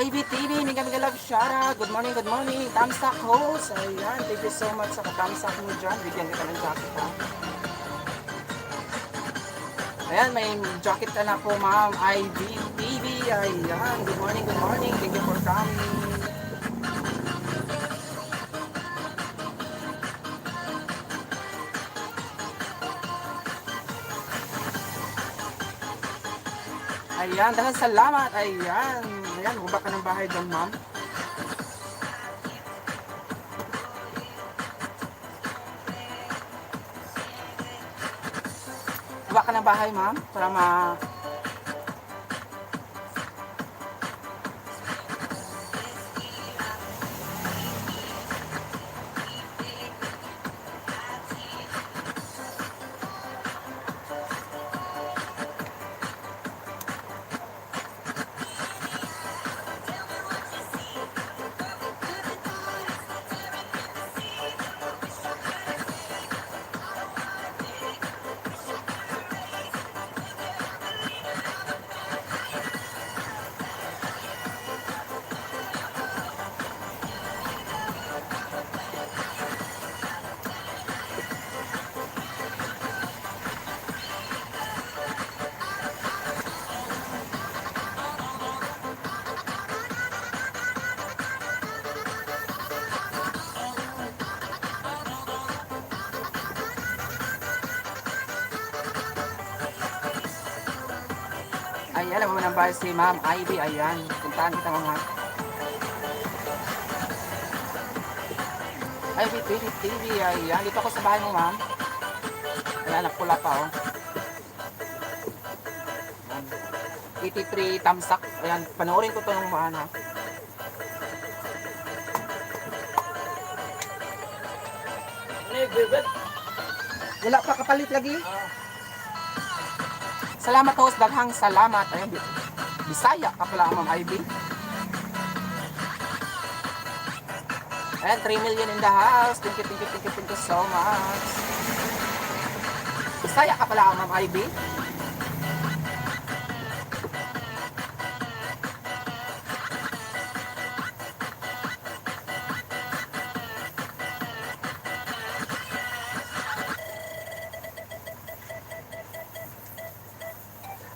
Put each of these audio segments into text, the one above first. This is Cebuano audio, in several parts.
Ivy TV, mega mega love shoutout. Good morning, good morning. Tamsak host. Ayan, thank you so much sa katamsak mo dyan. Bigyan kita ng jacket, ha. Ayan, may jacket ka na po, ma'am. Ivy TV. Ayan, good morning, good morning. Thank you for coming. Ayan, dahil salamat. Ayan. Ayan, bumaba ka ng bahay dyan, ma'am. Baba ka ng bahay, ma'am, para ma. Ayan, alam mo ng bahay si Ma'am Ivy. Ayan, puntahan kita, ma'am, ha. Ivy TV, TV. Ayan, dito ako sa bahay mo, ma'am. Ayan, pula pa, oh. Ayan. 83 tamsak. Ayan, panoorin ko to ng mga, ha. Ano? Wala pa kapalit lagi. Salamat, host, daghang salamat. Ayan, Bisaya ka pala, Ma'am Ivy. Ayan, 3 million in the house. Thank you, thank you, thank you, thank you so much. Bisaya ka pala, Ma'am Ivy.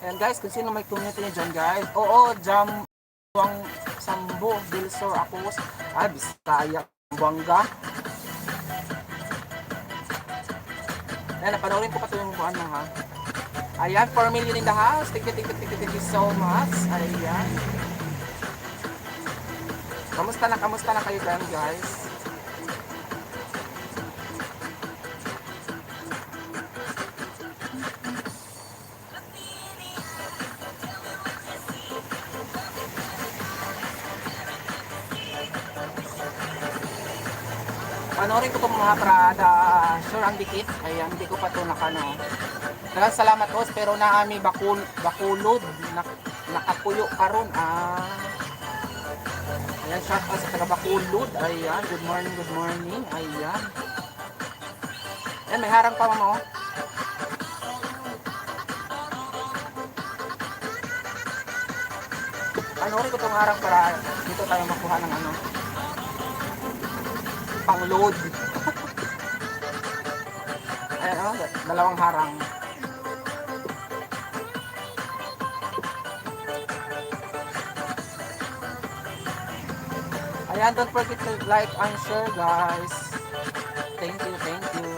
Ayan guys, kung sino may community niyo dyan, guys. Oo, Jam Wang Sambo, Bilsor, Akos. Ah, Bisaya, Buanga. Ayan, napanoorin ko pa ito yung buwan mo, ha. Ayan, 4 million in the house. Thank you, thank you, thank you, thank you so much. Ayan. Kamusta na kayo dyan, guys? Panoorin ko itong mga Prada. Sure ang dikit. Ayan, hindi ko pa ito nakano. Daghang salamat, host, pero naami bakul bakulod na, nakapuyo karon. Ah. Ayan, shout out sa taga Bakulod. Ayan, good morning, good morning. Ayan. Ayan, may harang pa, mama, oh. Panoorin ko itong harang para dito tayo makuha ng ano pang-load. Ayan, oh, dalawang harang. Ayan, don't forget to like and share, guys. Thank you, thank you.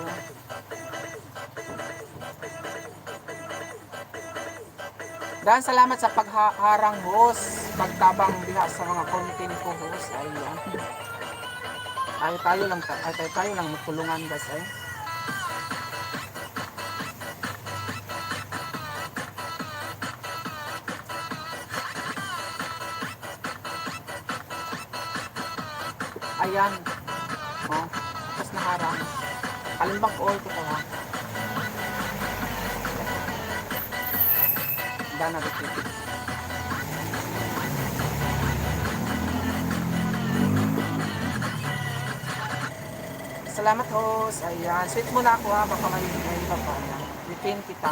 Daghang salamat sa pagharang, host, pagtabang diha sa mga content ko, host. Ayan. Ay tayo lang ay tayo, tayo lang magtulungan, guys, ay. Ayan. Oh, tapos naharang. Kalimbang ko ko to, ha. Dana dito. Salamat, host. Ayan. Sweet muna ako, ha. Baka may iba pa. Ayan. Retain kita.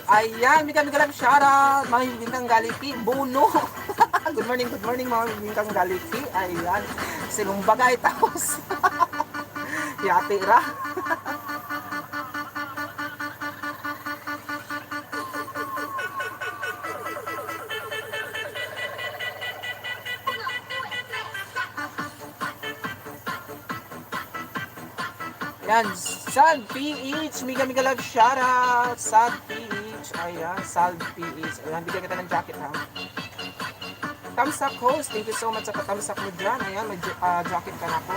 Ayan, mega mega love shoutout. Mga Bingkang Galiki, Buno. Good morning mga Bingkang Galiki. Ayan, sinumbagay tapos. Yati ra. Ayan, Sad PH, mega mega love shoutout. Sad PH, ayan, Sad PH. Ayan, bigyan kita ng jacket ha. Tamsak host, thank you so much sa patamsak mo dyan. Ayan, may jacket ka na ako.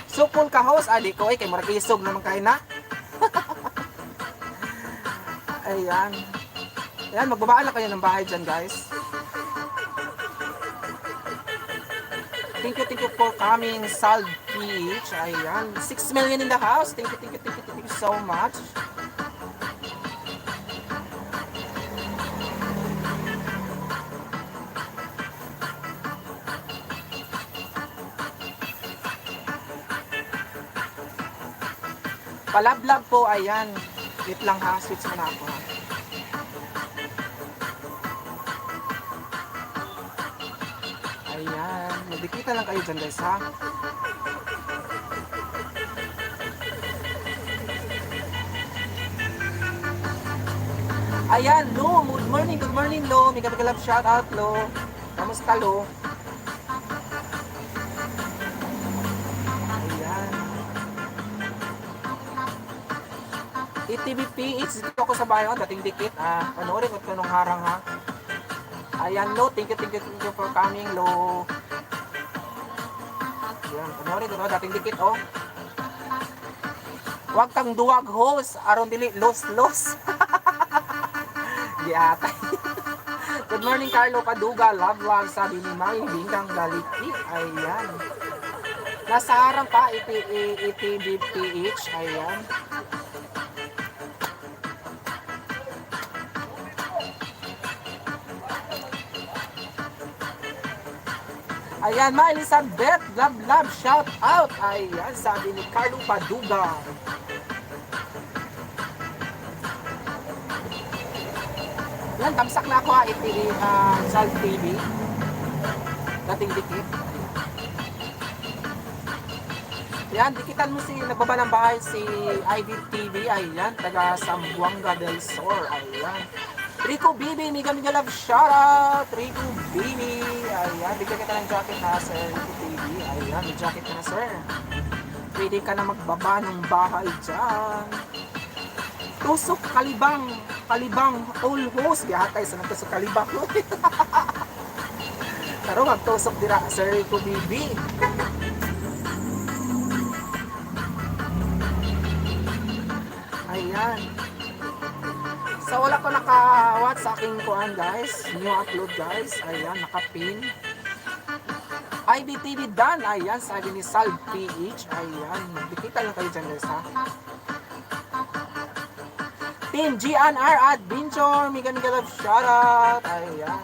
Supol ka host, ali ko eh, kay murag isog naman kay na. Ayan. Ayan, magbabaan lang kayo ng bahay dyan, guys. Thank you for coming, Sal PH. Ayan, 6 million in the house. Thank you, thank you, thank you, thank you so much. Palablab po, ayan. Wait lang ha, switch muna ako ha. Ayan, magdikita lang kayo dyan guys ha. Ayan, Lo, good morning, Lo. Mega mega love shout out, Lo. Kamusta, Lo? Ayan. ETBPH, dito ako sa bahay ko, dating dikit. Ah, panoorin ko ito nung harang ha. Ayan, Lo, thank you, thank you, thank you for coming, Lo. Ayan, panoorin ko ito, dating dikit, oh. Huwag kang duwag, host. Aron dili, los, los. Giatay. Good morning, Carlo Paduga. Love, love, sabi ni May Bingkang Galiki. Ayan. Nasa harang pa, ETBPH. Ayan. Ayan, Ma Elizabeth, love, love, shout out. Ayan, sabi ni Carlo Paduga. Yan, tamsak na ako ha, iti, Sal TV. Dating dikit. Yan, dikitan mo si, nagbaba ng bahay si IBTV. Ayan, taga Zamboanga del Sur. Ayan. Rico BB, mega mega love shoutout. Rico BB. Ayan, bigyan kita ng jacket ha, sir. Rico BB. Ayan, may jacket ka na, sir. Pwede ka na magbaba ng bahay dyan. Tusok kalibang, kalibang all host. Gihatay sa nagtusok kalibang. Pero magtusok dira, Sir Rico BB. Ayan. So wala ko naka-watch sa aking kuan guys. New upload guys. Ayan, naka-pin. IBTV done. Ayan, sabi ni Sal PH. Ayan, magdikita lang kayo dyan guys ha. Team GNR Adventure. Mega mega love shoutout. Ayan.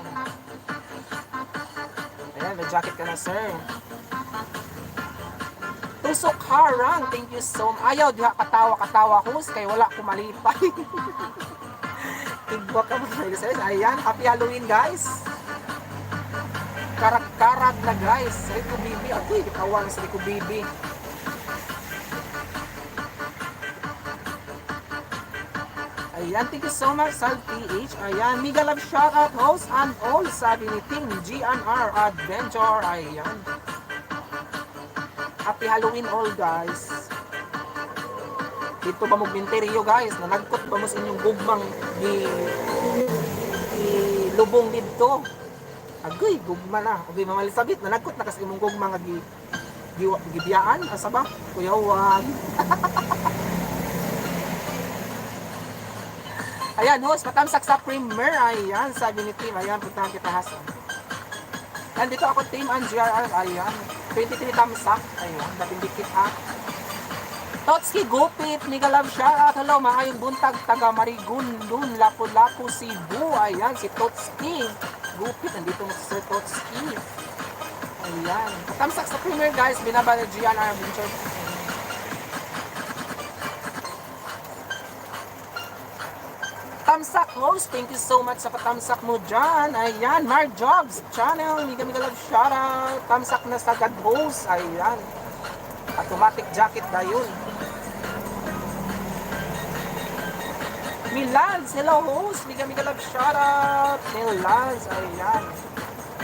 Ayan, may jacket ka na, sir. Tusok harang. Thank you so much. Ayaw, diha katawa katawa host kay wala ko malipay. Tigwa ka mo. Ayan, happy Halloween guys. Karak-karag na guys. Rico BB. Agoy, kawang sa Rico BB. Ayan, thank you so much, Sal PH. Ayan, mega love shoutout host and all, sabi ni Team GNR Adventure. Ayan. Happy Halloween all, guys. Dito ba magminteryo, guys? Nanagkot ba mo sa inyong gugmang gi lubong dito? Agoy, gugma na. Agoy, Mama Elizabeth, nanagkot na kasi imong gugma nga gi gibiyaan. Asa ba? Kuya Juan. Ayan, host, patamsak sa premiere. Ayan, sabi ni Team. Ayan, puntahan kita, has. Nandito ako, Team and GRR. Ayan, 23 tamsak. Ayan, dating ah. Totski Gupit, mega love shoutout. Hello, maayong buntag, taga Marigundun, Lapu-Lapu, Cebu. Ayan, si Totski Gupit, nandito mo si Sir Totski. Ayan. Patamsak sa premiere, guys. Binaba ni GNR Adventure. Tamsak host, thank you so much sa patamsak mo dyan. Ayan, Mar Jobs Channel, mega mega love shoutout. Tamsak na sa God host. Ayan. Automatic jacket dayon. Milans, hello host. Mega mega love shoutout. Milans, ayan.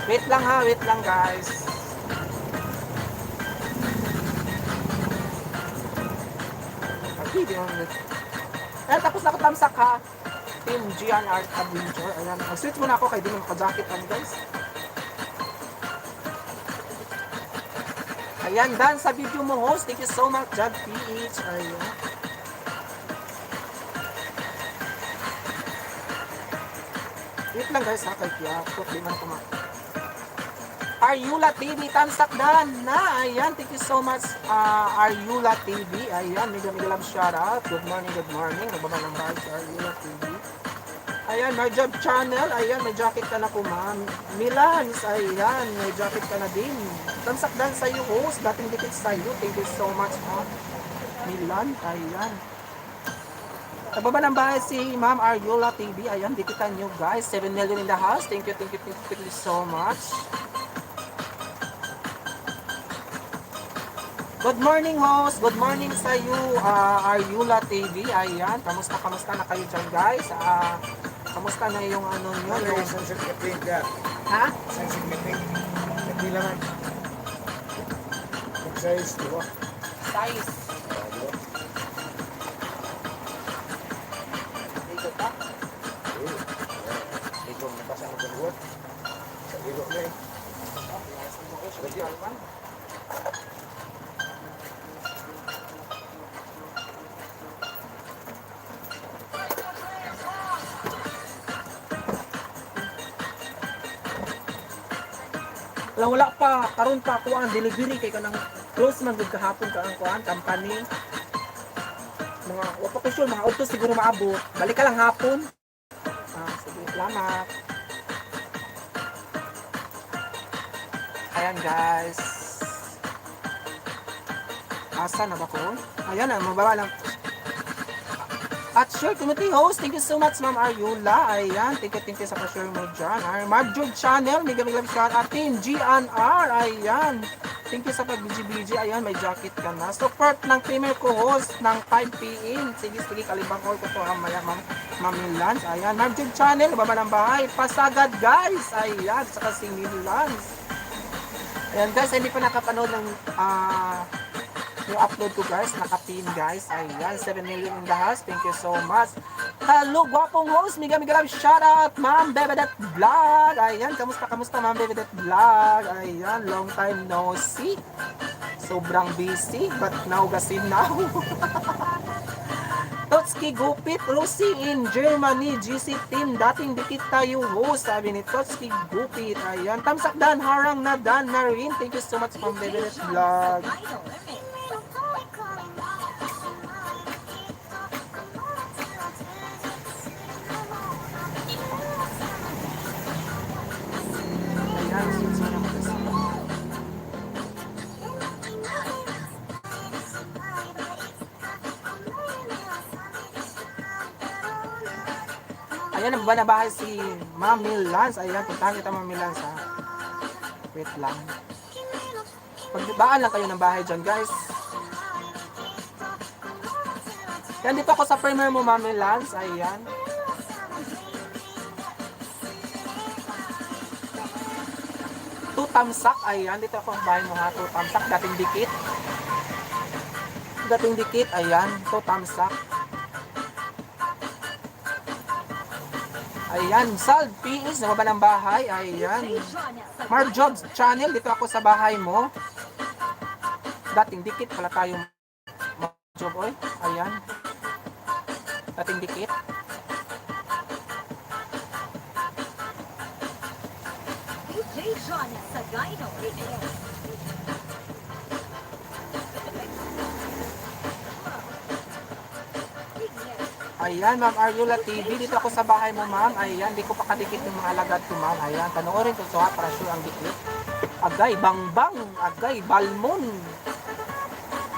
Wait lang ha, wait lang, guys. Ay, di naman. Ayan, tapos na ako tamsak ha. Team Gian Art Adventure. Ayan, mag-switch muna ako kay di mo maka-jacket ano, guys. Ayan, Dan, sa video mo, host. Thank you so much, Jad PH. Ayan. Wait lang, guys, ha, kay Pia. Di man ako Arula TV, tamsak dan na. Ayan, thank you so much, Arula TV. Ayan, mega mega love shoutout. Good morning, good morning. Nagbaba ng bahay si Arula TV. Ayan, my job channel. Ayan, may jacket ka na po, ma'am. Milans, ayan, may jacket ka na din. Tamsak dan sa iyo, host. Dating dikit sa iyo. Thank you so much, ha. Milan, ayan. Nagbaba ng bahay si Ma'am Ariola TV. Ayan, dikitan nyo, guys. 7 million in the house. Thank you, thank you, thank you, thank you so much. Good morning, host. Good morning sa iyo, Ariola TV. Ayan, kamusta, kamusta na kayo dyan, guys? Kamusta na yung ano nyo? Ano Yung, yung sunset kape ka? Ha? Sunset kape. Kape lang. Size, di ba? Size. Ah, di ba? Dito pa. Eh, ligo nabasa mo sa Sa ligo na eh. Oh, yes. Okay, siya. Wala, wala pa karon pa kuan delivery kay kanang close man gud kahapon ka ang kuan company. Mga wa pa ko sure, mga auto siguro maabot. Balik ka lang hapon. Ah, sige, salamat. Ayan, guys. Asa na ba ko? Ayan na, mababa lang. At share community host, thank you so much, Ma'am Ariola. Ayan, thank you sa pa-share mo dyan. Ay, Marjorie Channel, mega mega love shout out. Team GNR, ayan. Thank you sa pag-BG-BG. Ayan, may jacket ka na. Support ng premier ko host ng 5 p.m. Sige, sige, kalibang call ko to ha, maya, Ma'am, Ma'am Lance. Ayan, Marjorie Channel, baba ng bahay. Pasagad, guys. Ayan, saka si Lance. Ayan, guys, hindi pa nakapanood ng yung upload ko, guys, nakapin, guys. Ayan, 7 million in the house. Thank you so much. Hello, gwapong host. Mega mega love shoutout, Ma'am Bebedet Vlog. Ayan, kamusta, kamusta, Ma'am Bebedet Vlog? Ayan, long time no see. Sobrang busy, but now gasin now. Totski Gupit, Rosie in Germany, GC team, dating dikit tayo host, sabi ni Totski Gupit. Ayan, tamsak dan, harang na dan na rin. Thank you so much, Ma'am Bebedet Vlog. Ayan, switch mo na ako kasi. Ayan, nababa na bahay si Ma'am Lance. Ayan, puntahan kita, Ma'am Lance, ha. Wait lang. Pagbaan lang kayo ng bahay dyan, guys. Yan, dito ako sa premiere mo, Ma'am Lance. Ayan. Tutamsak. Ayan, dito ako ang bahay mo ha. Tutamsak. Dating dikit. Dating dikit. Ayan, tutamsak. Ayan, Sal PS, nababa ng bahay. Ayan. Mark Jobs Channel, dito ako sa bahay mo. Dating dikit pala tayo. Mark Job, oy. Ayan. Dating dikit. DJ Jonas Sagayno. Ayan, Ma'am Ariola TV. Dito ako sa bahay mo, ma'am. Ayan, di ko pa kadikit yung mga alagad ko, ma'am. Ayan, panoorin ko so ha, para sure ang dikit. Agay, bangbang. Agay, balmon.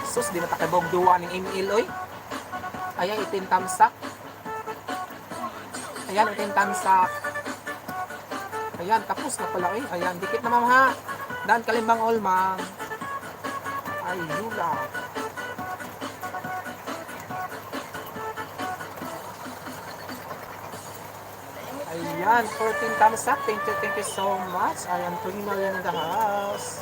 Sus, di na takibog duwa ng ML, oy. Ayan, itin tamsak. Ayan, ito yung tamsak. Ayan, tapos na pala eh. Ayan, dikit na, ma'am, ha. Dan Kalimbang all, ma'am. Ayula. Ayan, 14 thumbs up. Thank you so much. Ayan, 3 million in the house.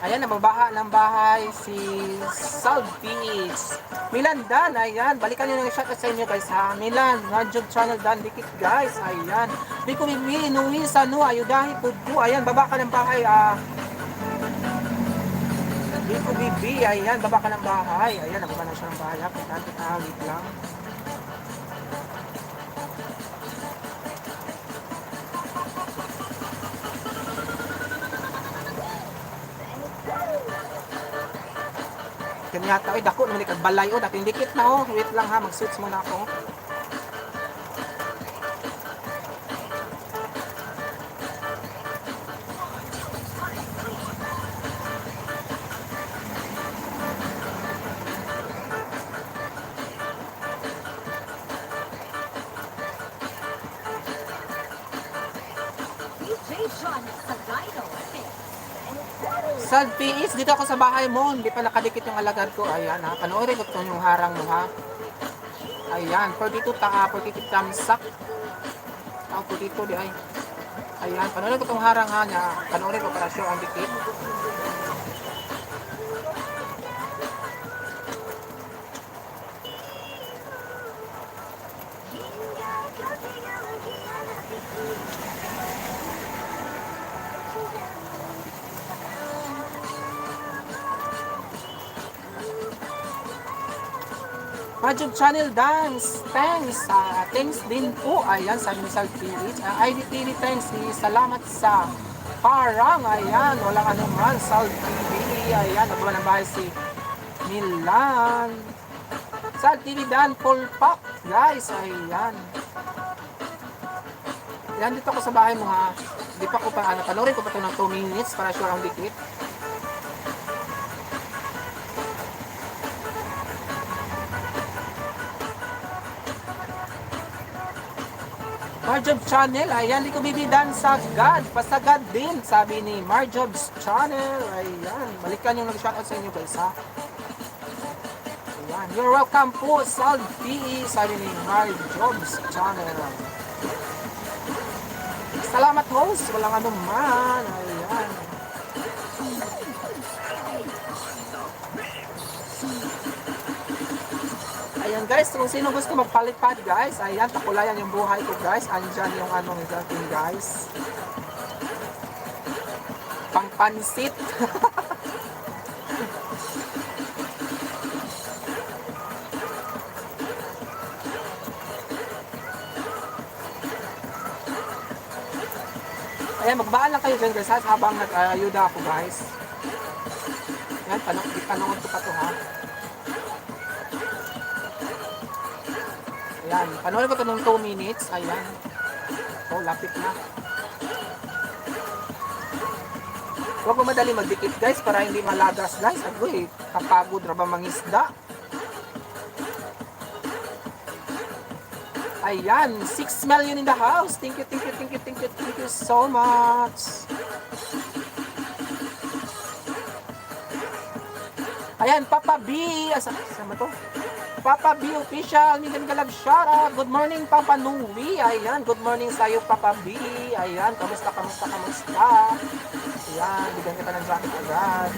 Ayan, nababaha ng bahay si South Beach. Milan Dan, ayan. Balikan nyo ng shoutout sa inyo, guys, ha. Milan, Radyo Channel Dan, dikit, guys. Ayan. Biko Bibi, Nui, Sanu, Ayudahi, Pudbu. Ayan, baba ka ng bahay, ah. Biko Bibi, ayan, baba ka ng bahay. Ayan, nababa na siya ng bahay, ha. Puntahan kita, ah, wait lang. Kanya ay dako naman ikag balay oh, dating dikit na oh. Wait lang ha, mag-switch muna ako. DJ Johnny Sagayno Mix. Sad PS, dito ako sa bahay mo. Hindi pa nakadikit yung alagad ko. Ayan ha, panoorin ko itong yung harang mo ha. Ayan, 42 taa, 42 tamsak. Ah, 42 di ay. Ayan, panoorin ko itong harang ha niya. Panoorin ko para sure ang dikit. Majob Channel Dance, thanks. Ah, thanks din po. Ayan, sabi ni Sal PH. IDTV, thanks. Eh, salamat sa parang. Ayan, walang anuman. Sal TV. Ayan, nagawa ng bahay si Milan. Sal TV Dan, full pack. Guys, ayan. Ayan, dito ako sa bahay mo ha. Hindi pa ko pa, ano, panoorin ko pa ito ng 2 minutes para sure ang dikit. Marjobs Channel, ayan, di ko bibidan sa God. Pasagad din, sabi ni Marjobs Channel. Ayan, balikan yung nag-shoutout sa inyo guys, ha. Ayan, you're welcome po, Sal PE, sabi ni Marjobs Channel. Salamat host, walang anuman. Ayan. Ayan guys, kung sino gusto magpalipad guys, ayan, takulayan yung buhay ko guys. Andyan yung ano ng akin guys. Pangpansit. Ayan, magbaan lang kayo dyan guys ha, habang nag-ayuda ako guys. Ayan, panood ko pa to ha. Ayan, panoorin ko ito ng 2 minutes. Ayan. Oh, lapit na. Huwag mo madali magdikit guys para hindi malagas guys. Agoy, kapagod ra ba mangisda? Ayan, 6 million in the house. Thank you, thank you, thank you, thank you, thank you so much. Ayan, Papa B. Asa, saan ba to? Papa B Official, Mega Mega Love shoutout. Good morning, Papa Nui. Ayan, good morning sa'yo, Papa B. Ayan, kamusta, kamusta, kamusta? Ayan, bigyan kita ng jacket agad.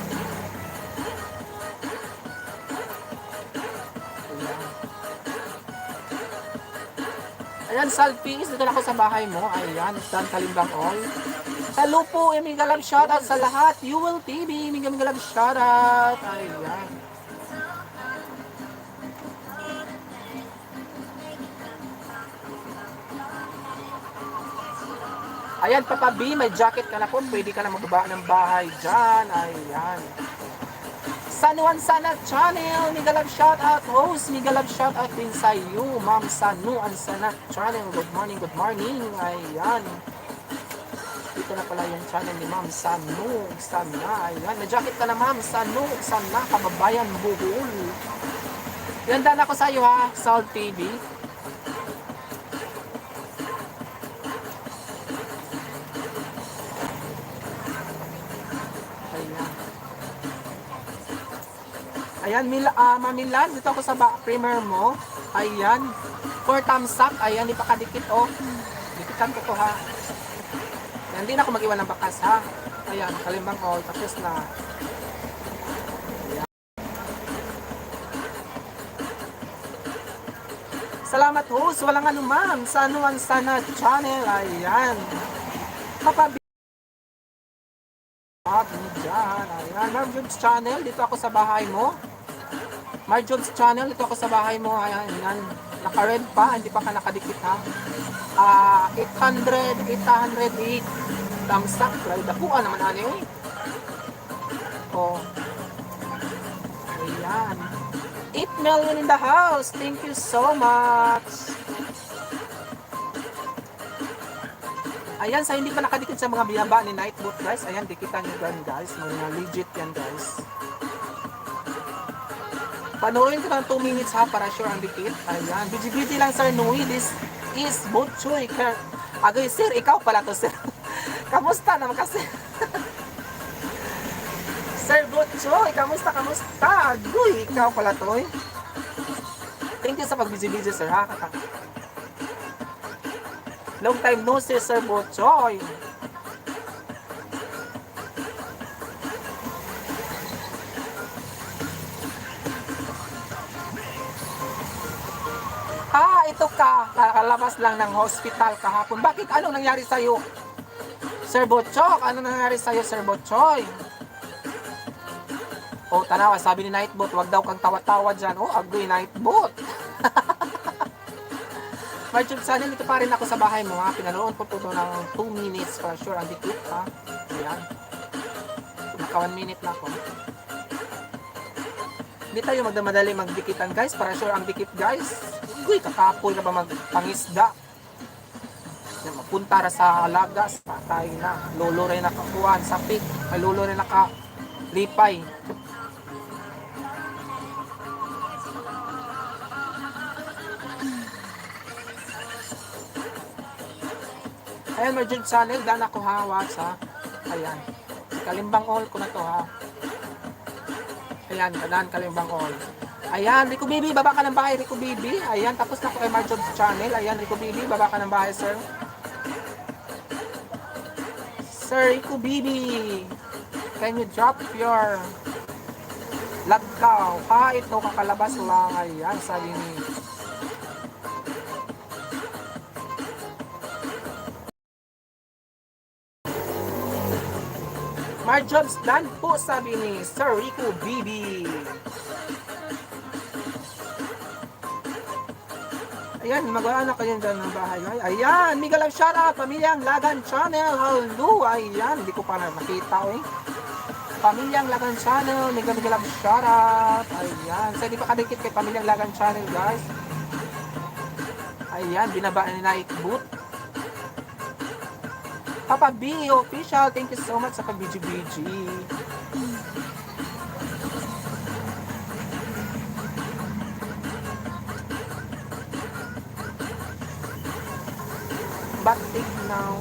Ayan. Ayan, Salpis, dito na ako sa bahay mo. Ayan, Dan Kalimbang all. Hello po, Mega Love shoutout sa lahat. You will TV, Mega Mega Love shoutout. Ayan. Ayan, Papa B, may jacket ka na po. Pwede ka na magbaba ng bahay dyan. Ayan. San Juan Sana Channel, mega love shout out host, mega love shout out din sa iyo, Ma'am Sanuan Sana Channel. Good morning, good morning. Ayan. Dito na pala yung channel ni Ma'am Sanu Sana. Ayan, may jacket ka na, Ma'am Sanu Sana, kababayan Bohol. Ganda na ako sa iyo ha, Salt TV. Ayan. Ayan, Ma'am Milan, dito ako sa primer mo. Ayan. Four thumbs up. Ayan, ipakadikit, oh. Dikitan ko to, ha. Ayan, hindi na ako mag-iwan ng bakas, ha. Ayan, kalimbang all. Tapos na. Ayan. Salamat, host. Walang anuman. Sa Anuman Sana Channel. Ayan. Papa B. Dyan. Ayan, Ma'am Jobs Channel, dito ako sa bahay mo. Mar Jobs Channel, dito ako sa bahay mo. Ayan, ayan. Naka-red pa, hindi pa ka nakadikit ha. Ah, 800, 808. Thumbs up, grabe. Dakuan naman ani eh. Oh. Ayan. 8 million in the house. Thank you so much. Ayan, sa hindi pa nakadikit sa mga binaba ni Nightbot, guys. Ayan, dikitan nyo dyan, guys. Mga legit yan, guys. Panoorin ko ng 2 minutes ha, para sure ang dikit. Ayan, BGBG lang, Sir Nui. This is Butchoy. Agay, sir, ikaw pala to, sir. Kamusta naman kasi? Sir Butchoy, kamusta, kamusta? Agoy, ikaw pala to, eh. Thank you sa pag-busy-busy, sir, ha? Long time no see, Sir Butchoy. Ah, ito ka. Kakalabas lang ng hospital kahapon. Bakit? Anong nangyari sa'yo? Sir Butchok, ano nangyari sa'yo, Sir Butchoy? Oh, tanawa, sabi ni Nightbot, wag daw kang tawa-tawa dyan. Oh, agoy, Nightbot. Marjob, sana dito pa rin ako sa bahay mo ha. Pinanood ko po ito ng 2 minutes for sure. Ang dikit ha. Ayan. Naka 1 minute na ako. Hindi tayo magdamadali magdikitan, guys. Para sure ang dikit, guys. Uy, kakapoy na ba magpangisda? Yan, mapunta ra sa alaga, sa patay na. Lolo rin nakakuan sa pik. Ay, lolo rin nakalipay. Ayan, Merged Channel, dan ako ha, watch ha. Ayan. Kalimbang all ko na to ha. Ayan, kadan Kalimbang all. Ayan, Rico Bibi, baba ka ng bahay, Rico Bibi. Ayan, tapos na ako kay Marjob Channel. Ayan, Rico Bibi, baba ka ng bahay, sir. Sir Rico Bibi, can you drop your lagkaw? Ha, ito kakalabas lang. Ayan, sabi ni Marjobs done po, sabi ni Sir Rico BB. Ayan, magawa na kayo dyan ng bahay. Ay, ayan, mega love shoutout, Pamilyang Lagan Channel. Hello, ayan, hindi ko pa na nakita eh. Pamilyang Lagan Channel, mega mega love shoutout. Ayan, sa hindi pa kadikit kay Pamilyang Lagan Channel, guys. Ayan, binaba ni Nike Boot. Papa B official, thank you so much sa pag-BGBG. Batik now.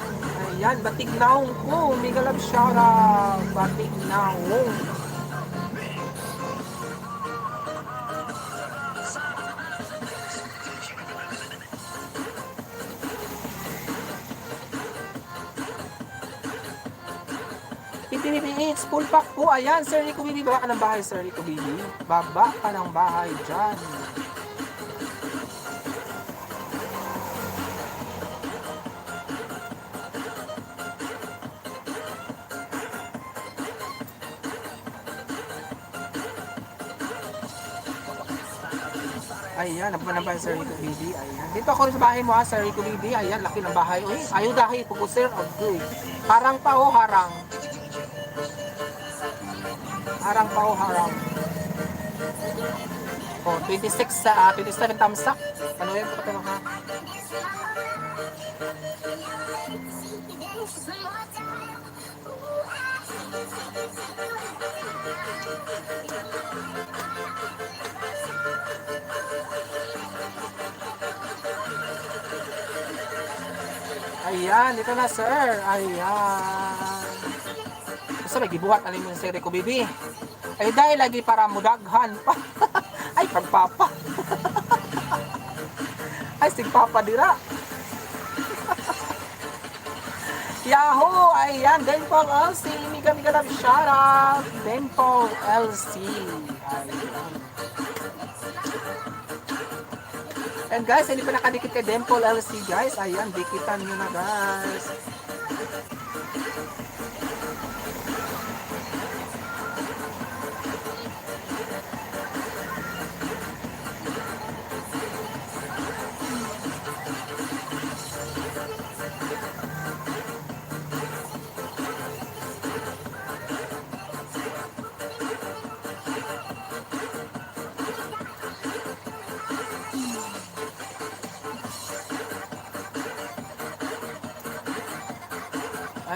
Ayan, batik now ko. Mega love shoutout. Batik now. PPPH, full pack po. Ayan, Sir Rico BB, baba ka ng bahay, Sir Rico BB. Baba ka ng bahay dyan. Ayan, nabuka ng bahay, Sir Rico BB. Ayan. Dito ako rin sa bahay mo ha, Sir Rico BB. Ayan, laki ng bahay. Uy, ayaw dahil po sir. Okay. Harang pa oh, harang. Harang pa oh, harang. Oh, 26 sa 27 tamsak. Ano yan? Ito ha. Ayan, dito na sir. Ayan. Basta may gibuhat alin mo si Rico BB. Ay dahil lagi para mudaghan pa. Ay pagpapa. Ay sigpapa dira. Yahoo! Ayan, Denpol LC. Miga miga love shout out. Denpol LC. Ayan. And guys, hindi pa nakadikit kay Dempol LC guys. Ayan, dikitan nyo na guys.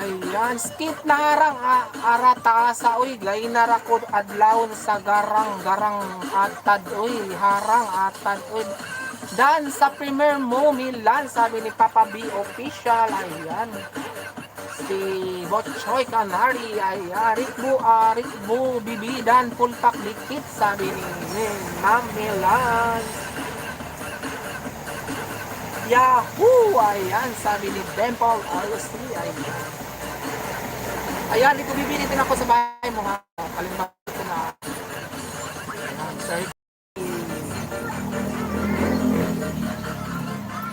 Ayan, skip na harang arata sa uy, lainara ko adlawon sa garang garang atad uy, harang atad uy. Dan sa premier mo Milan, sabi ni Papa B official. Ayan. Si Botchoy Canary, ayan, Rikbo, Rikbo, Bibi, Dan, Pulpak, Dikit, sabi ni Ma'am Milan. Yahoo! Ayan, sabi ni Temple RC. Ayan. Ayan, ito bibili din ako sa bahay mo ha. Kalimbawa ko na. Ayan, sir.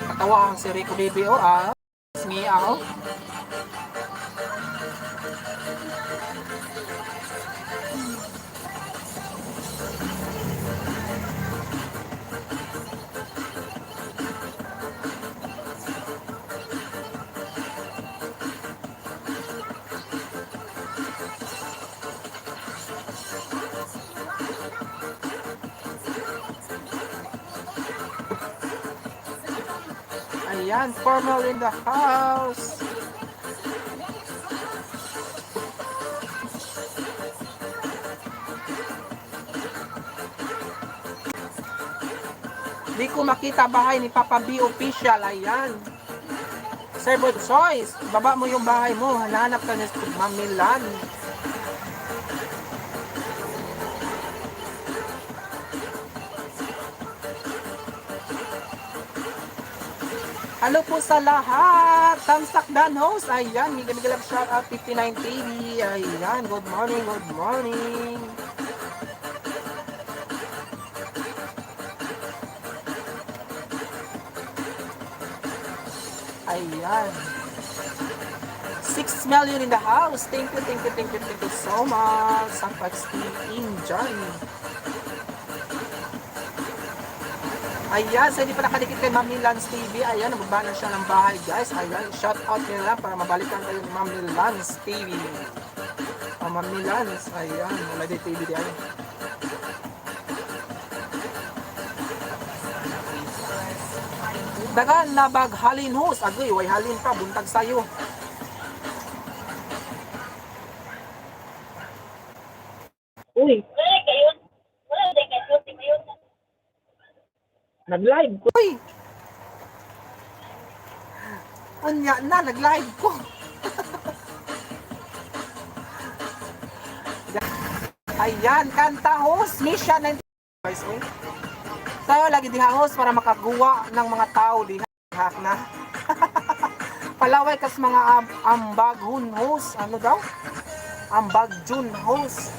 Katawa ang si Rico BBO ah. Meow. Ayan, formal in the house. Di ko makita bahay ni Papa B official. Ayan. Sir Choice, baba mo yung bahay mo. Hanahanap ka ni Ma'am Milan. Hello po sa lahat. Tamsak Dan host. Ayan, mega mega love shout out 59 TV. Ayan, good morning, good morning. Ayan. 6 million in the house. Thank you, thank you, thank you, thank you so much. Sa pag-stay in dyan. Ayan, so hindi pa nakadikit kay Mami Lance TV. Ayan, nababa na siya ng bahay, guys. Ayan, shout out nila para mabalikan kayo ni Mami Lance TV. Oh, Mami Lance, ayan, wala din TV di ay. Dagan na bag halin hos. Agoy, way halin pa, buntag sayo. Uy, Wala kayo. Wala din kayo. Ngayon. nag-live ko. Uy! Unya na, nag-live ko. Ayan, kanta host, Misha 90. Guys, uy. Tayo lagi diha host para makaguwa ng mga tao diha. Hak na. Palaway kas mga ambag hun host. Ano daw? Ambag jun host.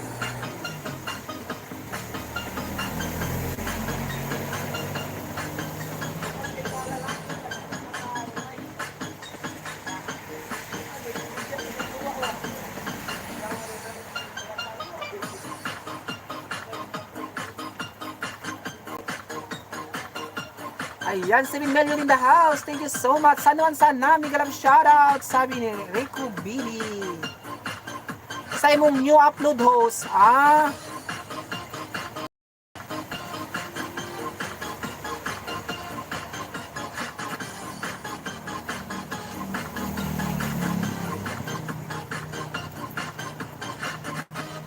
Ayan, 7 million in the house. Thank you so much. Sanuan sana, mega love shoutout. Sabi ni Rico Billy. Sa imong new upload, host. Ah.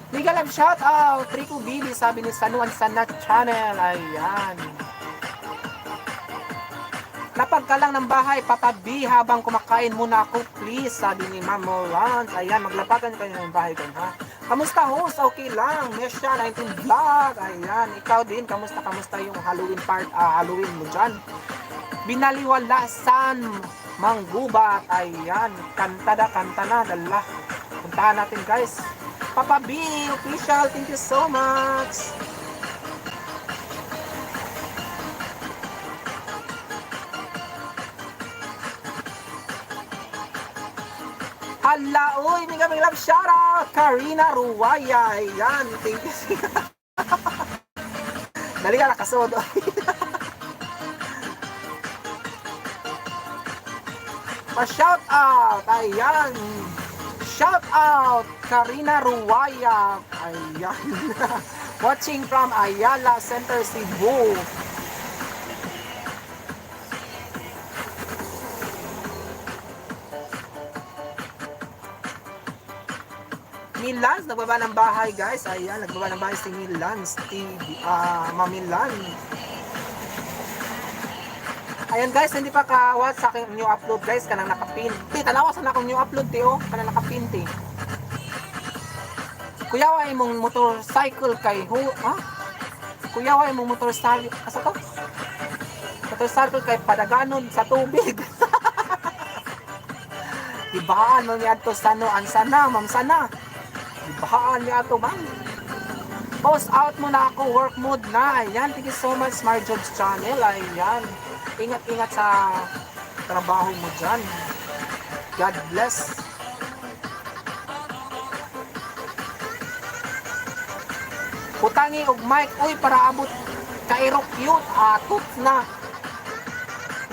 Mega love shoutout. Rico Billy, sabi ni Sanuan Sana Channel. Ayan. Lapag ka lang ng bahay, Papa B, habang kumakain muna ako, please, sabi ni Ma'am Moran. Ayan, maglapagan kayo ng bahay doon, ha? Kamusta, host? Okay lang. Mesha, 19 Vlog. Ayan, ikaw din, kamusta, kamusta yung Halloween part, Halloween mo dyan? Binaliwalasan, Manggubat. Ayan, kanta na, kanta na, dala. Puntahan natin, guys. Papa B, official, thank you so much. Hala, uy, mega mega love shoutout, Karina Ruwaya. Ayan, thank you. Dali ka, nakasod. Pa-shout out, ayan. Shout out, Karina Ruwaya. Ayan. Watching from Ayala Center, Cebu. Milans, nagbaba ng bahay, guys. Ayan, nagbaba ng bahay si Milans TV. Ah, Mamilan. Ayan guys, hindi pa ka-watch sa aking new upload, guys, kanang nakapin. Ti, tanawa sa na akong new upload ti oh, kanang nakapin ti. Kuyawa imong motorcycle kay hu, ha? Kuyawa imong motorcycle, asa to? Motorcycle kay padaganon sa tubig. Ibaan mo niya ato sa no, ansa na, ma'am sana. Ibaan niya ato, ma'am. Post out mo na ako, work mode na. Ayan, thank you so much, Smart Jobs Channel. Ayan. Ingat-ingat sa trabaho mo dyan. God bless. Butangi og mic, uy, para abot kairok cute, atot na.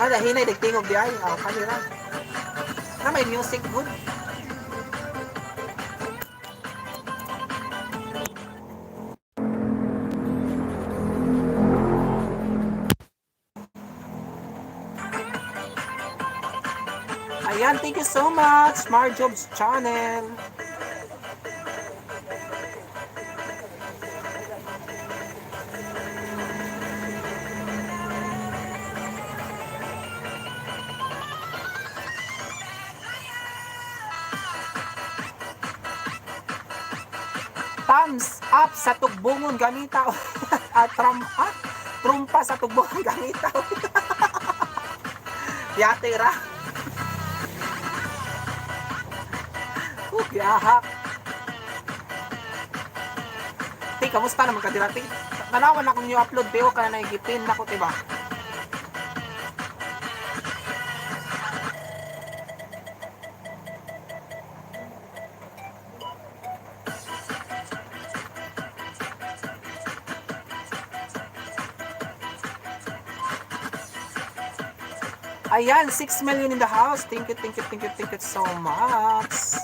Nga, hinay, nagtingog di ay. Ah, kanira. Na may music good. Ayan, thank you so much, Smart Jobs Channel. Thumbs up sa tugbungon gamita. At trumpa sa tugbungon gamita. Yate ra. Gahak. Ti, kamusta naman ka dira, ti? Tanawan akong new upload, ti, ka na naigipin nako, ti ba? Ayan, 6 million in the house. Thank you, thank you, thank you, thank you so much.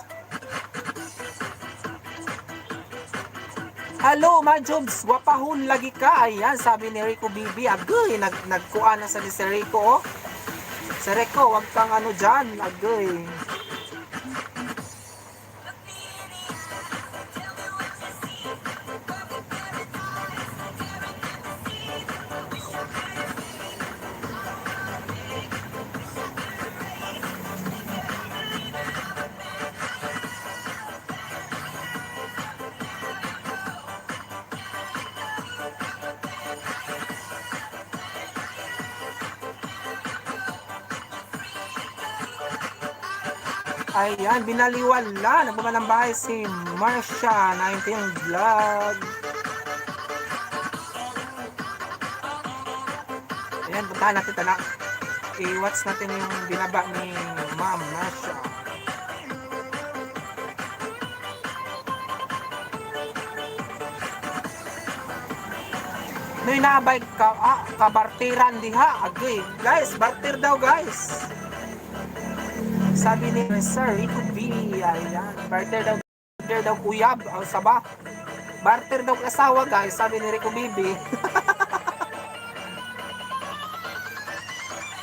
Hello, ma Jobs. Wapahon lagi ka. Ayan, sabi ni Rico BB. Agoy, nagkuha na sa ni si Rico, oh. Si Rico, wag kang ano dyan. Agoy. Ayan, binaliwala. Nagbaba ng bahay si Marsha, 19 Vlog. Ayan, puntahan natin tala. I-watch natin yung binaba ni Ma'am Marsha. Noy naabay ka, kabartiran diha. Agoy. Guys, bartir daw, guys. Sabi ni Sir Rico B. Ayan. Barter daw kuyab. Ang saba. Barter daw asawa, guys. Sabi ni Rico Bibi.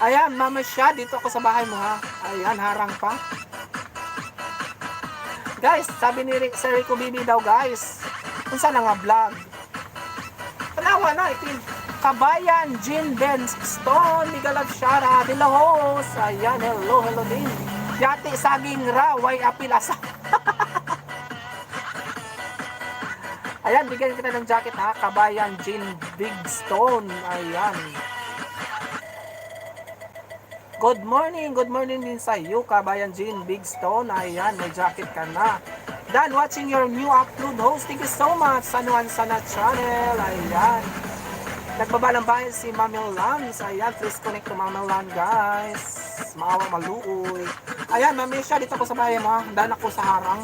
Ayan, Mama siya. Dito ako sa bahay mo, ha. Ayan, harang pa. Guys, sabi ni Sir Rico Bibi daw, guys. Unsa na nga vlog? Tanawa na, ito yung Kabayan, Jim Ben Stone, Miguel Abshara, hello host. Ayan, hello, hello din. Yati saging ra, way apil asa. Ayan, bigyan kita ng jacket ha. Kabayan, Jim Big Stone. Ayan. Good morning din sa iyo, Kabayan Jean Big Stone. Ayan, may jacket ka na. Dan, watching your new upload host. Thank you so much. San Juan Sana Channel. Ayan. Nagbaba ng bahay si Mami Lams. Ayan, please connect to Mami Lam, guys. Maawa maluoy. Ayan, Mami siya, dito ako sa bahay mo, ha. Dan ako sa harang.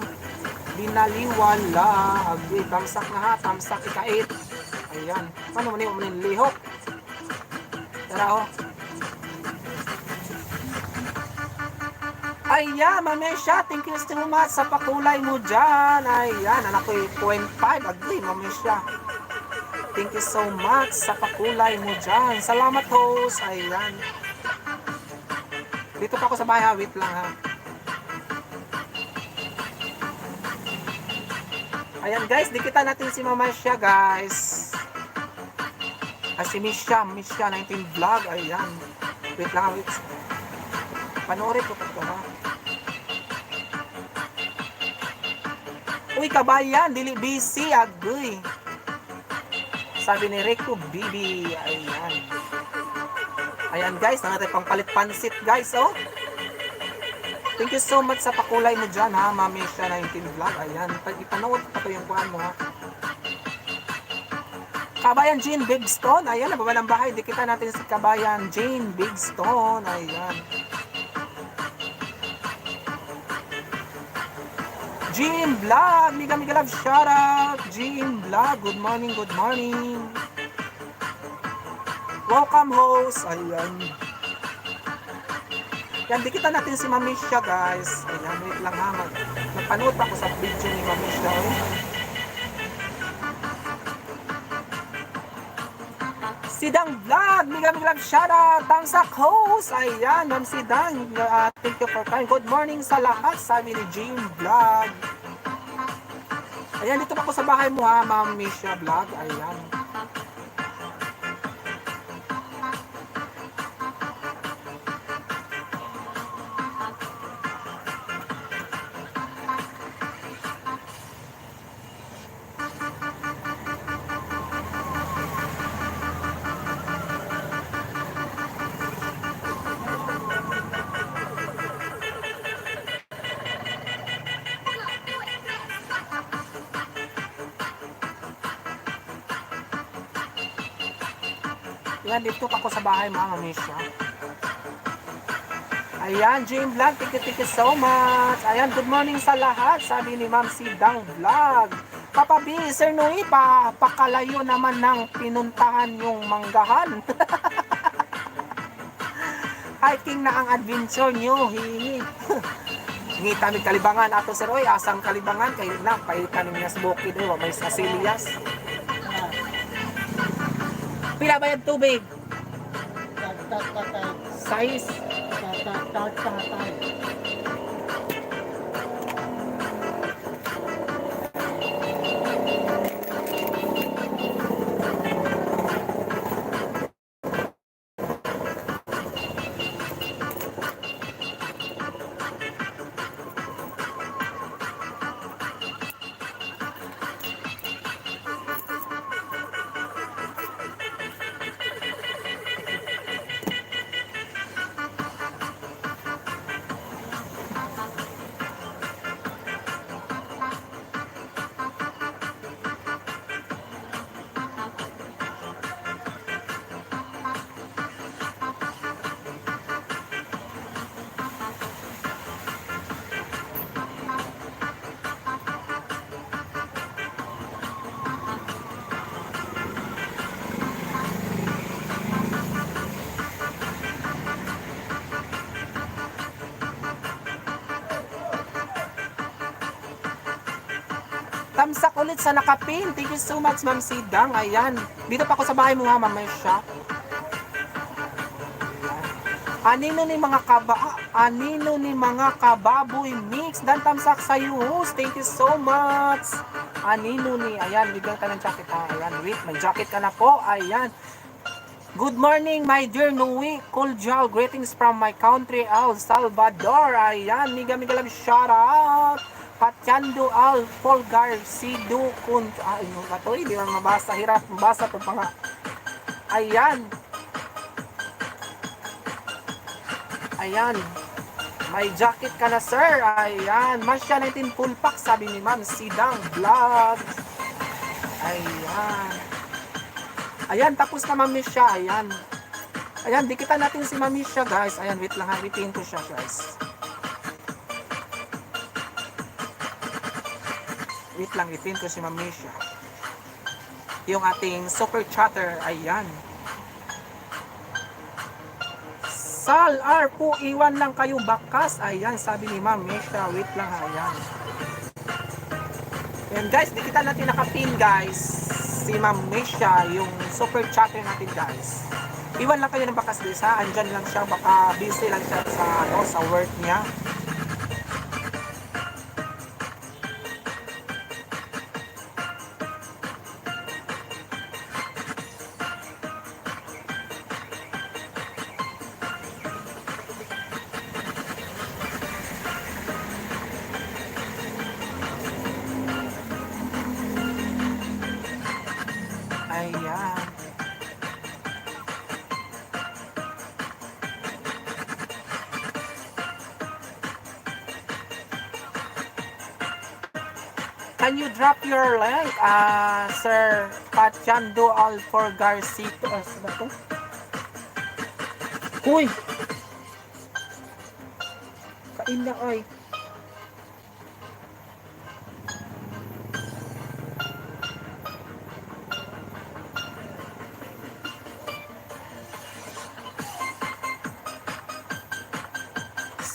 Binaliwala. Agwi, tamsak na ha. Tamsak ikait. Ayan. Ano man yung lihok? Tara, oh. Ayan, Mami Sha, thank you so much sa pakulay mo dyan. Ayan, anak ko 0.5. Agree, Mami Sha. Thank you so much sa pakulay mo dyan. Salamat, host. Ayan. Dito pa ako sa bahay, ha. Wait lang, ha. Ayan, guys. Dikita natin si Mama Sha, guys. Ah, si Misha. Misha, 19 vlog. Ayan. Wait lang, wait. Panoorin ko pa ito, ha. Uy, kabayan, dili busy, agoy. Sabi ni Rico Bibi, ayan. Ayan guys, nangatay pang palit pansit guys, oh. Thank you so much sa pakulay mo dyan, ha, Mami Sha 19 Vlog. Ayan, pag ipanood pa to yung kuhan mo, ha. Kabayan Jean Big Stone, ayan, nababa ng bahay. Dikita natin si Kabayan Jean Big Stone, ayan. Jim Vlog! Mega mega love shoutout! Jim Vlog! Good morning, good morning! Welcome host! Ayan. Yan, dikita natin si Mamisha, guys. Ayan, wait lang ha. Napanood pa ako sa video ni Mamisha. Eh. Sidang Vlog! Mega mega love shoutout! Tamsak host! Ayan, Ma'am Sidang. Thank you for coming. Good morning sa lahat, sabi ni Jim Vlog. Ayan, dito pa ako sa bahay mo ha, Ma'am Misha Vlog. Ayan. Ayan, dito pa ako sa bahay mo, Ma'am Misha. Ayan, Jim Vlog, thank you so much. Ayan, good morning sa lahat, sabi ni Ma'am Sidang Vlog. Papa B, Sir Noe, pakalayo naman ng pinuntahan yung manggahan. Hiking na ang adventure nyo, hihi. Ngita mi kalibangan ato sir oy, asang kalibangan kay na pailitan niya sa bukid oy, wa may sasilias. Pila bayad tubig? Size. Tamsak ulit sa nakapin. Thank you so much, Ma'am Sidang. Ayan. Dito pa ako sa bahay mo ha, Ma'am Mesha. Anino ni mga kababoy mix. Dan tamsak sa iyo, host. Thank you so much. Anino ni, ayan, bigyan ka ng jacket ha. Ayan, wait, may jacket ka na po. Ayan. Good morning, my dear Noe Coljal. Greetings from my country, El Salvador. Ayan, miga miga love shout out. Patyando Al Polgar Sidu Kun. Ay, ano ba to? Hindi man mabasa. Hirap mabasa to pa nga. Ayan. Ayan. May jacket ka na, sir. Ayan. Masya 19 full pack, sabi ni Ma'am Sidang Vlog. Ayan. Ayan, tapos na Ma'am Misha. Ayan. Ayan, dikitan natin si Ma'am Misha, guys. Ayan, wait lang ha. Repeat ko siya, guys. Wait lang, repeat ko si Ma'am Misha. Yung ating super chatter. Ayan. Sal R po, iwan lang kayo bakas. Ayan, sabi ni Ma'am Misha. Wait lang ha, ayan. Ayan guys, dikitan natin nakapin guys. Si Ma'am Misha, yung super chatter natin guys. Iwan lang kayo ng bakas guys ha. Andyan lang siya, baka busy lang siya sa, ano, sa work niya. Ayan. Can you drop your link, Sir Pachando Alfor Garcito? Sino ba to? Uy! Kain na ay.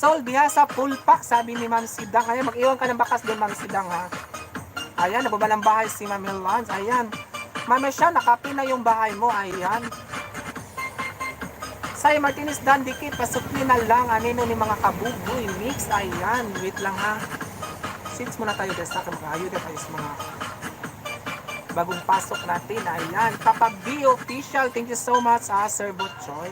Sol, bihasa, full pack, sabi ni Ma'am Sidang. Ayan, mag-iwan ka ng bakas doon, Ma'am Sidang, ha? Ayan, nababa ng bahay si Ma'am Lance. Ayan. Ma'am siya, nakapin na yung bahay mo. Ayan. Say Martinez Dandikit, pasukli na lang. Anino ni mga kabuboy mix. Ayan, wait lang ha. Seats muna tayo guys. Saka makayod tayo sa mga bagong pasok natin. Ayan, Papa B Official. Thank you so much, ah, Sir Butchoy.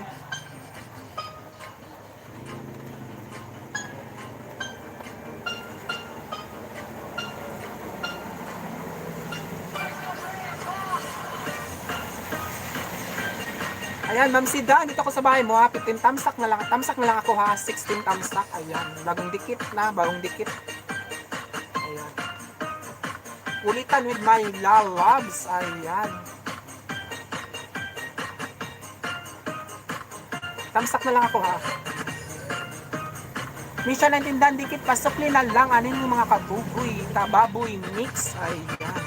Ayan, Ma'am Sida, dito ako sa bahay mo ha. 15 tamsak na lang. Tamsak na lang ako ha. 16 tamsak. Ayan, bagong dikit na, bagong dikit. Ayan. Ulitan with my lalabs. Ayan. Tamsak na lang ako ha. Misha 19 dan dikit, pasukli na lang. Ano yung mga kabugoy, tababoy mix. Ayan.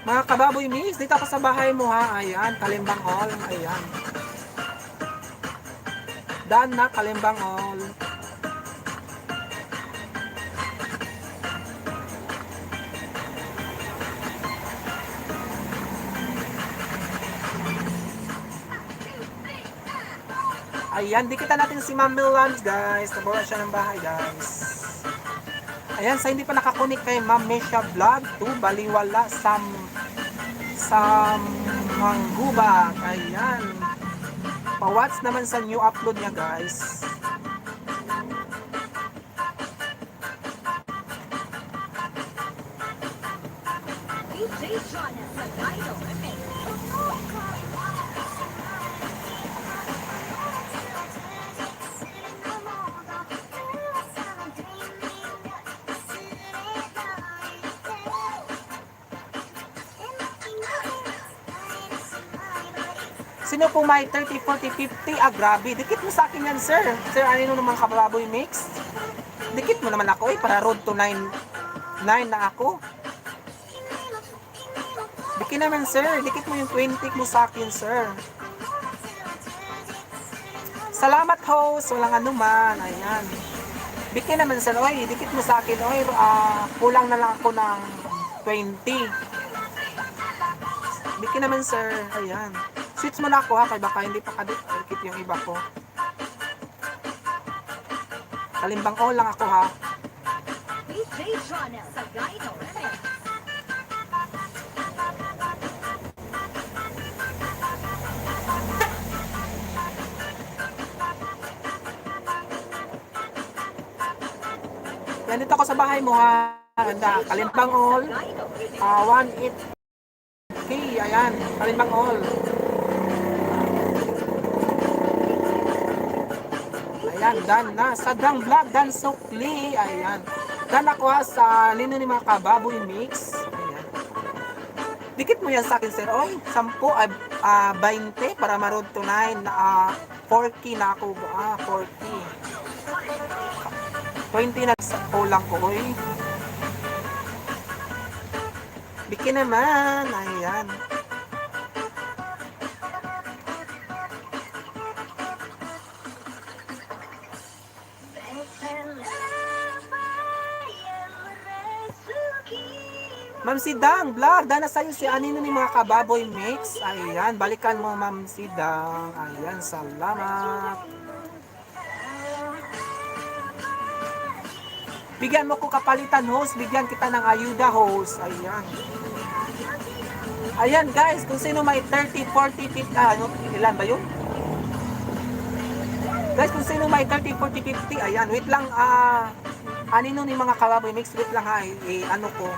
Mga kababoy mix, dito ako sa bahay mo ha. Ayan, Kalimbang Hall. Ayan. Dan na, Kalimbang Hall. Ayan, dikita natin si Ma'am Milans, guys. Nabawa siya ng bahay, guys. Ayan, sa hindi pa nakakunik kay Ma'am Mesha Vlog 2, baliwala sa sa Manggubak. Ayan. Pa-watch naman sa new upload niya, guys. DJ Jonas Sagayo Remix. Sino po may 30, 40, 50? Ah, grabe. Dikit mo sa akin yan, sir. Sir, ano naman kababoy mix? Dikit mo naman ako eh, para road to 9, 9 na ako. Dikit naman, sir. Dikit mo yung 20 mo sa akin, sir. Salamat, host. Walang anuman. Ayan. Bigyan naman sir. Oy, dikit mo sa akin. Oy, kulang na lang ako ng 20. Bigyan naman, sir. Ayan. Switch mo na ako ha, kay baka hindi pa kadikit yung iba ko. Kalimbang all lang ako ha. DJ Jonel Sagaino Remix. Yan, dito ako sa bahay mo ha. Ganda. Kalimbang all. Sagaino Remix. 1.8K. Ayan. Kalimbang all. Ayan, done na. Sadang vlog, dan sukli. Ayan. Done ako ha sa lino ni mga kababoy mix. Ayan. Dikit mo yan sa akin, sir. Oy, 10, ay, 20 para ma-road to 9. 4K na ako. 4K. 20 na sa kulang ko, oy. Bikin naman. Ayan. Ma'am Sidang, vlog, dana sa'yo si Anino ni mga kababoy mix. Ayan, balikan mo, Ma'am Sidang. Ayan, salamat. Bigyan mo ko kapalitan, host. Bigyan kita ng ayuda, host. Ayan. Ayan, guys, kung sino may 30, 40, 50, ano, ilan ba yun? Guys, kung sino may 30, 40, 50, ayan, wait lang, anino ni mga kababoy mix, wait lang ha, ano ko,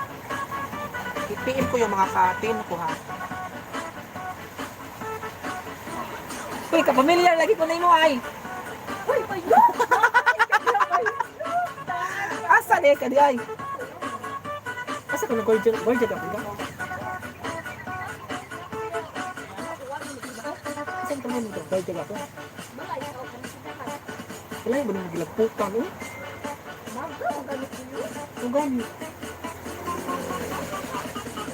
i-PM ko yung mga ka-team ko ha. Uy, kapamilya, lagi ko na imo ay. Uy, mayo! Asa ni ka di ay? Asa ko na gorgeous, gorgeous ako ba? Asa ka man nito, gorgeous ako. Wala yung ba naglapukan eh? Ang gani.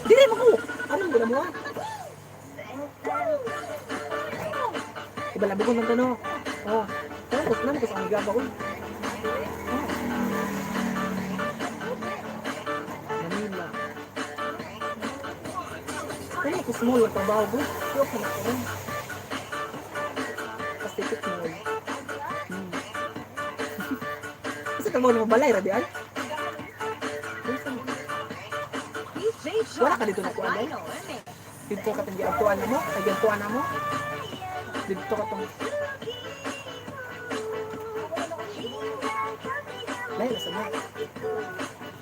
Dili mo ko. Anong guna mo ah? Ibalabo ko ng kano. Oh. Ano ko ko sa amiga ba ko? Manila. Ano ko small ang trabaho ko? Yo ko na ko. Pacific Mall. Kasi trabaho na mabalay ra di ay. DJ Wala ka Jonel dito nakuha, Day? Sagaino Remix. Dito ka tong giantuan na mo, ay giantuan na mo. Dito ka tong. Lay sa mo.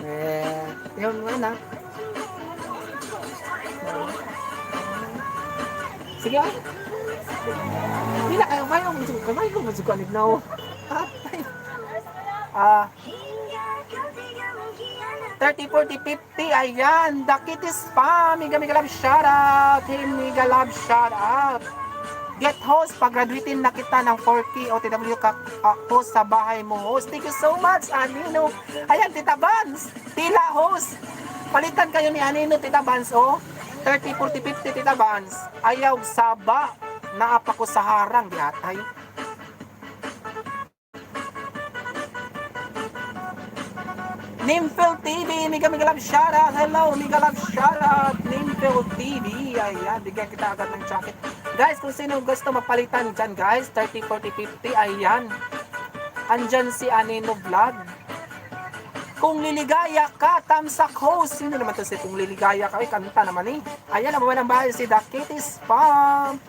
Eh, yung mga na. Sige ay. Pila kayo kayo mo kamay ko mo sukanig na. 30, 40, 50, ayan, the kitty spam, mega mega love shoutout, hey, mega love shoutout. Get host, pag-graduatein na kita ng 4K OTW ka host sa bahay mo host. Thank you so much, Anino. Ayan, Tita Vans, Tila host. Palitan kayo ni Anino, Tita Vans, oh. 30, 40, 50, Tita Vans. Ayaw, saba. Naapa ko sa harang, di atay. Nimfil TV, mega mega love shoutout. Hello, mega love shoutout. Nimfil TV. Ayan, bigyan kita agad ng jacket. Guys, kung sino gusto mapalitan dyan, guys, 30, 40, 50, ayan. Andyan si Anino Vlog. Kung liligaya ka, tamsak host. Sino naman to si Kung Liligaya Ka? Ay, kanta naman eh. Ayan, ang ng bahay si The Kitty Spam.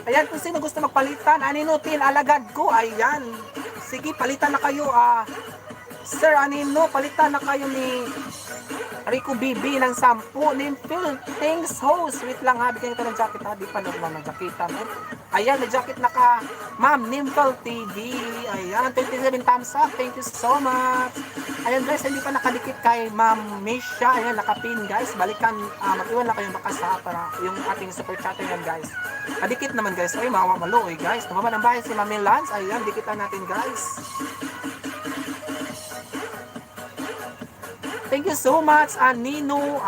Ayan, kung sino gusto magpalitan, Anino Tin, alagad ko, ayan. Sige, palitan na kayo, Sir Anino, palitan na kayo ni Rico BB ng 10. Ni Phil Things Host. Wait lang ha, bigyan kita ng jacket ha. Di pa normal ng jacket ha. Ayan, may jacket na ka. Ma'am, Nimphel TV. Ayan, 27 thumbs up. Thank you so much. Ayan guys, hindi pa nakadikit kay Ma'am Misha. Ayan, nakapin guys. Balikan, mag-iwan lang kayong bakas ha, para yung ating super chat yan guys. Kadikit naman guys. Ay, mawa maluoy guys. Tumama ng bahay si Ma'am Lance. Ayan, dikitan natin guys. Thank you so much, Anino.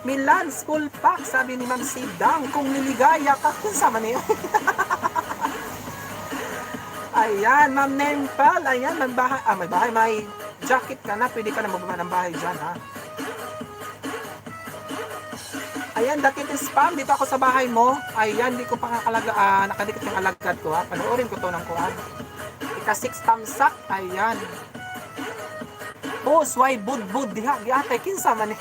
Milan School Pack, sabi ni Ma'am Sidang, kung liligaya ka, kung sama niyo. Ayan, Ma'am Nempel, ayan, may bahay, may bahay, may jacket ka na, pwede ka na magbaba ng bahay dyan, ha? Ayan, dakit spam, dito ako sa bahay mo. Ayan, di ko pa kakalaga, nakadikit yung alagad ko, ha? Panoorin ko to ng kuan. Ika 6 tamsak, ayan. Oh, sway budbud diha, giatay, kinsa man ni.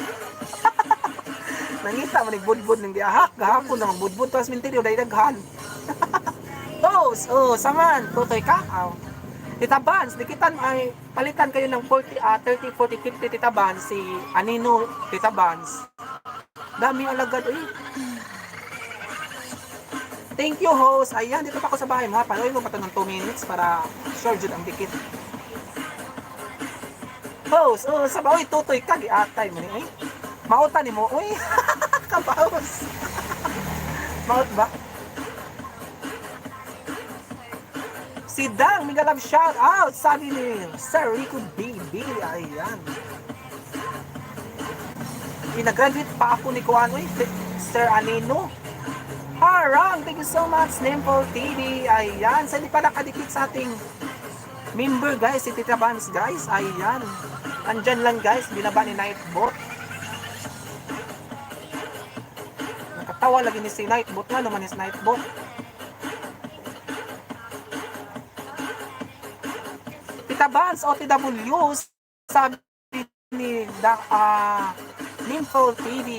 Nangita man ni budbud ng giahak, gahapon na magbudbud to sementeryo dahil daghan. Toes, oh, saman, tutoy ka. Aw. Tita Vance, dikitan ay palitan kayo ng 40, 30, 40, 50 Tita Vance, si Anino Tita Vance. Dami alagad eh. Thank you host. Ayan, dito pa ako sa bahay mo ha. Panoorin mo pa to ng 2 minutes para sure jud ang dikit. Host, oh, sa oy, tutoy ka giatay mo ni oy. Mauta ni mo, oy. Kabaos. Maut ba? Si Dang, mega love shout out, sabi ni Sir Rico BB. Ayan. Pinagraduate pa ako ni Kuan, oy, Sir Anino. Harang, thank you so much, Nimple TV. Ayan, sa hindi pa nakadikit sa ating member guys, si Tita Vance guys. Ayan. Andyan lang guys, binaba ni Nightbot. Nakatawa lagi ni si Nightbot nga naman ni si Nightbot. Tita Vance, OTW, sabi ni Nimple TV,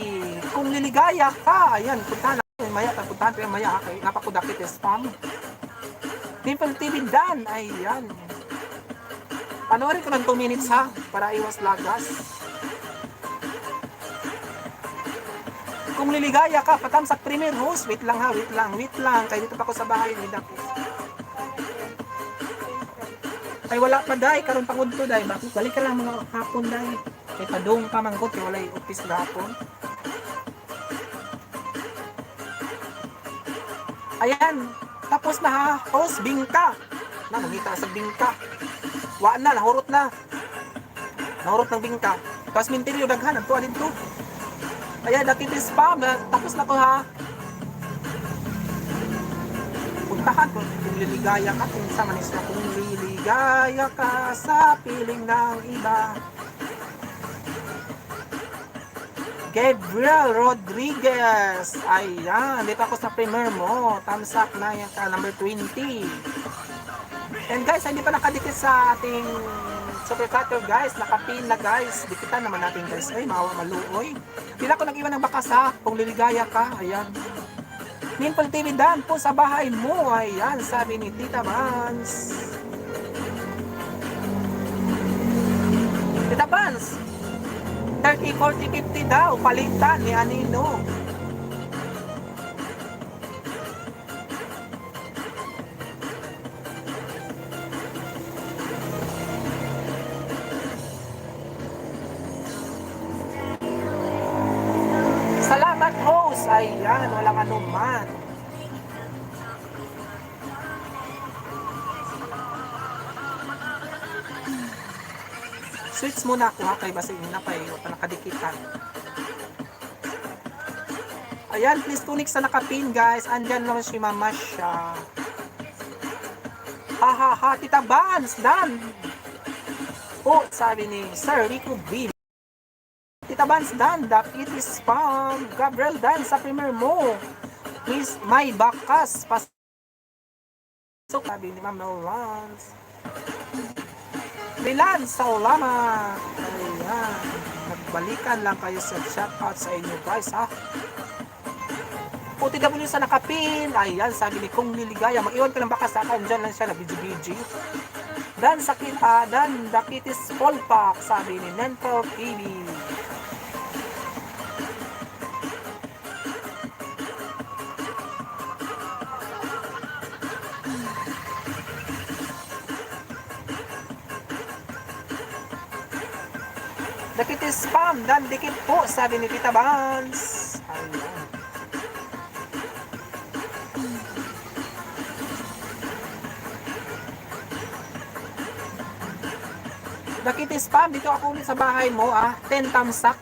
kung liligaya ka, ayan, puntahan natin maya, puntahan ko maya, kay napakudakit eh, spam. Nimple TV dan, ayan. Panoorin ko ng 2 minutes ha, para iwas lagas. Kung liligaya ka, patamsak premier host, wait lang ha, wait lang, wait lang, kaya dito pa ako sa bahay ni Dako. Ay wala pa day, karon pangud to day, bakit balik ka lang mga hapon day. Kay padung pa man gud kay walay office gahapon. Ayan, tapos na ha, host bingka. Na mangita sa bingka. Wa na, nahurot na. Nahurot ng bingka. Tapos minteryo daghan ang tuwa didto. Ayan, dakit spam na tapos na ko ha. Puntahan kung liligaya ka, kung sa manis na kung liligaya ka sa piling ng iba. Gabriel Rodriguez. Ayan, dito ako sa premier mo. Tamsak na yan ka, number 20. And guys, hindi pa nakadikit sa ating super cutter guys. Nakapin na guys. Dikitan naman natin guys. Ay, maawa maluoy. Hindi na ako nag-iwan ng bakas ha. Kung liligaya ka, ayan. Nimple TV Dan po sa bahay mo. Ayan, sabi ni Tita Vance. Tita Vance, 30, 40, 50 daw. Palitan ni Anino. Salamat host. Ayan, walang anuman. Switch muna ako ha, kay basta yun na pa eh, wala nakadikitan. Ayan, please tunik sa nakapin guys. Andyan naman si Mama siya. Ha ha ha, Tita Vance, dan. Oh, sabi ni Sir Rico B. Tita Vance, dan, the it is spam. Gabriel, dan, sa premier mo. Please, may bakas. Pasok, sabi ni Ma'am Lance. Milan, salamat. Ayan. Nagbalikan lang kayo sa shoutout sa inyo guys ha. OTW sa nakapin. Ayan, sabi ni Kong Liligaya. Mag-iwan ka ng baka sa akin. Diyan lang siya, na-BG-BG. Dan sakit, dan Dakitis Polpak, sabi ni Nento TV. Dakit is spam, dan dikit po, sabi ni Tita Vance. Ayan. Dakit is spam, dito ako ulit sa bahay mo, ah. 10 tamsak.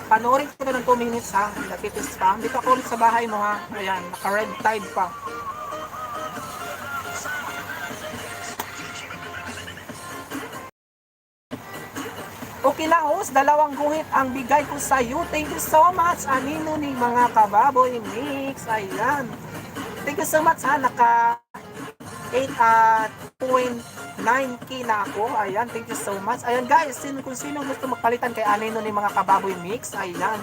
Panoorin ko to ng 2 minutes, ha. Dakit is spam. Dito ako ulit sa bahay mo, ha. Ayan, naka-red tide pa. Okay na, host. Dalawang guhit ang bigay ko sa iyo. Thank you so much, Anino ni mga kababoy mix. Ayan. Thank you so much, ha. Naka 8.9K na ako. Ayan, thank you so much. Ayan, guys, kung sino gusto magpalitan kay Anino ni mga kababoy mix, ayan.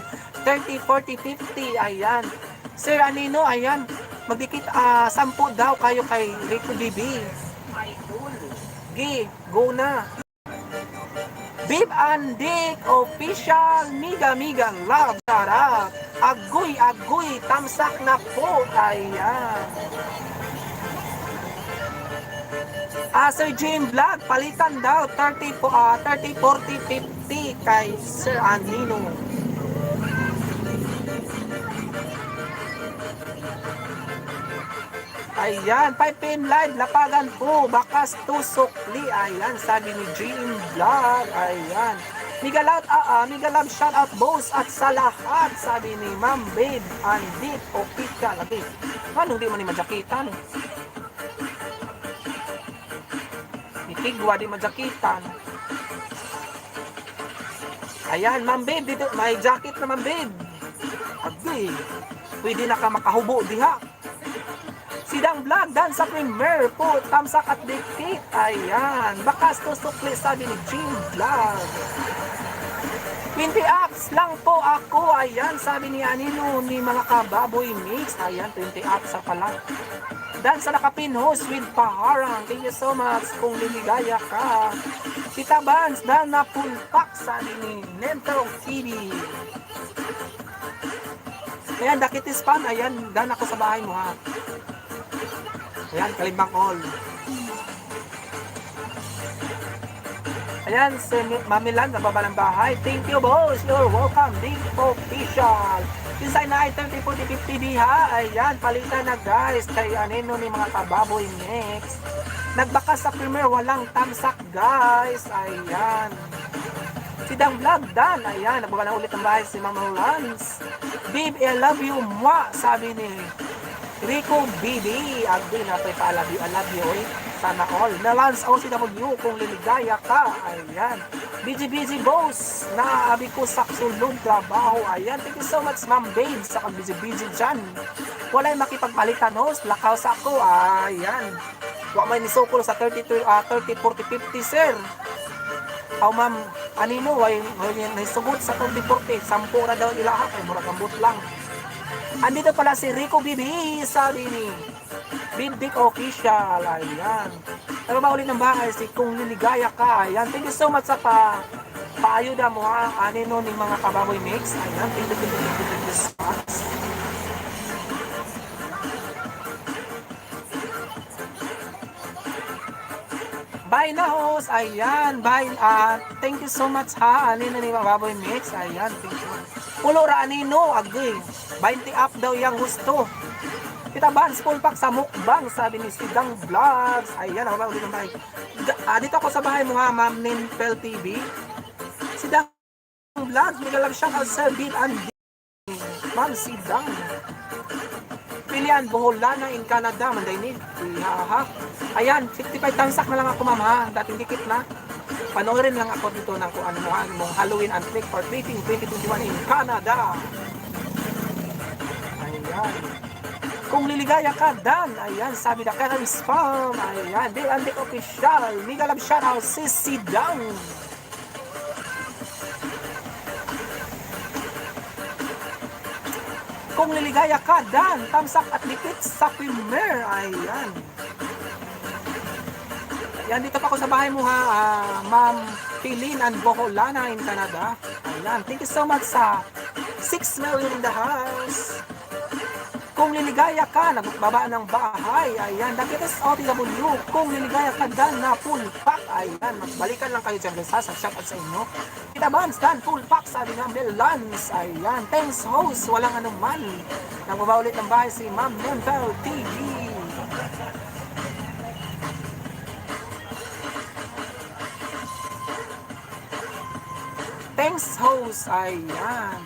30, 40, 50, ayan. Sir Anino, ayan. Magdikit, 10 daw kayo kay Rico BB. Idol. Gi, go na. Bib and Dick Official Miga Miga Love Sarap. Agoy agoy tamsak na po. Ayan. Ah, Sir Jim Vlog, palitan daw 30 po, 30 40 50 kay Sir Anino. Ayan, 5 PM live, lapagan po, bakas tusokli. Ayan, sabi ni GM Vlog. Ayan. Mega love, mega love shout out boss at sa lahat, sabi ni Ma'am Babe Andit Opika. Lagi. Ano, hindi man ni majakitan. Ni Kigwa, di majakitan. Ayan, Ma'am Babe, dito, may jacket na Ma'am Babe. Agay, pwede na ka makahubo diha. Sidang Vlog, dan sa premiere po, tamsak at dikit. Ayan, bakas tusukli, sabi ni Jim Vlog. 20 apps lang po ako. Ayan, sabi ni Anino ni mga kababoy mix. Ayan, 20 apps sa pala. Dan sa nakapin host with Paharang. Thank you so much kung liligaya ka. Tita Vance, dan na pulpak, sabi ni Nento TV. Ayan, dakit is spam. Ayan, dan ako sa bahay mo ha. Ayan, kalimbang all. Ayan, si Mamilan, nababa ng bahay. Thank you, boss. You're welcome. Big Official. Inside na item 30, 40, 50 diha. Ayan, palitan na guys. Kay anino ni mga kababoy next. Nagbakas sa premiere, walang tamsak guys. Ayan. Sidang Vlog, dan. Ayan, nagbaba na ulit ng bahay si Mama Lance. Babe, I love you, mwa, sabi ni Rico BB. Agdi na pa I love you, I love you, oy. Sana all. Melans OCW, kung liligaya ka. Ayan. Busy busy boss. Naabi ko sa sulod trabaho. Ayan. Thank you so much, Ma'am Babe, sa pag-busy busy dyan. Walay makipagpalitan, host. Lakaw sa ako. Ayan. Wa may nisukol sa 32, 30, 40, 50, sir. Aw ma'am, anino way way nisugot sa 30 40, sampu ra daw ilaha kay murag ambot lang. Andito pala si Rico BB, sabi ni Big Official. Ayan. Ano ba ulit ng bahay? Si Kung Liligaya Ka. Ayan. Thank you so much sa paayuda mo ha. Anino ni mga kababoy mix. Ayan. Thank you, thank you, thank you, thank you so much. Bye na host. Ayan. Bye. Thank you so much ha. Anino ni mga kababoy mix. Ayan. Thank you. Pulo ra anino. Agay. 20 up daw yang gusto. Tita Vance, full pack sa mukbang, sabi ni Sidang Vlogs. Ayan, ako ba ulit ng bahay. Dito ako sa bahay mo ha, Ma'am Ninfel TV. Sidang Vlogs, mega love shout out Sir Bill and Ma'am Sidang. Pilian, Boholana in Canada, Manday ni. Ha. Ayan, 55 tamsak na lang ako ma'am ha. Dating dikit na. Panoorin lang ako dito ng kung ano mo, mong Halloween and Trick or Treating 2021 in Canada. Ayan. Kung liligaya ka, dan. Ayan, sabi na Karen Spam. Ayan, Bill Andic Official. Mega love shoutout, Sissy Dang. Kung liligaya ka, dan. Tamsak at dikit sa premier. Ayan. Ayan, dito pa ako sa bahay mo ha, Ma'am Pilin and Boholana in Canada. Ayan, thank you so much sa 6 million in the house. Kung liligaya ka, nagbaba ng bahay. Ayan, Dakites OTW. Kung liligaya ka, dan na full pack. Ayan, magbalikan lang kayo dyan guys ha. Sa shout out sa inyo. Tita Bans, dan full pack. Sabi nga, Melans. Ayan, thanks host. Walang anuman. Nagbaba ulit ng bahay si Ma'am Nempel TV. Thanks host. Ayan.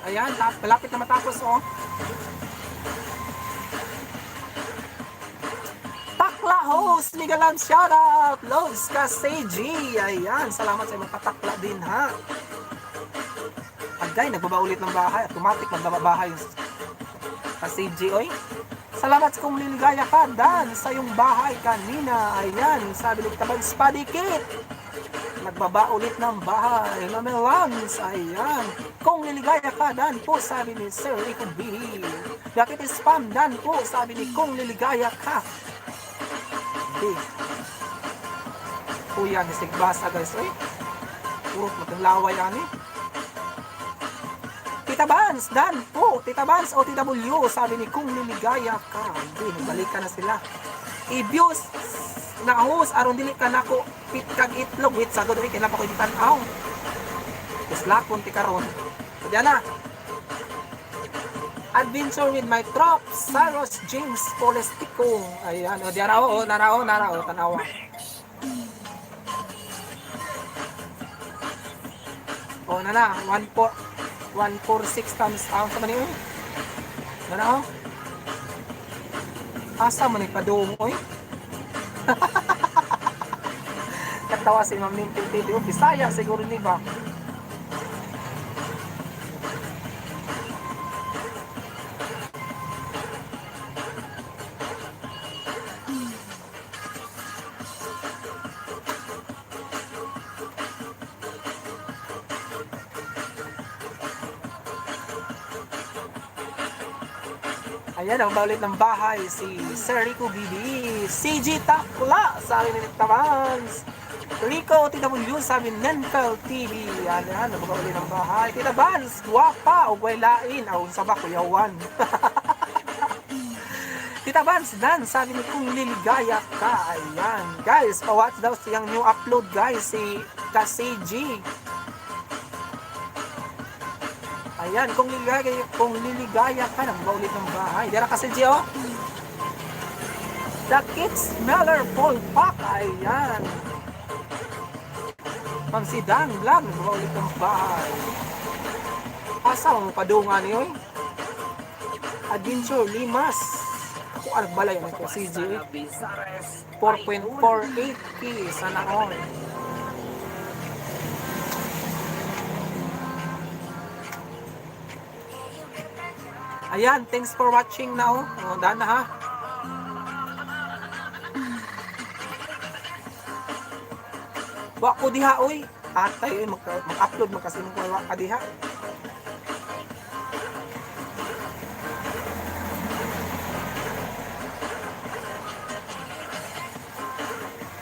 Ayan, malapit na matapos oh. Takla host, Ligalam shoutout, Loves ka CG. Ayan, salamat sa imong patakla din ha. Agay, nagbaba ulit ng bahay. Automatic magbababahay yung ka CG, oy. Salamat kung liligaya ka, Dan, sa iyong bahay kanina. Ayan, sabi ni Tabang Spadikit. Nagbaba ulit ng bahay. Mamelans, ayan. Kung liligaya ka, Dan po, sabi ni Sir Rico B. Bakit spam, Dan po, sabi ni kung liligaya ka. B. Kuya, ni Sigbasa, guys. Uy, purot matinglaway, ani. Tita Bans, Dan po. Tita Bans, OTW, sabi ni kung liligaya ka. Hindi, nagbalikan na sila. I-views na host, aron dili ka nako pit kag itlog. Wait, sagod, uy, kailan pa ko itanaw. Kuslakon ti karon. So, diyan na. Adventure with my trop, Saros James Polestico. Ayan, o, diyan na, o, nara, o, nara, o, tanawa. O, na na, 1, 4, 1, 4, 6 times out sa man yun. Na na, o. Asa man ipadung, oy. Katawa si Ma'am Limping TV. Oh, Bisaya siguro ni ba? Ayan, ang ulit ng bahay si Sir Rico BB. CG Takla, sabi ni Tabans. Rico TW, sabi ni Nenfel TV. Ayan, ayan, ang ulit ng bahay. Tita Bans, guwapa, o lain. Aw, sa ba, kuyawan. Tita Bans, Dan, sabi ni kung liligaya ka. Ayan, guys, pa-watch daw siyang new upload, guys, si Ka-CG. Ayan, kung liligaya ka, nang ulit ng bahay. Dira kasi, Gio. The Kids Meller Paul Pack. Ayan. Ma'am si Dan Vlog, nag ulit ng bahay. Asa mo padungan niyo eh? Adventure Limas. Ako ang balay ang ko CJ. 4.48K sana all. Ayan, thanks for watching now. Oh, daan na ha. Wa ko diha oy. Atay oy mag-upload man kasi mo wa ka diha.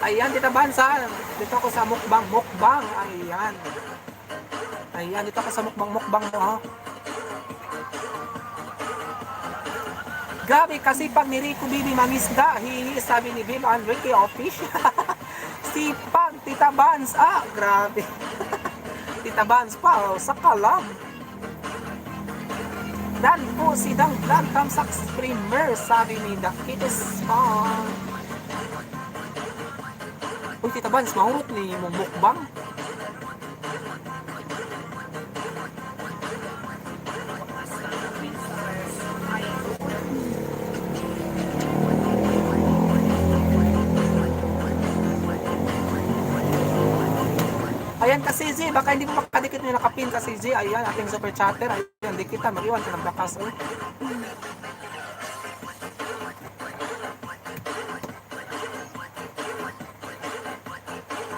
Ayan, Tita Bansa. Dito ako sa mukbang mukbang. Ayan. Ayan, dito ako sa mukbang mukbang mo ha. Grabe kasi pag ni Rico Bibi mangisda, hihi, sabi ni Bim Enrique Official. Sipag, Tita Bans. Ah, grabe. Tita Bans pa, oh, sa kalam. Dan po si Dang Vlog Tamsak Streamer, sabi ni The Kites Song. Uy, Tita Bans, mahurot ni mong mukbang. Ayan kasi Z, baka hindi mo makadikit yung nakapin kasi Z. Ayan, ating super chatter. Ayan, dikit ta, mag-iwan ka ng bakas. Oy.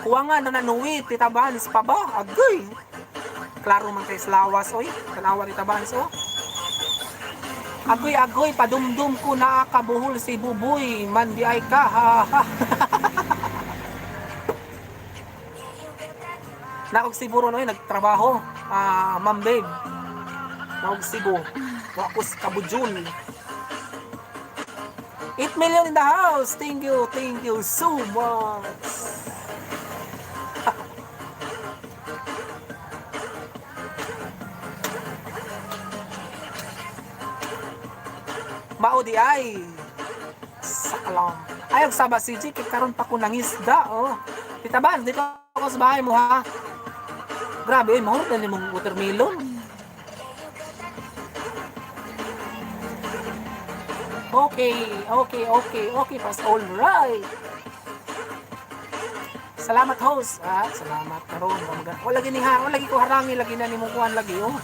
Kuha nga na nanuwi, Tita Vance pa ba? Agoy! Klaro man kay Slawas, oy. Tanawa Tita Vance, oh. Agoy, agoy, padumdum ko na kabuhol si Buboy. Mandi ay ka, ha, ha. Naog Cebu ron, oy, nagtrabaho. Ah, Ma'am Babe. Naog Cebu. Wa ko sa Kabujul. 8 million in the house. Thank you so much. Mao di ay. Saklong. Ay, og saba si G, kay karon pa ko nangisda, oh. Tita Bans, dito ako sa bahay mo, ha? Grabe, eh, mahurot na ni mong watermelon. Okay, pas all right. Salamat host. Ah, salamat karon. Wala gini ha, wala lagi ko harangi lagi na nimong kuan lagi oh.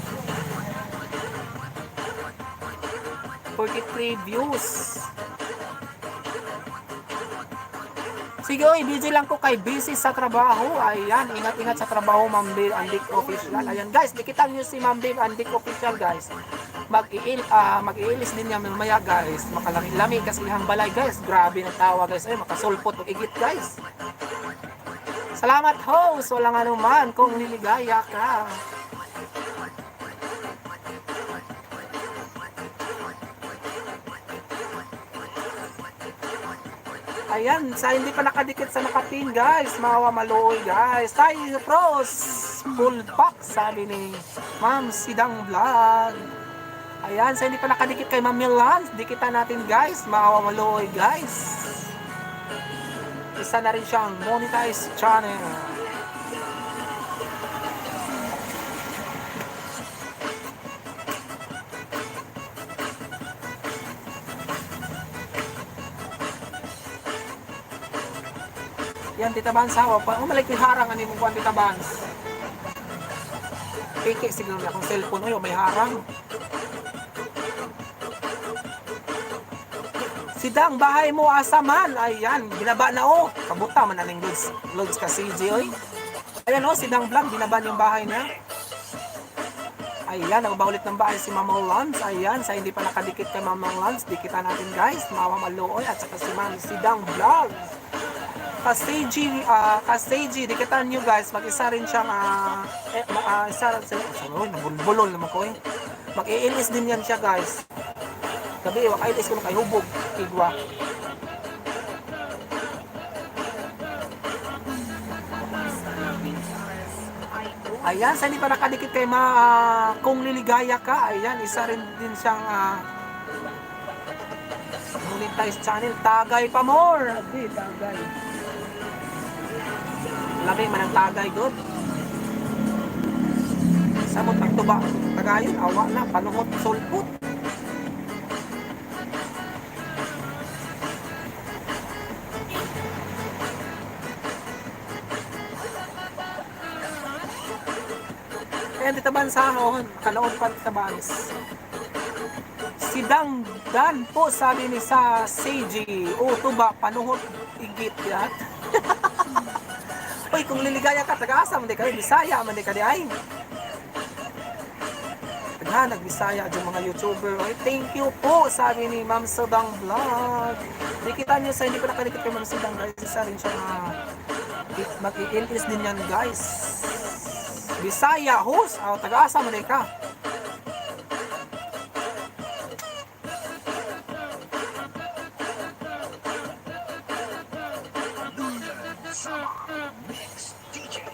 43 views. Sige, oy, busy lang ko kay busy sa trabaho. Ayan, ingat-ingat sa trabaho, Ma'am Babe Andik Official. Ayan, guys, dikitan niyo si Ma'am Babe Andik Official, guys. Mag-iilis din niya mamaya, guys. Makalami-lami kasi ihang balay, guys. Grabe ng tawa, guys. Ay, makasulpot og igit, guys. Salamat, host. Walang anuman kung liligaya ka. Ayan, sa hindi pa nakadikit sa nakapin, guys. Mawa maluoy, guys. Tayo, pros! Full pack, sabi ni Ma'am Sidang Vlog. Ayan, sa hindi pa nakadikit kay Ma'am Milan, dikitan natin, guys. Maawa maluoy, guys. Isa na rin siyang monetized channel. Yan, Tita Bans, ha? Oh, malay ko'y harang, ano yung kuwan, Tita Bans? Piki, siguro na akong cellphone. Uy, oh, may harang. Sidang, bahay mo, asa man. Ayan, binaba na, oh. Kabuta man aning loads, loads ka, CJ, oy. Ayan, oh, Sidang Vlog, binaba yung bahay niya. Ayan, nagbaba ulit ng bahay si Mama Lance. Ayan, sa hindi pa nakadikit kay Mama Lance, dikitan natin, guys. Mama Maluoy at saka si Ma'am Sidang Vlog. Kaseji, Kaseji, dikitan nyo guys, mag-isa rin siyang, isa rin siya, sorry, nabulbulol naman ko eh. Mag-iilis din yan siya guys. Gabi, wakailis ko na kay hubog, igwa. Ayan, sa hindi pa nakadikit kay ma, kung liligaya ka, ayan, isa rin din siyang, monetized channel, tagay pa more. Abi, tagay. Lami man ang tagay god. Samot ang tuba. Tagayon, awa na, panuhot, sulpot. Ayan, Tita Bans ha, oh, kanood pa Tita Bans. Si Dang Dan po, sabi ni sa CG, o tuba, panuhot, igit yat. Uy, kung liligaya ka, taga-asa man di kayo, Bisaya man di ka di ay. Daghan, nagbisaya dyan mga YouTuber. Ay, thank you po, sabi ni Ma'am Sudang Vlog. Nakita niyo sa hindi ko nakadikit kay Ma'am Sudang guys, isa rin siya na mag-i-LS din yan guys. Bisaya, host. Oh, taga-asa man di ka. Mix DJ.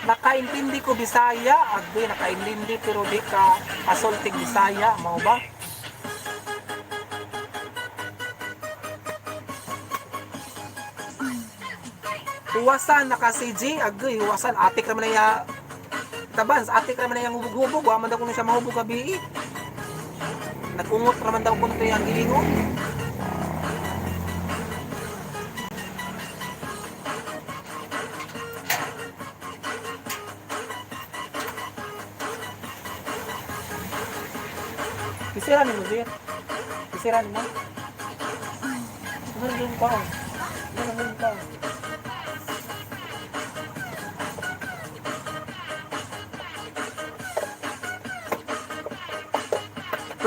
Nakaintindi ko Bisaya, agdi nakaintindi pero di ka asultig Bisaya, mao ba? Huwasan naka CJ, agay huwasan atik raman na ya. Tabans, atik raman na yang hubog-hubog, wa man daw kuno siya mahubog gabi. Nag-ungot raman daw kuno kay ang giingon. Kisira ni mo, Zir. Kisira ni mo. Ano yung kaon? Ano yung kaon?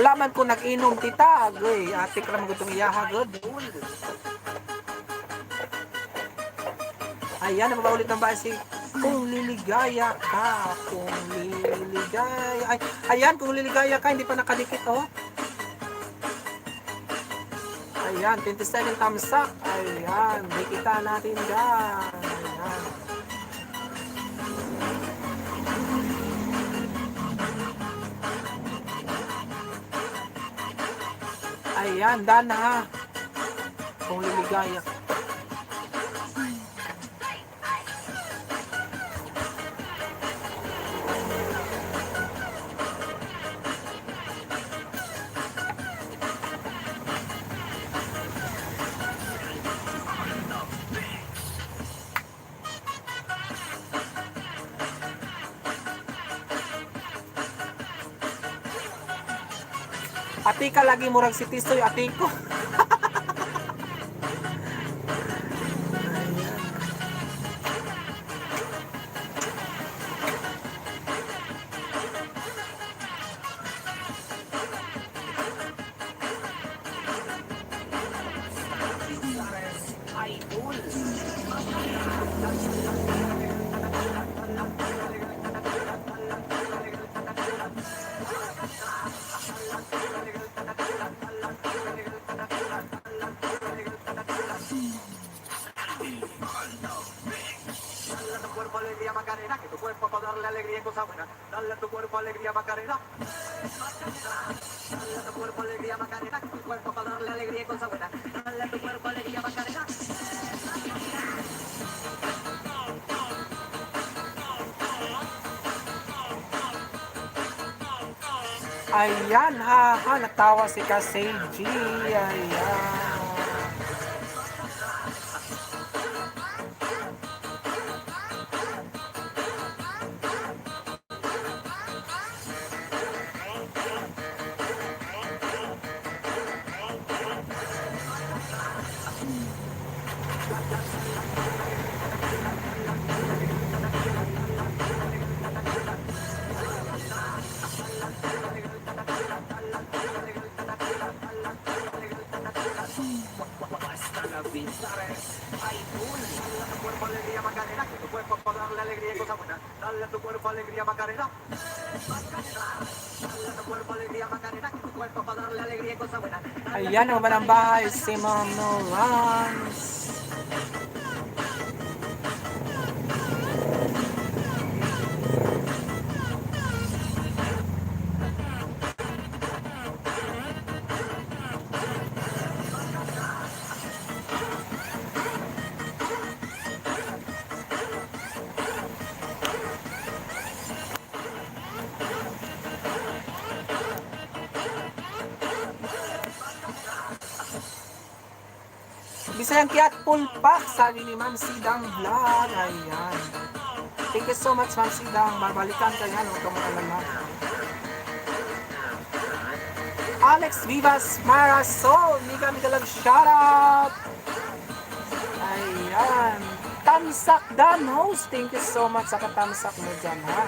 Wala man ko nag-inom, tita. Agoy, ate ka lang gutong iyaha, good. Ayan, nababa ulit ng bahay si Kung Liligaya Ka. Kung Liligaya. Ay, ayan, Kung Liligaya Ka, hindi pa nakadikit, oh. Ayan, 27 tamsak. Ayan, dikita natin dyan. Ayan. Ayan, done na ha. Kung Liligaya Ka. Ate ka lagi murag si Tisoy, ate ko. Dale a tu cuerpo alegría, Macarena, que tu cuerpo para darle alegría y cosa buena. Dale a tu cuerpo alegría, Macarena. Dale a tu cuerpo alegría, Macarena, que tu cuerpo para darle alegría y cosa buena. Dale a tu cuerpo alegría, Macarena. Ayan, ha, ha, natawa si Kasey G. Ayan. Dale a tu cuerpo alegría, Macarena, que tu cuerpo para darle alegría y cosa buena. Dale a tu cuerpo alegría, Macarena. Dale a tu cuerpo alegría, Macarena, que tu cuerpo para darle alegría y cosa buena. Ayan, ang ng bahay si Ma'am Nolans. Bisayang Kiat Pulpak, sabi ni Ma'am Sidang Vlog. Ayan. Thank you so much, Ma'am Sidang. Babalikan ka yan. Huwag kang mag-alala. Alex Vivas Marasol. Mega mega love shoutout. Ayan. Tamsak Dan host. Thank you so much sa katamsak mo dyan, ha?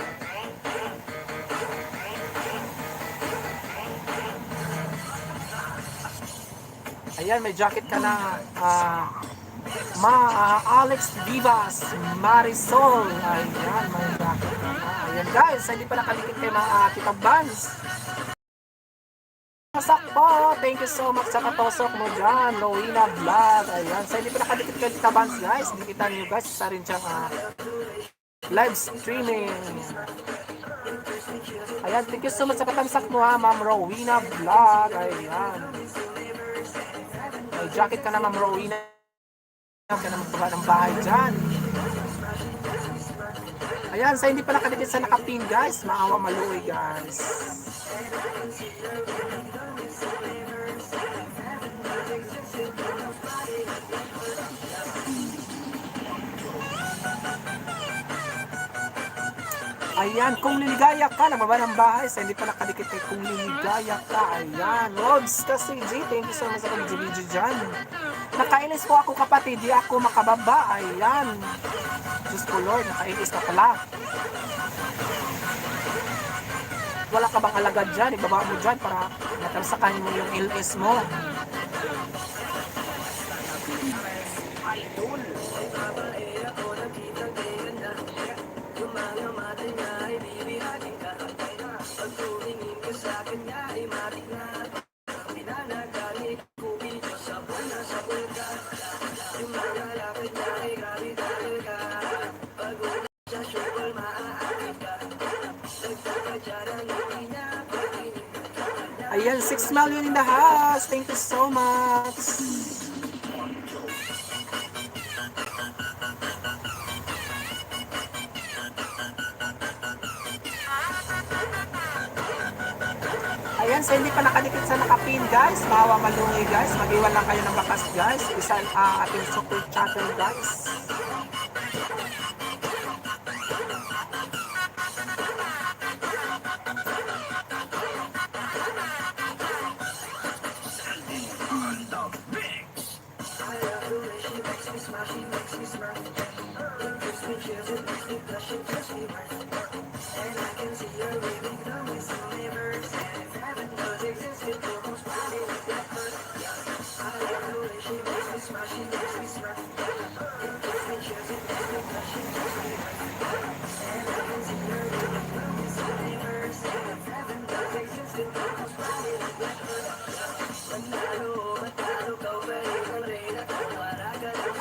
Ayan, may jacket ka na. Alex Vivas Marisol. Ayan, may jacket ka na. Ayan guys, hindi pa nakalikit kay mga Tita Vans. Sakpo! Thank you so much sa katosok mo dyan, Rowena Vlog. Ayan, sa hindi pa nakadikit kay Tita Vans guys, dikitan nyo guys, isa rin siyang live streaming. Ayan, thank you so much sa katamsak mo ha, Ma'am Rowena Vlog. Ayan. May jacket ka na, Ma'am Rowena. Huwag ka na magbaba ng bahay dyan. Ayan, sa hindi pa nakadikit sa nakapin guys, maawa maluoy guys. Ayan, Kung Liligaya Ka, nagbaba ng bahay sa hindi pa nakadikit kay Kung Liligaya Ka. Ayan, Robs kasi G, thank you so much sa pag-video dyan. Nakainis po ako kapatid, di ako makababa. Ayan. Diyos ko Lord, nakainis ka pala. Wala ka bang alagad dyan? Ibaba mo dyan para matamsakan mo yung LS mo. Ayan, 6 million in the house. Thank you so much. Ayan, so hindi pa nakadikit sa nakapin, guys. Maawa malungay, guys. Mag-iwan lang kayo ng bakas, guys. Isa ang ating super chatter, guys.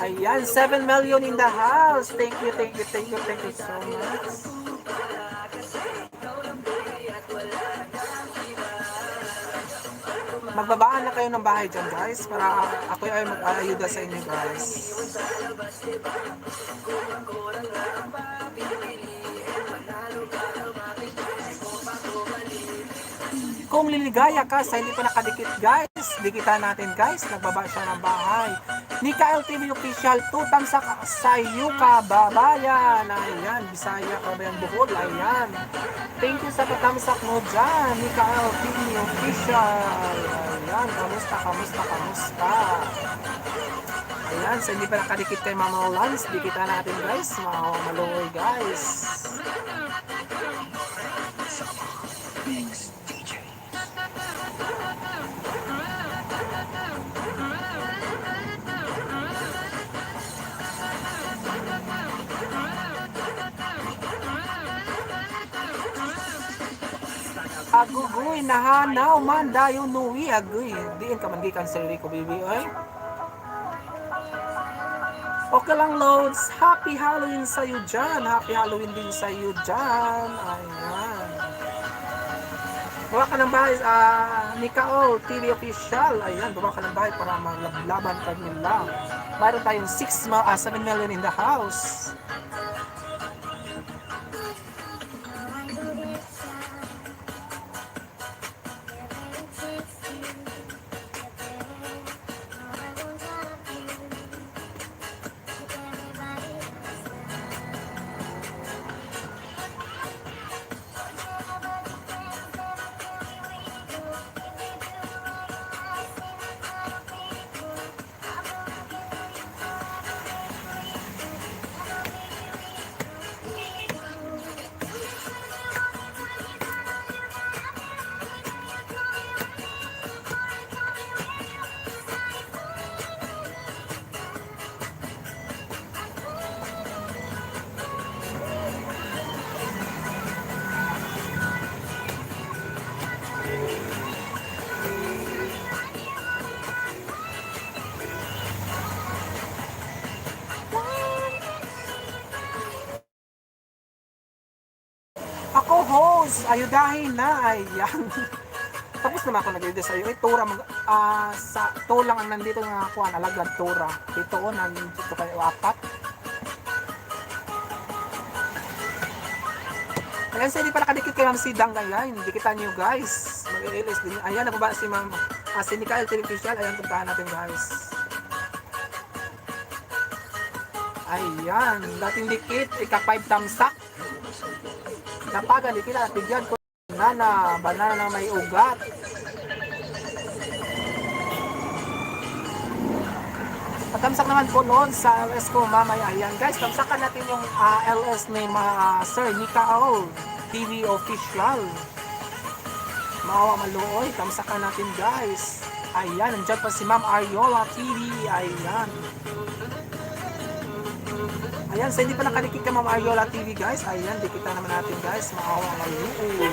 Ayan, 7 million in the house. Thank you, thank you, thank you, thank you so much. Magbabaan na kayo ng bahay dyan, guys, para ako ay mag-aayuda sa inyo, guys. Kung liligaya ka sa hindi pa nakadikit, guys, dikitan natin, guys. Nagbaba siya ng bahay. Nika LTV Official, tutang sa iyo, kababayan. Ayan, Bisaya, kababayan, Bohol. Ayan. Thank you sa patamsak mo dyan, Nika LTV Official. Ayan, kamusta, kamusta, kamusta. Ayan, sa hindi pa nakadikit kay Mama Lance, dikitan natin, guys. Mga maluoy, guys. Agugoy, nahanaw man dayon nuwi agoy. Diin ka man gikan Sir Rico baby oy. Okay lang, Loads. Happy Halloween sa iyo dyan. Happy Halloween din sa iyo dyan. Ayan. Bawa ka ng bahay, Nikaol TV Official. Ayan, bawa ka ng bahay para maglablaban ka nila. Mayroon tayong 7 million in the house. Ako host, ayudahin na. Ayan. Tapos naman ako nag sa iyo. Eh, Tura, sa to lang ang nandito nga kuan, alagad Tura. Dito oh, nandito kayo apat. Ayan, sa hindi pa nakadikit kay Ma'am Sidang ayan, dikitan niyo, guys. Mag-LS din. Ayan, nababa si Ma'am, si Mikael Teleficial. Ayan, puntahan natin, guys. Ayan, dating dikit, ika 5 tamsak. Napagan, dikit at bigyan ko banana, banana na may ugat. Patamsak naman po noon sa LS ko mamaya. Ayan guys, tamsakan natin yung LS ni Sir Nikaol TV Official. Maawa maluoy. Tamsakan natin, guys. Ayan, nandiyan pa si Ma'am Ariola TV. Ayan. Ayan, sa hindi pa nakadikit ka Ma'am Ariola TV, guys. Ayan, dikita naman natin, guys. Maawa maluoy.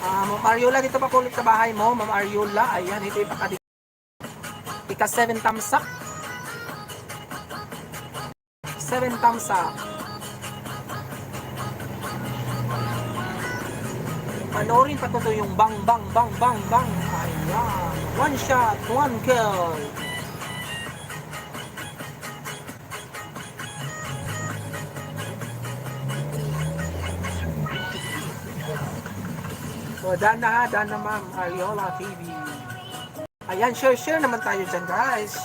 Ah, Ma'am Ariola, dito pa kulit sa bahay mo. Ma'am Ariola, ayan, ito ipakadikit. Ika 7 tamsak. 7 tamsak. Panoorin pa to yung bang bang bang bang bang. Ayan. One shot, one kill. So, dana ha, dana ma'am, Ariola TV. Ayan, share share naman tayo dyan, guys.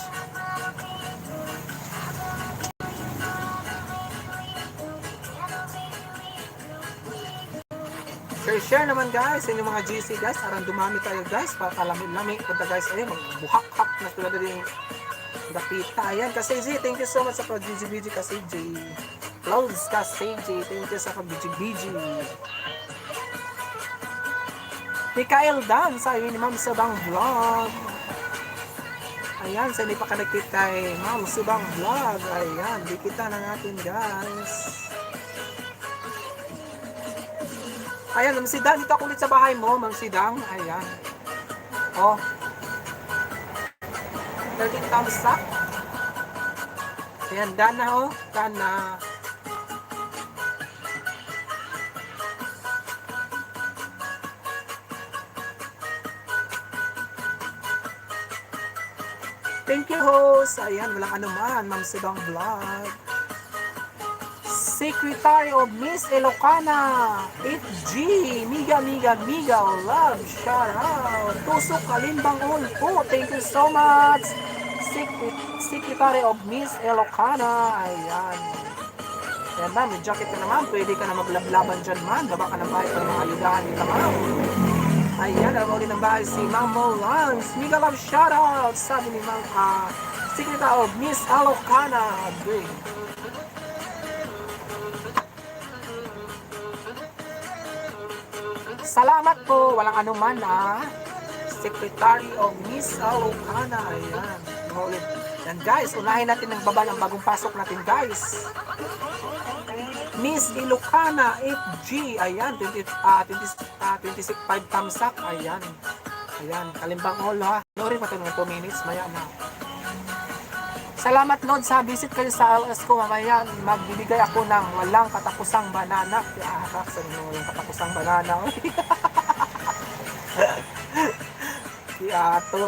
Share share naman guys sa inyong mga GC guys. Aran dumami tayo guys para kalami-lami. Punta guys, ayun, magbuhak-hak na tulad din dapita. Ayan, kasi Z, thank you so much sa pag-GGBG kasi J. Close kasi J, thank you sa pag-GGBG. Mikael Dan, sabi ni Ma'am Subang Vlog. Ayan, sa hindi pa connected kay Ma'am Subang Vlog. Ayan, dikita na natin guys. Ayan, Ma'am Sidang, dito ako ulit sa bahay mo, Ma'am Sidang. Ayan. Oh. 13 thumbs up. Ayan, done na oh. Done na. Thank you, host. Ayan, walang anuman, Ma'am Sidang Vlog. Secretary of Miss Ilocana, 8G, Miga Miga Miga, love, shout out. Tusok Kalimbang all po. Thank you so much. Secretary of Miss Ilocana. Ayan. Ayan ma'am, may jacket ka na ma'am. Pwede ka na maglablaban dyan ma'am. Baba ka ng bahay para maayudahan kita ma'am. Ayan, alam ulit ng bahay si Ma'am Molans. Mega love shoutout, sabi ni Ma'am Secretary of Miss Alocana. Agree. Salamat po, walang anuman ah. Secretary of Miss Alocana. Ayan. Mga ulit. Yan guys, unahin natin ang baba ng bagong pasok natin guys. Miss Ilocana FG. Ayan, 20, 20, 26, 5 tamsak. Ayan. Ayan, kalimbang all ha. Lori pa ito ng 2 minutes, maya na. Salamat Lord sa visit kayo sa LS ko mamaya. Magbibigay ako ng walang katapusang banana. Ah, sa inyo, walang katapusang banana. Kiatot.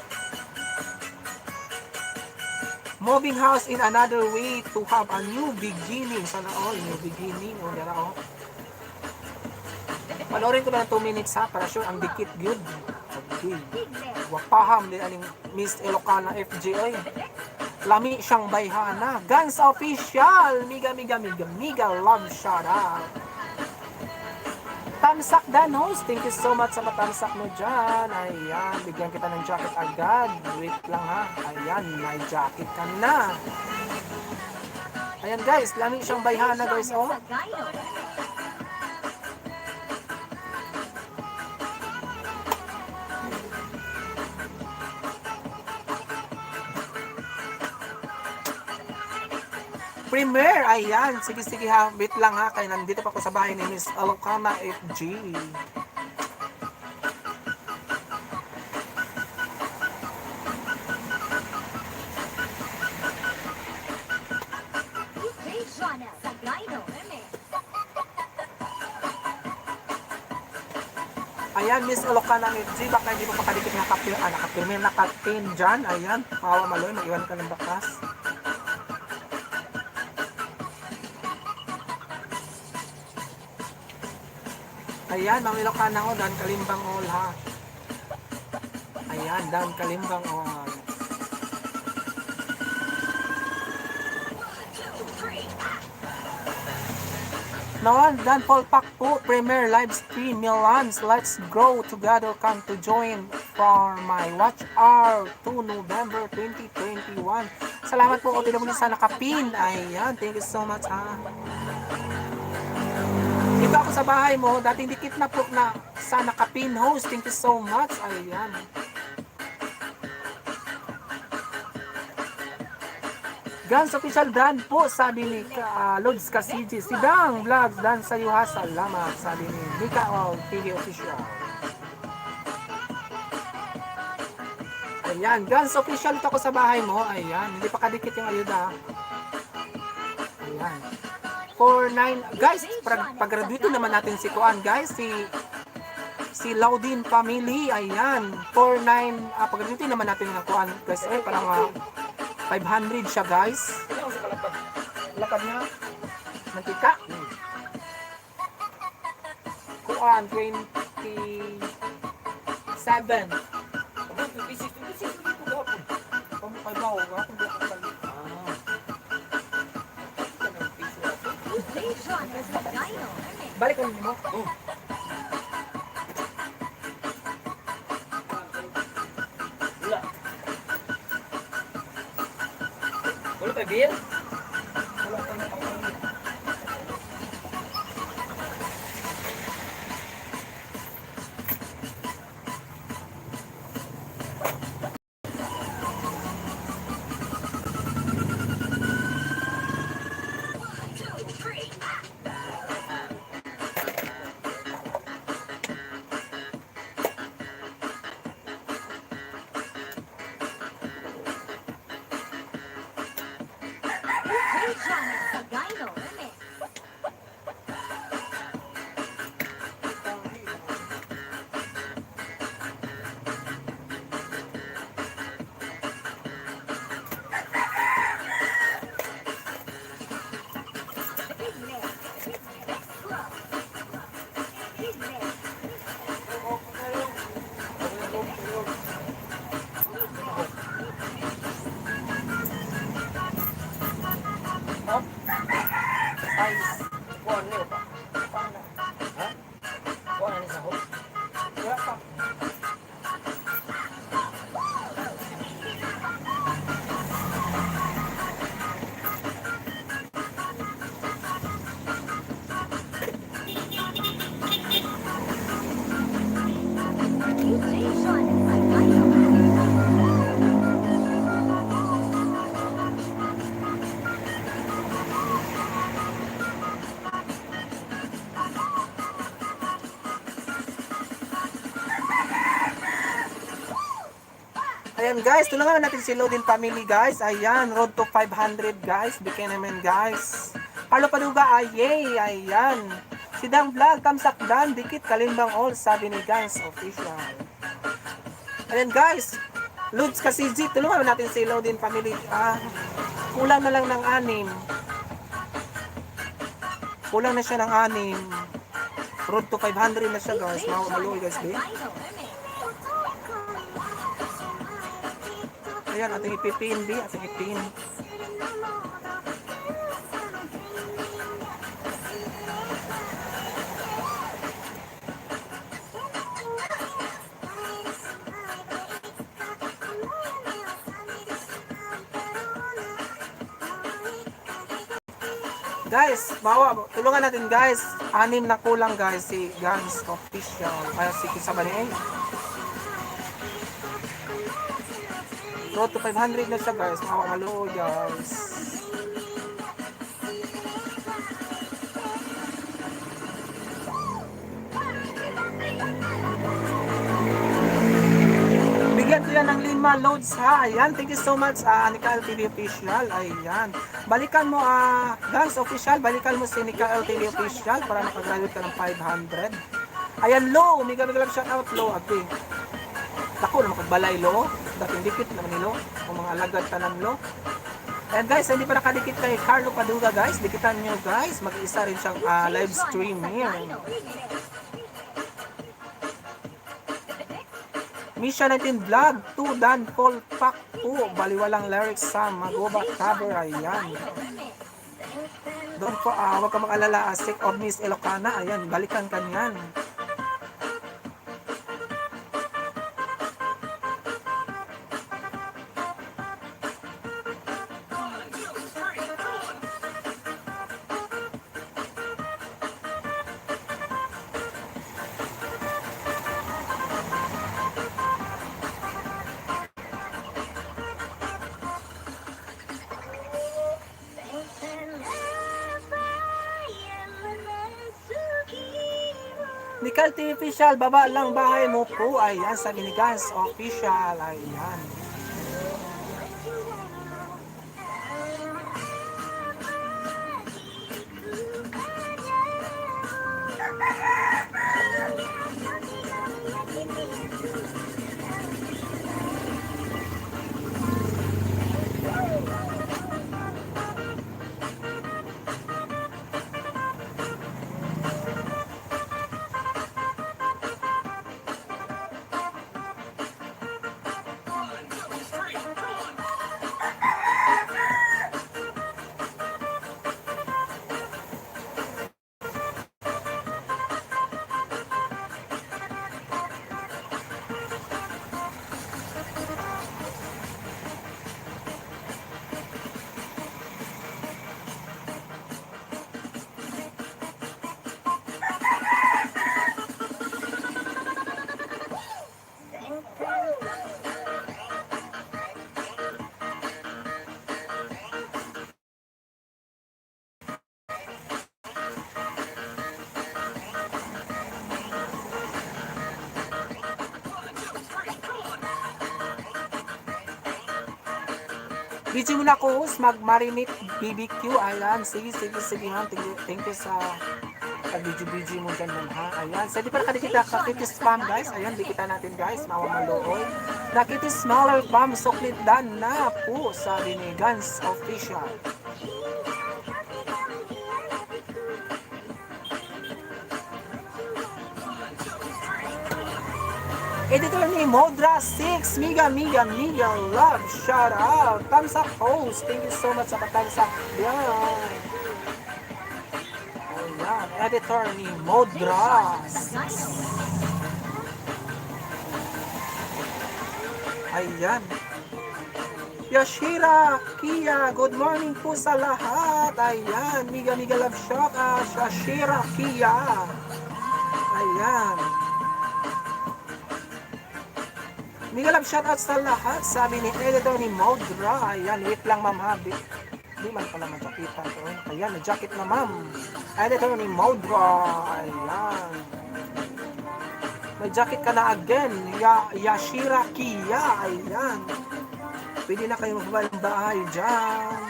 Moving house in another way to have a new beginning. Sana all, new beginning. O, dara o. Panoorin ko na ng 2 minutes ha, para sure ang dikit good. Okay. Wapaham din aning Miss Ilocana FJ oy. Lami siyang bayhana. Guns Official! Miga, miga, miga, miga, love shout out. Tamsak Dan host, thank you so much sa patamsak mo dyan. Ayan, bigyan kita ng jacket agad. Wait lang ha. Ayan, may jacket ka na. Ayan guys, lami siyang bayhana guys oh. Sagayno. Premier, ayan. Sige, sige ha. Wait lang ha. Kaya nandito pa ako sa bahay ni Miss Alocana FG. DJ Channel Sagayno MX. Ayan, Miss Alocana FG. Baka hindi mo pa kadikit nakapir, nakapirmi, nakapin dyan. Ayan, maawa maloy. Mag-iwan ka ng bakas. Ayan, Ma'am Ilocana ko. Dan Kalimbang all ha. Ayan, Dan Kalimbang all. Noon, Dan Paul Pak po, Premier Live Stream, Milan's Let's Grow Together, come to join for my watch hour 2 November 2021. Salamat po, OTW sa nakapin. Ayan, thank you so much, ha. Dito ako sa bahay mo, dating dikit na po na sa nakapin host. Thank you so much. Ayan. Guns Official Dan po, sabi ni Lods Kasiji. Si Dang Vlogs, Dan sa ha, salamat, sabi ni Mika o TV Official. Ayan, Guns Official, ito ako sa bahay mo. Ayan, hindi pa kadikit yung ayuda. Ayan. 4-9. Guys, pag-graduate naman natin si Kuan, guys, si si Laudin Family. Ayan, 4-9. Pag-graduate naman natin ng Kuan, guys. Ay, parang 500 siya, guys. Ano sa kalapad? Lakad niya. Mantika. Kuan, 27. Abot, 26, 26 dito gahapon. Pamukay ba? Huwag akong di ako kalit. Ah. Rejana Sagaino Remix. Balik ko mo. Oh. Wala. Wala pa beer? Wala pa na ako. Rejana Sagaino Remix. Big Mix. Mix Club. Big Mix. Size. Kuan niyo pa. Paano? Ha? Kuan ani sa hook. Wala pa. DJ Sean Sagaino. Ayan guys, tulungan natin si Lodin Family guys. Ayan, road to 500 guys. Bikin naman guys. Carlo Paduga, ayay, ayan. Si Dang Vlog, Tamsak Dan, Dikit, Kalimbang All, sabi ni Guns Official. Ayan guys, Lods kasi G, tulungan natin si Lodin Family. Kulang na lang ng anim. Kulang na siya ng anim. Road to 500 na siya guys. DJ Sean Maluoy guys, di. Sagaino Remix. Ayan, ating ipipin, di. Ating ipin. Guys, bawa, tulungan natin guys. Anim na kulang guys si Guns Official. Ay, si Kisabani eh. Road to 500 na siya guys. Mawa maluo guys. Bigyan ko yan ng lima loads ha. Ayan, thank you so much Nika LTV Official. Ayan. Balikan mo Guns Official, balikan mo si Nika LTV Official para makagraduate ka ng 500. Ayan, low. Mega mega love shout out low. Abi. Dako na makagbalay lo. Dating dikit naman nilo. Ang mga alagad tanan lo. And guys, hindi pa nakadikit kay Carlo Paduga guys. Dikitan nyo guys. Mag-isa rin siyang live stream here. Sagaino Remix. Misha 19 Vlog 2 Dan Paul Pak 2 Baliwalang lyrics sa Magoba cover. Ayan. Remix. Doon po, huwag ka mag-alala, sick of Miss Ilocana. Ayan, balikan ka niyan. Nicole TV Official, baba lang bahay mo po. Ayan, sabi ni Gans Official. Ayan. Video mo na ko, host, mag-marinate BBQ. Ayan, sige, sige, sige, ha. Thank you sa pag-video-video mo dyan, ma'am, ha. Ayan, sa di pa nakadikit na kakitis spam, guys. Ayan, dikita natin, guys. Mawamaluoy. Nakitis smaller spam, suklit dan na po, sabi ni Guns Official. Editor ni Modra 6, Miga Miga Miga Love, shout out. Thumbs up host. Thank you so much sa pa-thumbs up. Yan. Ayan, editor ni Modra 6. Ayan. Yashira Kia, good morning po sa lahat. Ayan, Miga Miga Love shout out. Yashira Kia. Ayan. Mega love shoutout sa lahat, sabi ni editor ni Maudra. Ayan, wait lang ma'am ha. Di man pala majakitan to. Ayan, may jacket na ma'am. Editor ni Maudra. Ayan. May jacket ka na again. Yashira Kia. Ayan. Pwede na kayo magbaba ng bahay dyan.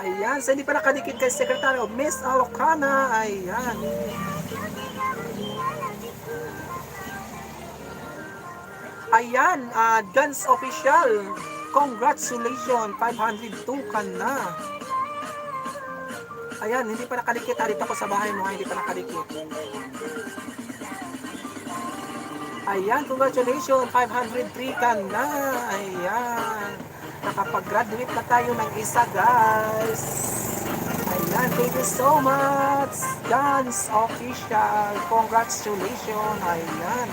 Ayan, sa hindi pa nakadikit kay Secretary of Miss Alocana. Ayan. Ayan, Guns Official. Congratulations, 502 ka na. Ayan, hindi pa nakadikit. Ah, dito ko sa bahay mo, ah, hindi pa nakadikit. Ayan, congratulations, 503 ka na. Ayan. Nakapag-graduate na tayo ng isa, guys. Ayan, thank you so much, Guns Official. Congratulations. Ayan.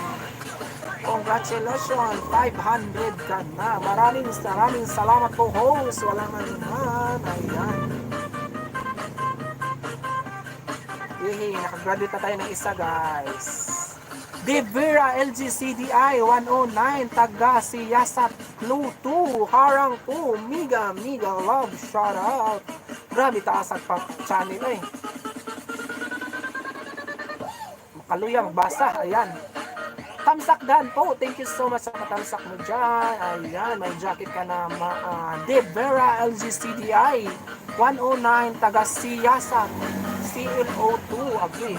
Congratulations, 500 ka na. Maraming maraming salamat po, host. Walang anuman. Ayan. Yehey, nakagraduate na tayo ng isa, guys. Divera LGCDI 109 taga Siyasat Clue 2 Harang po Miga Miga Love shout out. Grabe taas ang pa channel eh. Makaluya magbasa. Ayan. Tamsak Dan po. Thank you so much sa katamsak mo dyan. Ayan, may jacket ka na Devera LGCDI 109 taga Siyasat CLO2. Agree.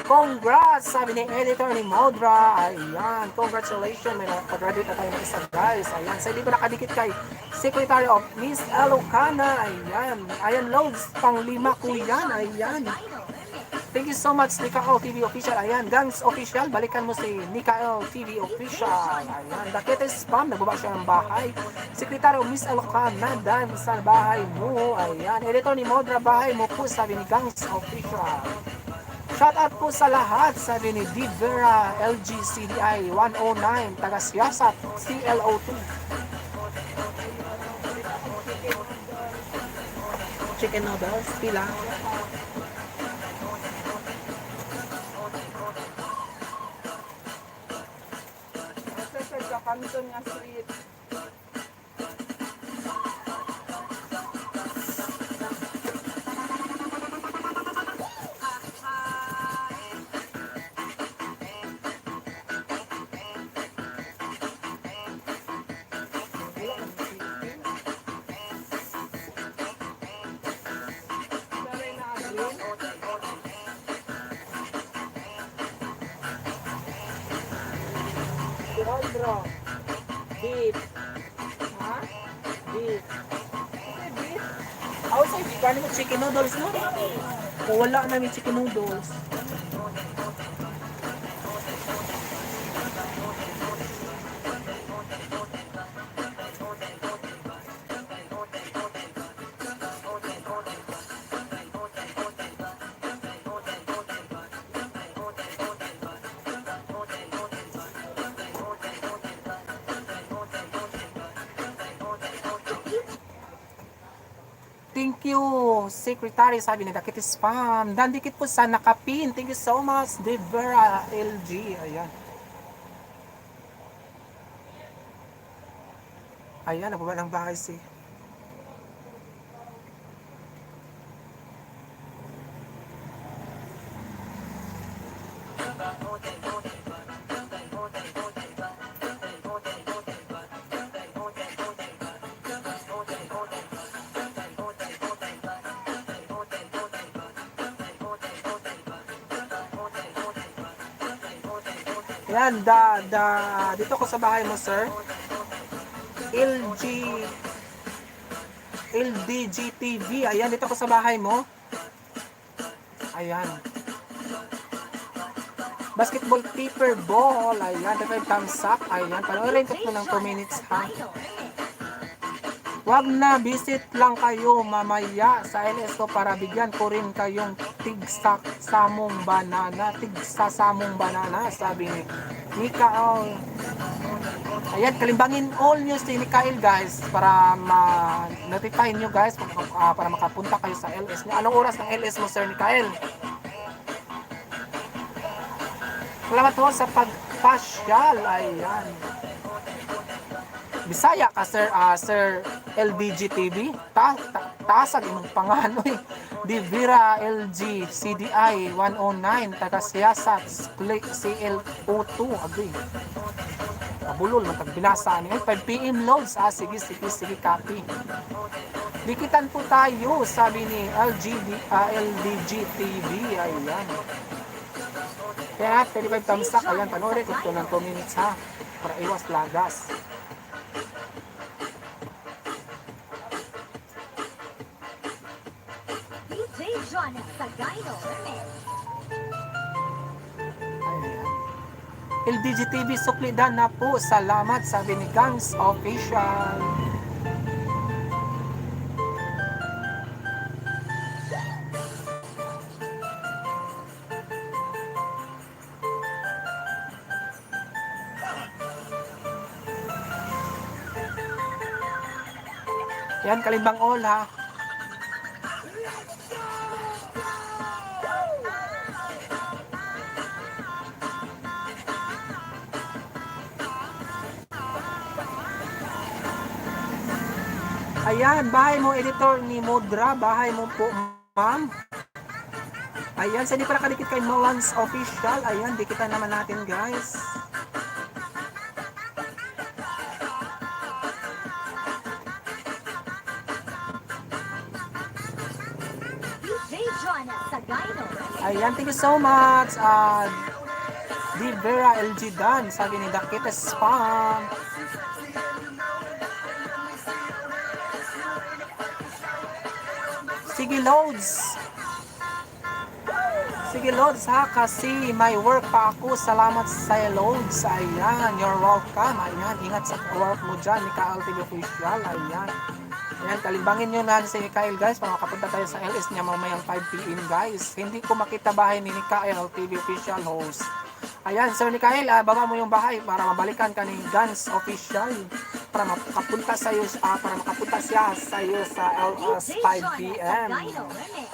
Congrats! Sabi ni editor ni Modra. Ayan, congratulations. May nakagraduate na tayo ng isa, guys. Ayan, sa hindi pa nakadikit kay Secretary of Miss Elocana. Ayan, ayan, loads. Pang lima ko yan. Ayan. Thank you so much, Nikael TV Official. Ayan, Gangs Official. Balikan mo si Nikael TV Official. Ayan, Dakete Spam. Nagbaba siya ng bahay. Secretary of Miss Elocana, dan sa bahay mo. Ayan, editor ni Modra, bahay mo po, sabi ni Gangs Official. Shout out po sa lahat, sabi ni Divera LGCDI 109, taga Siyasat, CLO2. Chicken noodles, pila. Asa sa Kamton nga street. Leandro. Beef. Ha? Beef. Kasi beef. Ako sa hindi mo chicken noodles, no? O wala na may chicken noodles. Thank you, Secretary. Sabi ni Dakit Spam. Dandikit po sa nakapin. Thank you so much, Devera LG. Ayan. Ayan, nababa ng bahay si. Ayan, dito ko sa bahay mo, sir. LG, LDG TV. Ayan, dito ko sa bahay mo. Ayan. Basketball paper ball. Ayan, 35 thumbs up. Ayan, panoorin ko po ng 2 minutes, ha. Wag na, visit lang kayo mamaya sa LS ko para bigyan ko rin kayong tigsak samong banana, tigsa samong banana, sabi ni Mikael. Ayan, kalimbangin all news ni Mikael, guys, para ma-notify nyo, guys, para makapunta kayo sa LS niya. Anong oras ng LS mo, Sir Mikael? Salamat po sa pagpasyal. Ayan. Bisaya ka, sir, Sir LDG TV. Tasag imong panganoy. Divira LG CDI 109 taga Siyasat CLO2 agree. Mabulol man tag binasa ni. Ay, 5 PM loads. Ah, sige sige sige, copy. Dikitan po tayo, sabi ni LGD, LDG TV. Ayan. Kaya 35 thumbs up. Ayan, panoorin ko ito ng 2 minutes, ha. Para iwas lagas. DJ Jonah Sagaino Remix. Ayan. LDG TV, suklida na po. Salamat, sabi ni Gangs Official. Yan, kalimbang all, ha. Ayan, bahay mo, editor ni Modra. Bahay mo po, ma'am. Ayan, sa hindi pa nakadikit kay Molans Official. Ayan, dikitan naman natin, guys. DJ Jonah Sagaino Remix. Ayan, thank you so much. Di Vera LG Dan, sabi ni Dakita Spam. Sige, Loads. Sige, Loads, ha, kasi may work pa ako. Salamat sa Loads. Ayan, you're welcome. Ayan, ingat sa work mo dyan, Mikael TV Official. Ayan. Ayan, kalimbangin nyo na si Mikael, guys, para makapunta tayo sa LS niya mamayang 5 p.m., guys. Hindi ko makita bahay ni Mikael TV Official host. Ayan, Sir Mikael, baba mo yung bahay para mabalikan ka ni Guns Official para makapunta sa iyo, para makapunta siya sa iyo sa LS DJ 5 Jonah p.m. Sagaino Remix.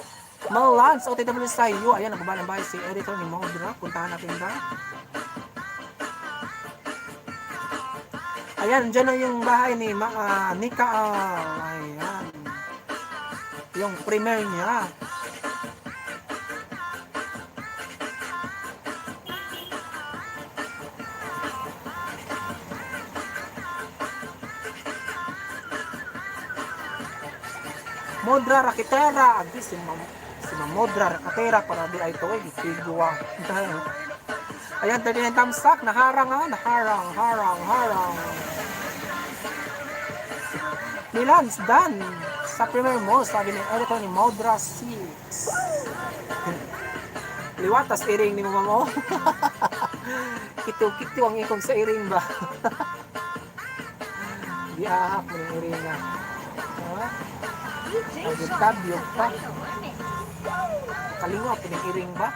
Malans, OTW sa iyo. Ayan, nagbaba ng bahay si editor ni Modra. Puntahan natin ba? Ayan, dyan na yung bahay ni Nikaal. Ayan. Yung premiere niya. Modra Rakitera. Agi si Ma'am Modra Rakitera para di ay tuig igwa. Ayan, 39 tamsak. Naharang ha. Naharang, harang, harang. Milans, dan. Sa premier mo, sabi ni editor ni Modra 6. Liwatas iring ni mama mo. Kitiw-kitiw ang ikong sa iring ba? Giahak mo ng iring nga. Ha? DJ Ay, Jonas tabyo pa. Sagaino Remix. Kalingaw, pining iring ba?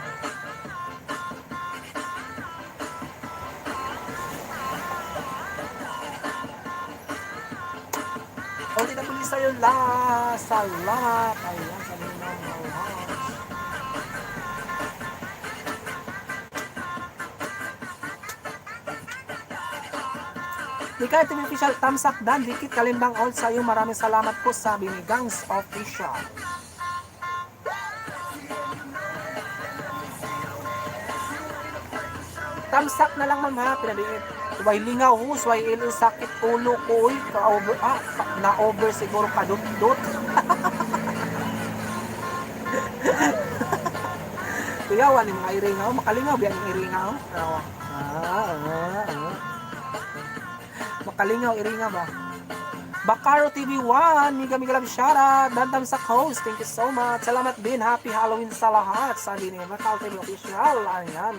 O, di na pulis sa'yo la. Salamat. Ayan, sa mga mga. Di kaya TV Official, Tamsak Dan, Dikit Kalimbang All sa iyo. Maraming salamat po, sabi ni Gangs Official. Tamsak na lang ma'am ha, pinabiit. Way lingaw hus, way ilo sakit ulo ko, uy, ka-over, na-over siguro kadut-dut. Kuyawan yung mga iringaw, makalingaw biyan yung iringaw. Ah, ah, ah. Makalingaw iringaw ba? Bakaro TV 1, Miga Miga Love shoutout, Dandam sa host, thank you so much. Salamat din, happy Halloween sa lahat. Sabi ni Bakaro TV Official, ayan.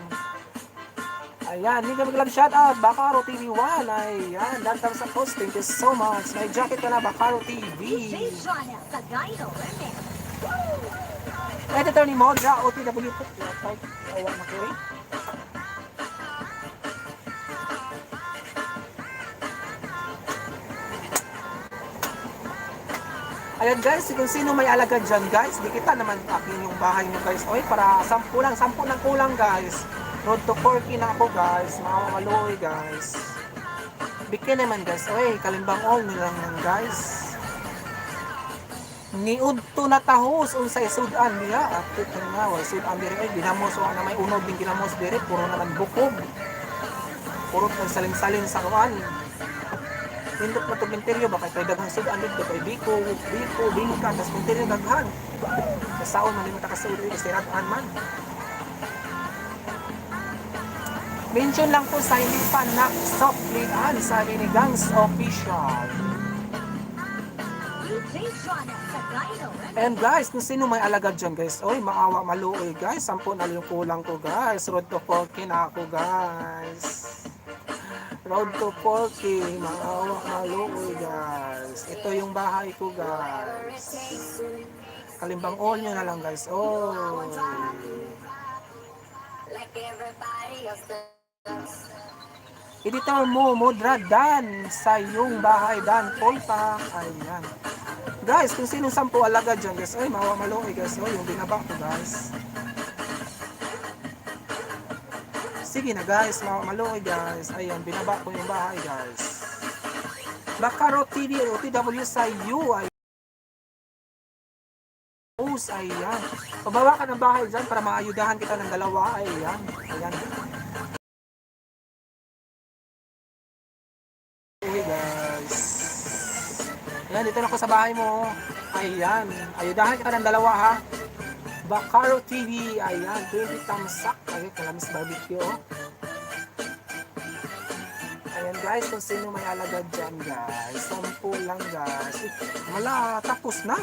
Ayan, Miga Miga Love shoutout, Bakaro TV 1, ayan, Dandam sa host, thank you so much. May jacket ka na, Bakaro TV. DJ Jonas Sagaino Remix. Editor ni Modra, OTW po. Awa na ko eh. Ayan guys, kung sino may alagad dyan guys, di kita naman akin yung bahay nyo guys. Oy, para 10 lang, 10 ng kulang guys. Road to 4K na ako guys, mga maluoy guys. Bigyan naman guys, oy, kalimbang all nilang yan guys. Niudto na tahos unsay sudan niya at ito nga way sudan diri ay ginamos wa na may unod din ginamos diri puro naman bukog, puro kang salin-salin sa kuan. Nindot na tog interior ba kay kay daghang sudan dito kay biko biko bingka tas interior daghan sa saon man nimo ta kasud diri sirad-an man. Mention lang po sa hindi pa naksoklian, sabi ni Gangs Official. DJ Jonas Sagaino Remix. And guys, kung sino may alagad dyan guys, oy, maawa maluoy guys, 10 na lang yung kulang ko guys, road to 4K na ako guys. Road to 4K, maawa maluoy guys. Ito yung bahay ko guys. Kalimbang all nyo na lang guys, oy. Editor mo, Mudra Dan, sa iyong bahay, Dan Polpa. Ayan. Guys, kung sinong 10 alagad dyan, guys, ay, mawa maluoy, guys. Oy, yung binaba ko, guys. Sige na, guys, mawa maluoy, guys. Ayan, binaba ko yung bahay, guys. Bakaro TV o TW sa iyo, ay. Us, ayan. Pabawa ka ng bahay dyan para maayudahan kita ng dalawa. Ayan, ayan. Hey guys. Ayan, dito na ako sa bahay mo. Ayan. Ayudahan kita ng dalawa ha. Bakaro TV. Ayan, 20 tamsak. Ayan, kalamis barbecue. Oh. Ayan guys, kung sino may alagad dyan guys. 10 lang guys. Eh, wala, tapos na.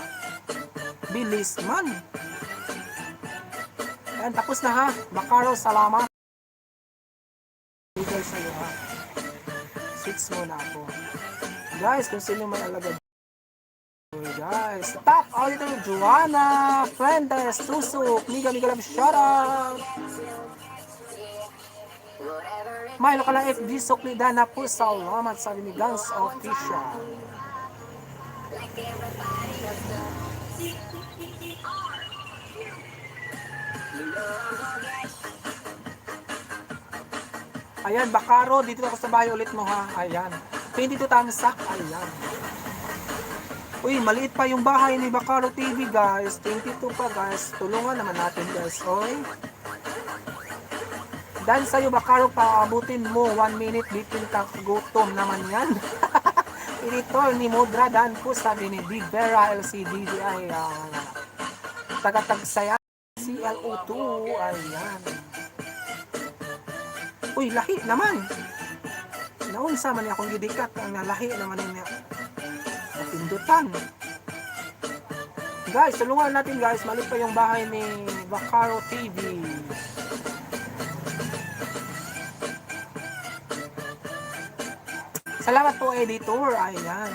Bilis man. Ayan, tapos na ha. Bakaro, salamat. Bigay sa'yo ha. Switch muna ako. Guys, kung sino may alagad. Guys, top auditor Joanna Fuentes Tusuk, Miga Miga Love shoutout. Milo ka lang FD Suklida na po, salamat sabi ni Guns Official. Ayan, Bakaro, dito ako sa bahay ulit mo ha. Ayan. 22 tamsak. Ayan. Uy, maliit pa yung bahay ni Bakaro TV, guys. 22 pa, guys. Tulungan naman natin, guys. Oy. Dan sa'yo, Bakaro, paabutin mo. 1 minute, bitin ka. Gutom naman yan. Editor ni Mudra Dan po, sabi ni Big Vera LCDD. Ayan. Taga-tagsaya. CLO2. Ayan. Uy, lahi naman. Naunsa man ni akong gidikat ang nalahi naman niya. Napindutan. Guys, tulungan natin, guys. Maliit pa yung bahay ni Bacaro TV. Salamat po, editor. Ayan.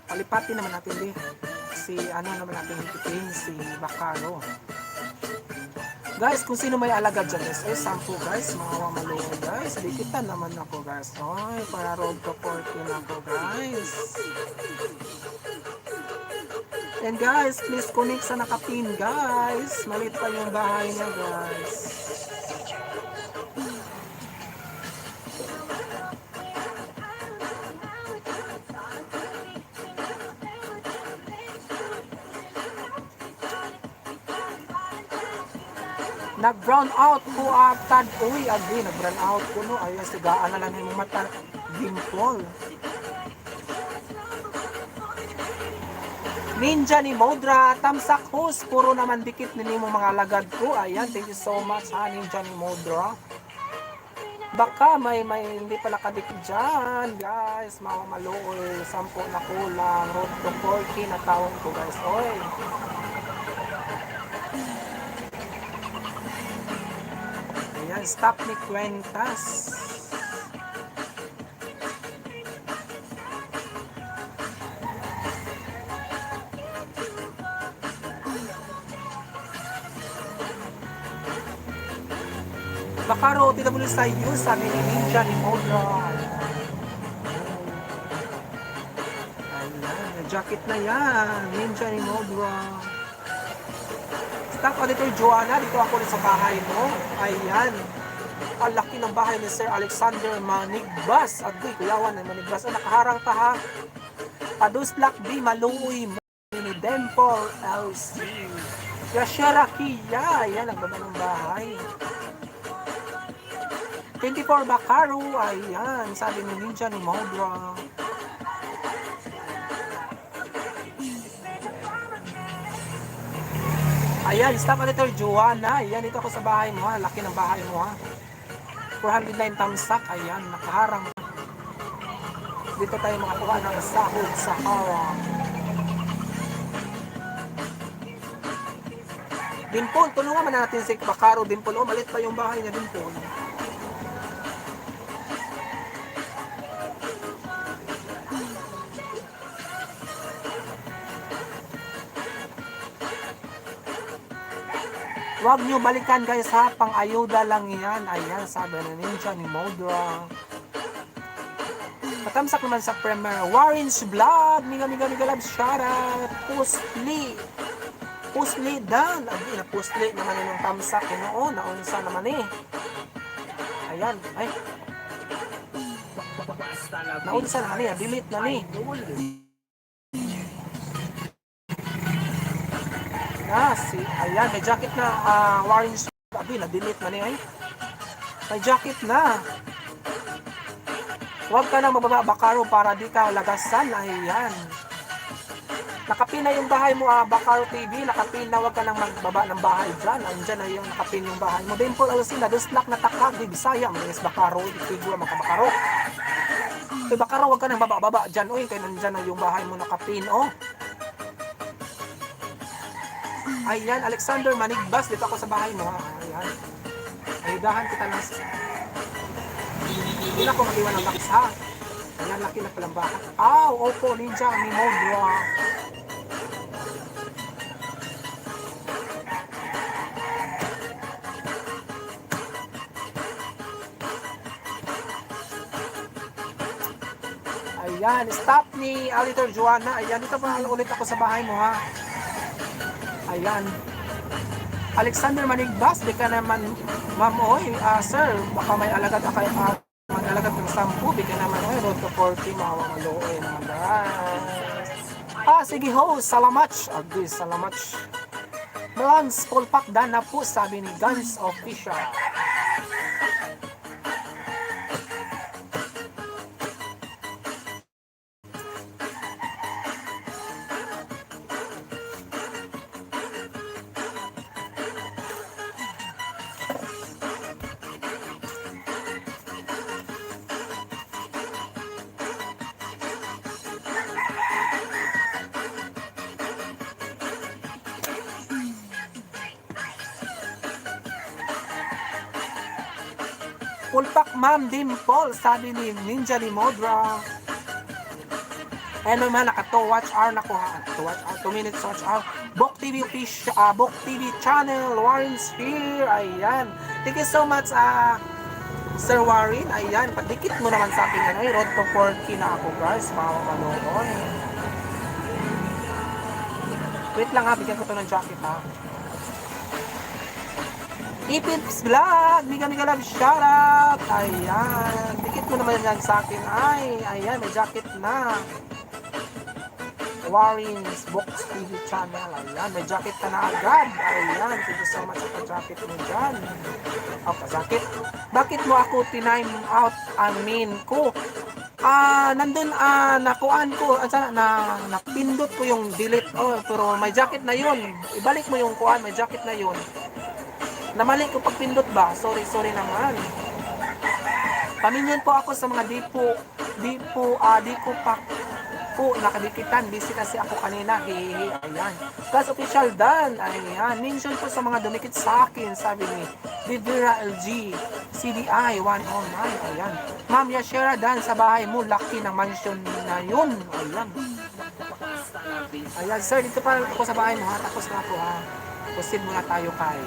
Palipatin naman natin di. Si ano naman natin hipitin, si Bacaro. Guys, kung sino may alagad dyan, guys, eh, 10 guys, mga maluwa guys. Dikitan naman ako, guys. Oy, para road to 14 ako, guys. And guys, please connect sa nakapin, guys. Maliit pa yung bahay niya, guys. Nag-brown out ko atad. Uy, agi, nag-brown out ko no. Ayun, sigaan na lang yung mata. Dimple. Ninja ni Modra, Tamsak host, puro naman dikit ni mo mga alagad ko. Ayan, thank you so much ha, Ninja ni Modra. Baka may hindi pala kadikit dyan, guys. Mga maluoy, 10 na kulang. Road to 40 na taon ko, guys. Oy. Ayan, stop ni Cuentas. Bakaro, TW sa iyo, sabi ni Ninja ni Modra. Ayan, may jacket na yan. Ninja ni Modra. Staff Auditor Joanna, dito ako rin sa bahay mo. Ayan. Ang laki ng bahay ni Sir Alexander Manigbas. Agoy, kuyawan ng Manigbas. Ah, nakaharang pa ha. Paduslak B, maluoy mo ni Demple LC. Yashera Kia. Ayan, nagbaba ng bahay. 24 Bakaru. Ayan, sabi ni Ninja ni Modra. Ayan, stop editor Joanna. Ayan, dito ako sa bahay mo ha. Laki ng bahay mo ha. 409 tamsak. Ayan, nakaharang. Dito tayo makakuha ng sahod sa harang. Dimpol, tulungan man natin si Bakaro Dimpol. Oh, malit pa yung bahay niya, Dimpol. Huwag nyo balikan, guys, ha, pang-ayuda lang yan. Ayan, sabi na Ninja ni Modra. Patamsak naman sa Premier Warren's Vlog. Miga miga miga love shoutout. Pusli. Pusli dan. Abi, na pusli naman yun ang tamsak. Noon, naunsa naman eh. Ayan, ay. Naunsa naman eh, delete na ni. Ah, si, ayan, may jacket na, ah, Warren's. Abi, na-delete na ni ay. May jacket na. Huwag ka nang mababa, Bakaro, para di ka lagasan. Ayan. Nakapin na yung bahay mo, ah, Bakaro TV. Nakapin na, huwag ka nang magbaba ng bahay dyan. Andyan na yung nakapin yung bahay mo. Dimple Alasina, duslak na takag, di Bisaya. Mga Bakaro, itigwa, mga Bakaro. Eh, Bakaro, huwag ka nang baba-baba dyan. Uy, kaya nandyan na yung bahay mo nakapin, oh. Ayan, Alexander Manigbas, dito ako sa bahay mo, ha. Ayan. Ayudahan kita ng. Hindi na ako mag-iwan ng box, ha. Ayan, laki na palang bahay. Aw, opo, ninja, ni Modra. Ayan, stop ni Auditor Joanna. Ayan, dito pa ulit ako sa bahay mo, ha. Ayan. Alexander Manigbas, di ka naman, ma'am, oy, ah, sir, baka may alagad ako, ah, may alagad ng 10, di ka naman, oy, road to 40, mawa maluoy naman, guys. Ah, sige ho, salamat. Agri, salamat. Bronze, pulpak na po, sabi ni Guns Official. Pulpak Ma'am Dimple, sabi ni Ninja Limodra. Ayan naman, naka 2 watch hour na ko ha. 2 watch hour, 2 minutes watch hour. Bok TV official, Bok TV channel, Warren's here. Ayan. Thank you so much, Sir Warren. Ayan, padikit mo naman sa akin. Ano, eh, road to 4K na ako, guys. Mga maluoy. Wait lang ha, bigyan ko to ng jacket ha. Ipips Vlog! Mega mega love shoutout! Ayan, dikit mo naman yan sa akin. Ay, ayan, may jacket na. Warren's Box TV channel. Ayan, may jacket ka na agad. Ayan, thank you so much sa pa-jacket mo dyan. Oh, pa-jacket. Bakit mo ako tinime out ang main ko? Nandun, nakuan ko, sana, na, napindot ko yung delete. Oh, pero may jacket na yun. Ibalik mo yung kuan, may jacket na yun. Namali ko pagpindot ba? Sorry, sorry naman. Paminyon po ako sa mga di ko pa po nakadikitan. Busy kasi ako kanina. Hehehe, ayan. Plus official dan. Ayan. Mention po sa mga dumikit sa akin, sabi ni Rivera LG, CDI 109. Ayan. Ma'am Yashera Dan, sa bahay mo, laki ng mansion na yun. Ayan. Ayan, sir, dito pa ako sa bahay mo ha. Tapos na ako ha. Proceed muna tayo kay.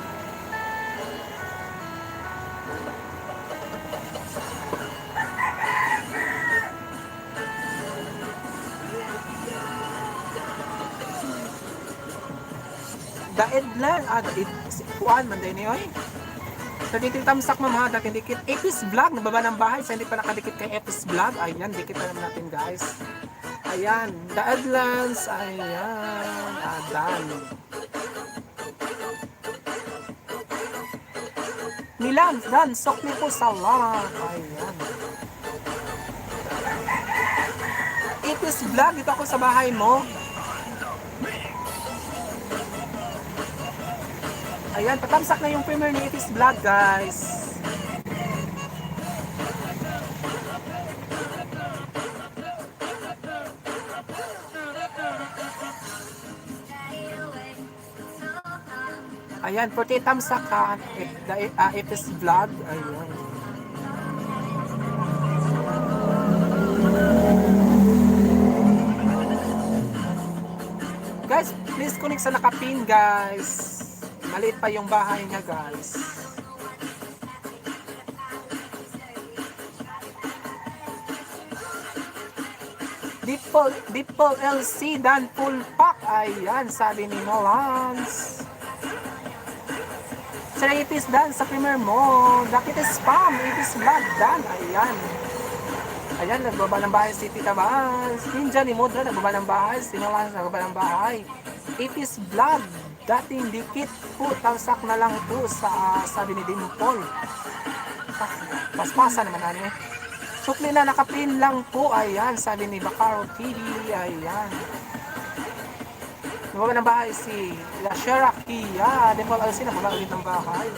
Daed lang. Daed. Kuan man din oy. So, dito yung tamsak ma'am ha, dating dikit. Epis Vlog, nababa ng bahay. Sa hindi pa nakadikit kay Epis Vlog. Ayan, dikit na naman natin guys. Ayan, The Adlans. Ayan, Adan. Milan, Dan, sokli po salamat. Ayan. Epis Vlog, dito ako sa bahay mo. Ayan, patamsak na yung premiere ni Epis Vlog, guys. Ayan, 48 tamsak ha. Epis Vlog. Ayan. Guys, please connect sa nakapin, guys. Maliit pa yung bahay niya, guys. Dipol, Dipol LC, Dan Pulpak. Ayan, sabi ni Nolans. Sir Ipis Dan, sa premier mo. Dakit spam, Ipis Vlog, Dan. Ayan. Ayan, nagbaba ng bahay si Tita Vance. Ninja ni Mudra, nagbaba ng bahay. Si Nolans, nagbaba ng bahay. Ipis Vlog, dating dikit po, tamsak na lang po sa sabi ni Dimple. Paspasa naman ano eh. Sukli na nakapin lang po. Ayan, sabi ni Bacaro TV. Ayan. Nagbaba ng bahay si La Sherakia. Dimple LC, nagbaba ulit ng bahay.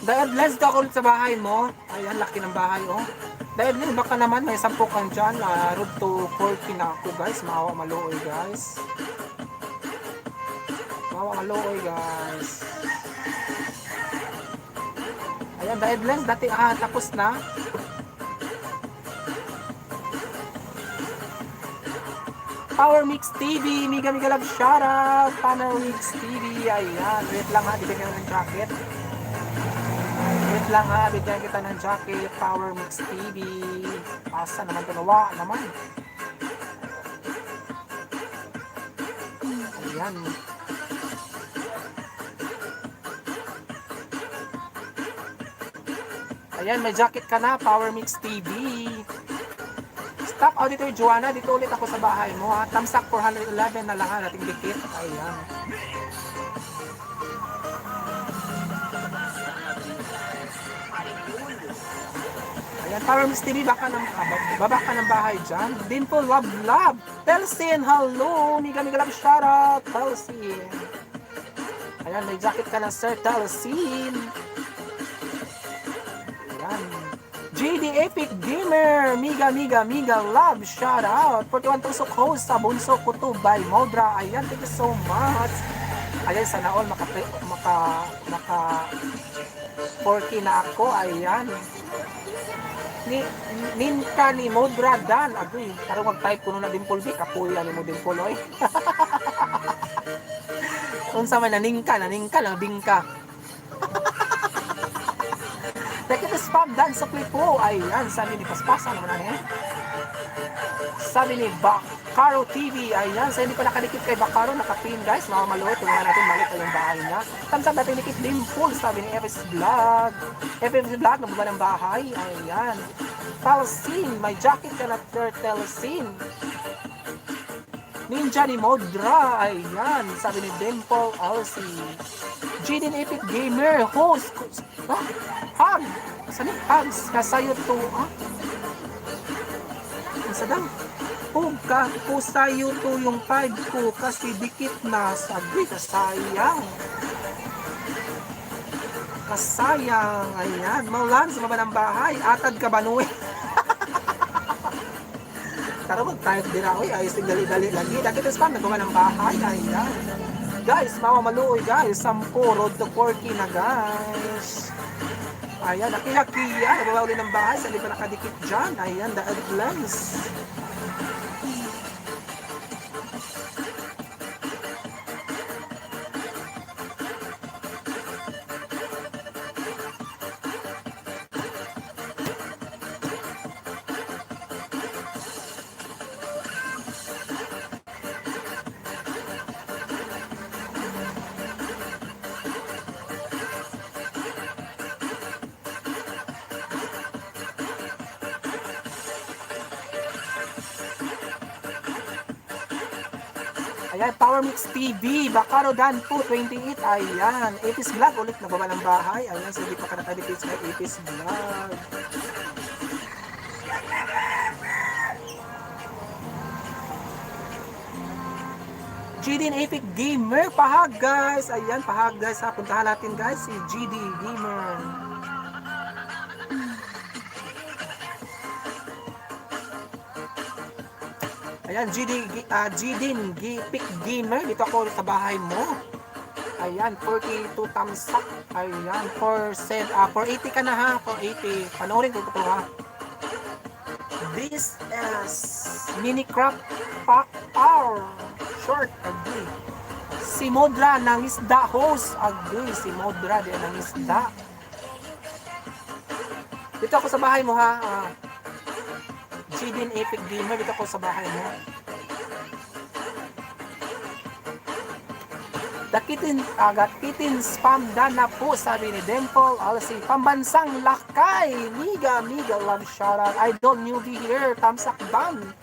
Dahil let's go ulit sa bahay mo. Ayan, laki ng bahay, oh. Dahil Lynn, baka naman may 10 kang dyan. Road to 40 na ako, guys. Maawa maluoy, guys. Maawa maluoy, guys. Ayan, dahil Lynn, dati, tapos na. Power Mix TV, Mega Mega Love shoutout. Power Mix TV, ayan. Wait lang ha, bibigyan ko ng jacket. Wait lang ha, bigyan kita ng jacket, Power Mix TV. Asa naman ito, nawa naman. Ayan. Ayan, may jacket ka na, Power Mix TV. Stop Auditor Joanna, dito ulit ako sa bahay mo ha. Tamsak 411 na lang ha, nating dikit. Ayan. Ayan, Power Mix TV, baka ng, baba ka ng bahay dyan. Dimple, love, love. Telsin, hello. Miga, miga, love, shoutout. Telsin. Ayan, may jacket ka na, Sir Telsin. Ayan. JD Epic Gamer, Miga Miga Miga Love, shout out. 41 Tusok host sa Bunso Kuto by Modra. Ayan, thank you so much. Ayan, sana all maka, maka, maka 4K na ako. Ayan. Ni, ninka ni Modra Dan. Agoy, tarong mag-type kuno na Dimple B. Kapuya ni mo Dimple, oy. Unsa man naningka, naningka lang bingka. Teka to spam dan sa po. Ayan, sabi ni Paspasa naman ano eh. Sabi ni Bakaro TV. Ayan, sa hindi pa nakadikit kay Bakaro, nakapin guys. Mga maluot, tulungan natin malik yung bahay niya. Thumbs up natin dikit Dimple, sabi ni FS Vlog. FS Vlog, nababa ng bahay. Ayan. Talsin, may jacket ka na turtle scene. Ninja ni Modra. Ayan, sabi ni Dimple Elsie. Jaden Epic Gamer, host. Ah, hug. Saan yung hugs? Kasayo to, ah? Ang sadang. Hug ka, kusayo to yung 5 ko kasi dikit na. Sabi, kasayang. Kasayang. Ayan, maulan sa baba ng bahay. Atad ka ba, Noe? Tara mag-type din ako. Eh. Ayos yung dali-dali lagi. Dakit spam, nagawa ng bahay. Ayan. Guys, mama maluoy guys. 10, road to 4K na guys. Ayan, nakiyakiya. Nagawa uli ng bahay. Sa pa nakadikit dyan. Ayan, the adlance. Ayan, Power Mix TV, Bakaro Dan po, 28. Ayan, 80s Vlog ulit, nagbaba ng bahay. Ayan, so hindi pa ka nakadikit sa 80s Vlog. GD and Epic Gamer, pahag guys. Ayan, pahag guys ha. Puntahan natin guys si GD Gamer. Ayan, GD, GD Epic Gamer. Dito ako sa bahay mo. Ayan, 42 tamsak. Ayan, 4, 480 ka na ha. 480. Panoorin ko ito ha. This is Mini Crop Pack R. Short, agree. Si Modra ng isda host. Agree, si Modra din ng isda. Dito ako sa bahay mo ha. Jidin Epic Gamer, dito ako sa bahay mo. Dakitin, agakitin spam dana po, sabi ni Dimple Alsi. Pambansang lakay, miga, miga, love shoutout. Idol newbie here, tamsak done.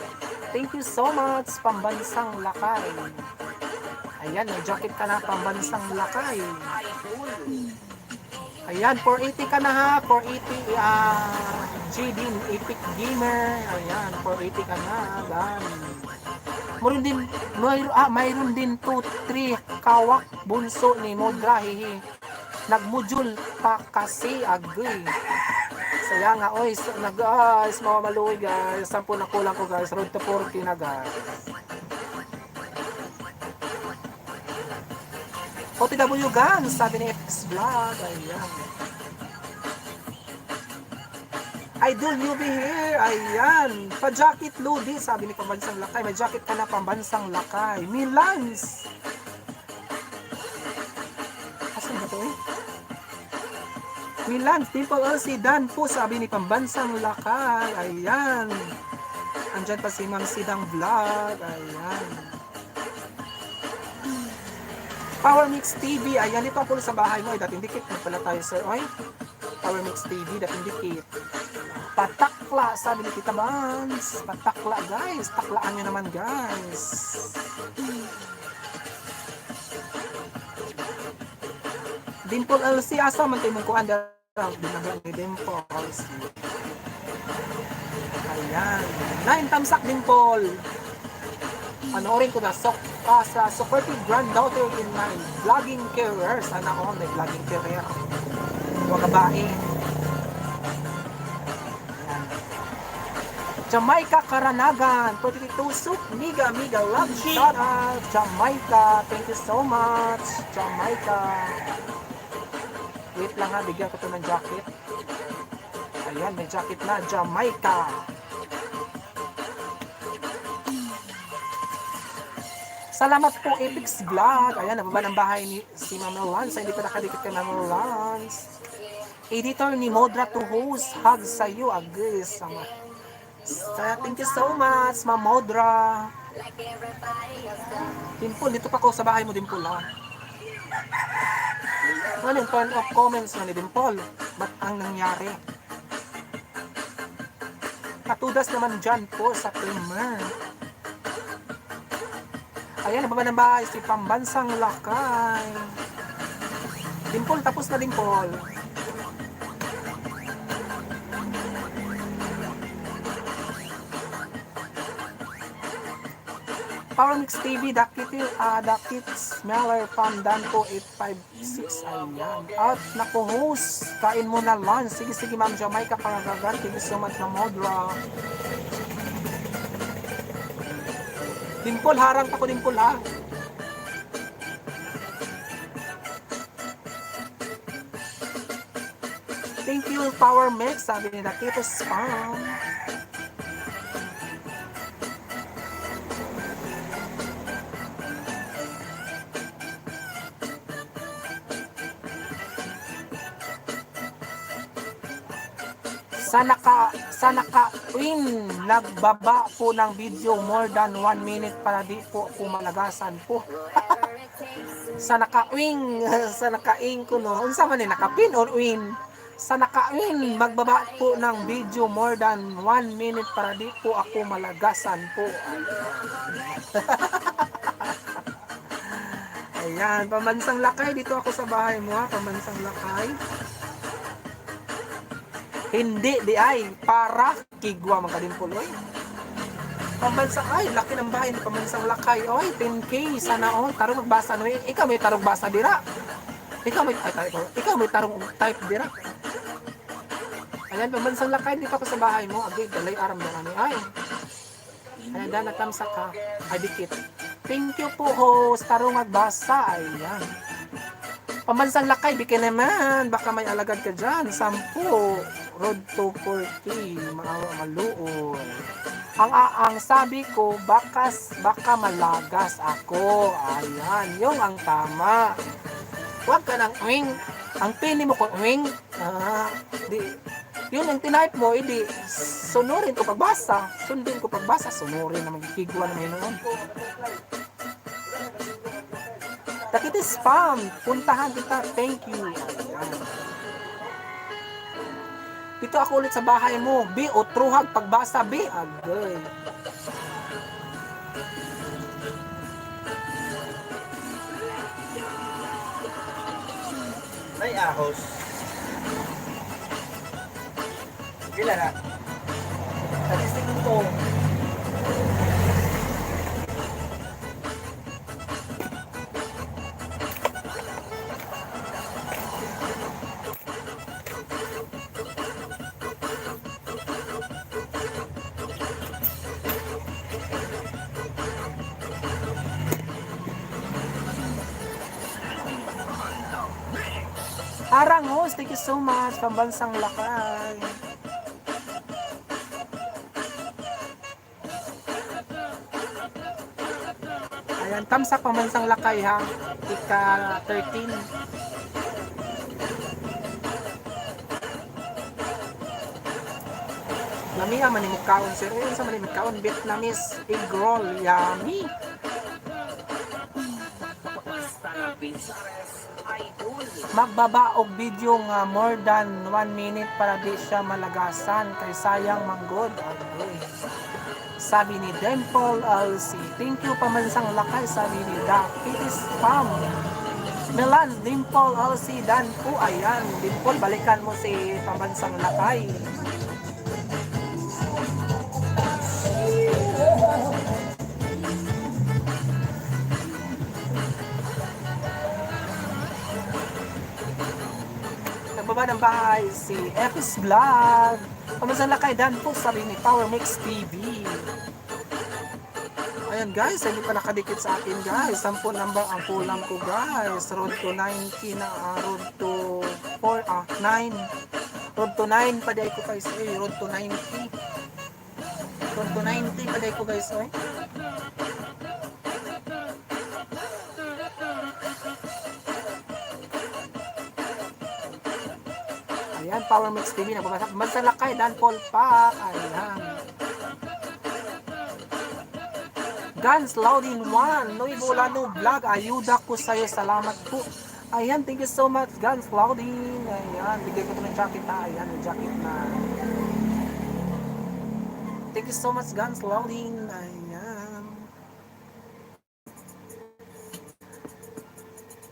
Thank you so much, pambansang lakay. Ayan, may jacket ka na, pambansang lakay. Ayan, 480 ka na ha, 480, Jadin, Epic Gamer. Ayan, 480 ka na, done. Meron din, mayroon din 2, 3 kawak bunso ni Modra, hihi. Nagmujul pa kasi, agoy. Saya nga, oy, so, nag, guys, mamamaluwi guys. 10 na kulang ko guys, road to 40 na guys. OTW Guns, sabi ni FX Vlog, ayan. Idol newbie here, ayan. Pa-jacket Lodi, sabi ni Pambansang Lakay. May jacket ka na, Pambansang Lakay. Milans! Asan ba to eh? Milans, People LC Dan po, sabi ni Pambansang Lakay. Ayan. Andyan pa si Ma'am Sidang Vlog. Ayan. Power Mix TV. Ayan, ito ako sa bahay mo. Ay, dating dikit na pala tayo, sir. Oy, Power Mix TV, dating dikit. Patakla, sabi ni Tita Bans. Patakla, guys. Taklaan nyo naman, guys. Dimple LC, asa man tayo mong kuan dara? Binabla ni Dimple LC. Ayan. 9 tamsak, Dimple. Panoorin ko na sok sa supportive granddaughter in my vlogging career. Sana ako may vlogging career. Mga babae. Ayan. Jamaica Karanagan, 42 Soup, Miga Miga Love, shout out, Jamaica, thank you so much, Jamaica. Wait lang ha, bigyan ko to ng jacket. Ayan, may jacket na, Jamaica. Salamat po, Apex Vlog. Ayan, nababa ng bahay ni si Mama Lance. Hindi pa nakadikit kay Mama Lance. Editor ni Modra to host. Hug sa iyo, agis. Thank you so much, Ma'am Modra. Dimple, dito pa ako sa bahay mo, Dimple, ha? Ano yung turn off comments na ni Dimple? Ba't ang nangyari? Katudas naman dyan po sa primer. Ayan, nababa ng bahay si Pambansang Lakay. Dimple, tapos na Dimple. Power Mix TV, Dakit, Dakit Smeller, Pam Danto 856. Ayan. At naku, host, kain mo na lunch. Sige, sige, Ma'am Jamaica, Karagagan. Thank you so much, Ma'am Modra. Dimple, harang pa ko Dimple, ha? Thank you, Power Mix. Sabi ni Dakito Spam. Sana ka win nagbaba po ng video more than 1 minute para di po ako malagasan po. Sana ka wing, sana ka ing ko no. Unsa man ni nakapin or win? Sana ka win magbaba po ng video more than 1 minute para di po ako malagasan po. Ayan, pambansang lakay dito ako sa bahay mo ha, pambansang lakay. Hindi di ay para kigwa man kadimpol oy. Pambansang ay laki ng bahay ni pambansang lakay oy 10K sana all tarong magbasa no ikaw may tarong basa dira. Ikaw may ay, ikaw may tarong type dira. Ayan pambansang lakay dito ako sa bahay mo agay dalay aram darami ay. Ayan dana tamsa ka ay dikit. Thank you po host tarong magbasa ayan. Pambansang lakay, bikin naman. Baka may alagad ka dyan. 10. Road to 40. Maawa maluoy. Ang sabi ko, baka malagas ako. Ayan, yung ang tama. Huwag ka ng wing. Ang pili mo kung wing, di, yun ang tinype mo, hindi, sunurin ko pagbasa. Sundin ko pagbasa, sunurin na magkikigwa naman yun noon. Takiti spam, puntahan kita. Thank you. Ayan. Dito ako ulit sa bahay mo. B o truhag pagbasa B. Agay. May ahos. Pila na? 35. Arang host, thank you so much. Pambansang Lakay. Ayan, tamsak pambansang lakay ha. Ika 13. Lami man ni kaon sir. Ayun sa man ni kaon Vietnamese egg roll. Yummy. Magbaba og video nga more than 1 minute para di siya malagasan kay sayang manggod. Agoy. Sabi ni Dimple LC. Thank you pamansang lakay sabi ni Da. It is Spam. Milan, Dimple LC, Dan po. Ayan, Dimple, balikan mo si pambansang lakay. Nagbaba ng bahay si Epis Vlog. Kamusta kay Dan po, sabi ni Power Mix TV. Ayan guys, hindi pa nakadikit sa akin guys. 10 number ang kulang ko guys. Road to 90 na, road to 4, 9. Road to 9 pa ko guys. Eh, road to 90. Road to 90 pa ko guys. Eh. Ayan, Power Mix TV. Nagbabasa. Masalakay, Dan Paul Pak. Ayan. Guns Loudin 1, Nuevo Lano Vlog, ayuda ko sa'yo, salamat po. Ayan, thank you so much, Guns Loudin. Ayan, bigay ko to ng jacket ha. Ayan, yung jacket na. Thank you so much, Guns Loudin. Ayan.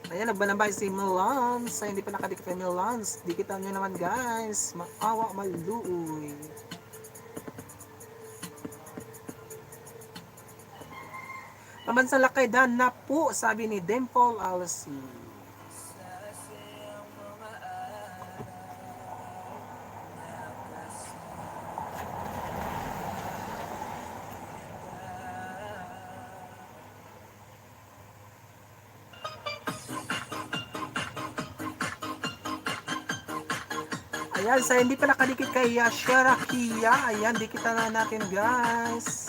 Ayan, nagbanabay si Milans. Ay, hindi pa nakadikit kay Milans. Dikitan nyo naman, guys. Maawa, maluoy. Pamansalakay dan na po, sabi ni Dimple Alcy. Ayan, sa hindi pa nakadikit kay Yashira Kia. Ayan, dikitan na natin guys.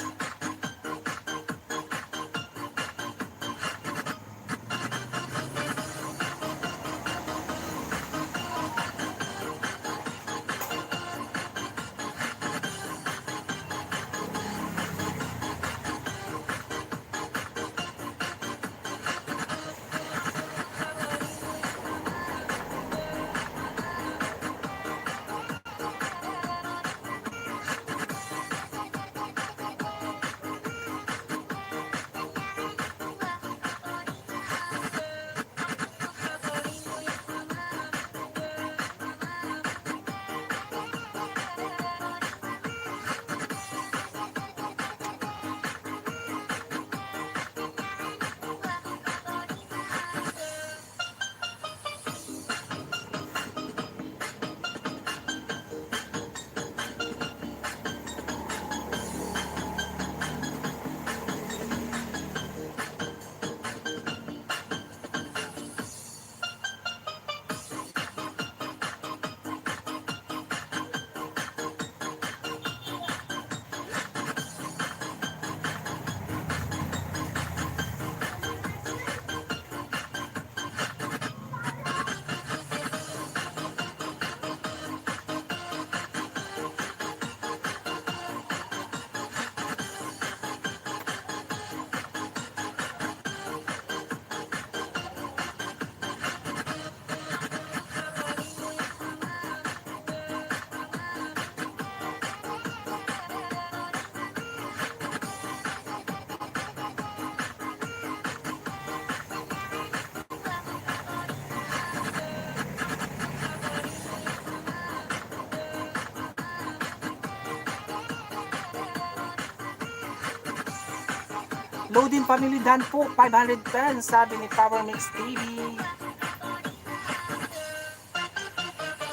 Loading Family Dan po, 510, sabi ni Power Mix TV.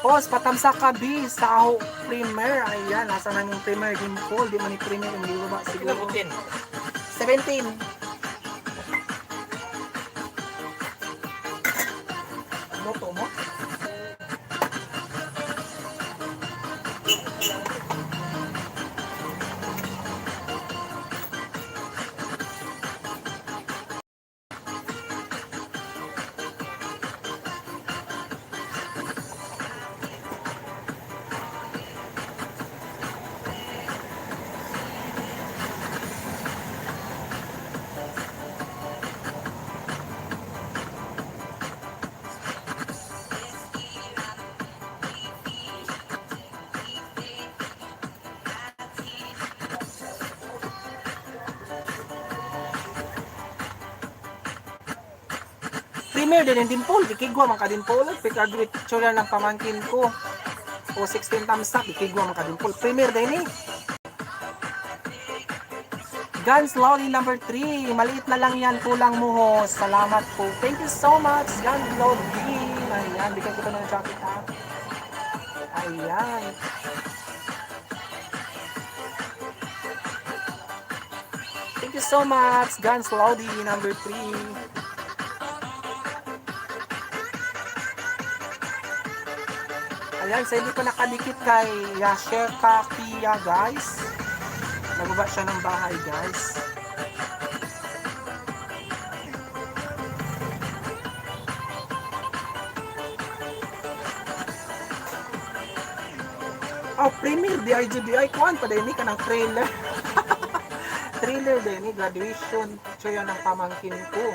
Boss, patamsa ka B sa aho primer. Ayan, nasa na yung primer dimple. Di man ni primer, hindi ba siguro. Pinabutin. 17. Loto mo? Premier din yung dimple. Kikigwa man ka dimple. Picture ng pamangkin ko. O 16 thumbs up. Kikigwa man ka dimple. Premier din eh. Guns Lolly number 3. Maliit na lang yan. Kulang mo ho. Salamat po. Thank you so much, Guns Lolly. Ayan, bigyan ko to ng jacket ha. Ayan. Thank you so much, Guns Lodi number 3. Ayan, sa hindi pa nakadikit kay Yasher Kakia, guys. Nagbaba siya ng bahay, guys. Oh, premiere DIGDI kuan pa din ni kanang trailer. Trailer din ni graduation picture yan ng pamangkin ko.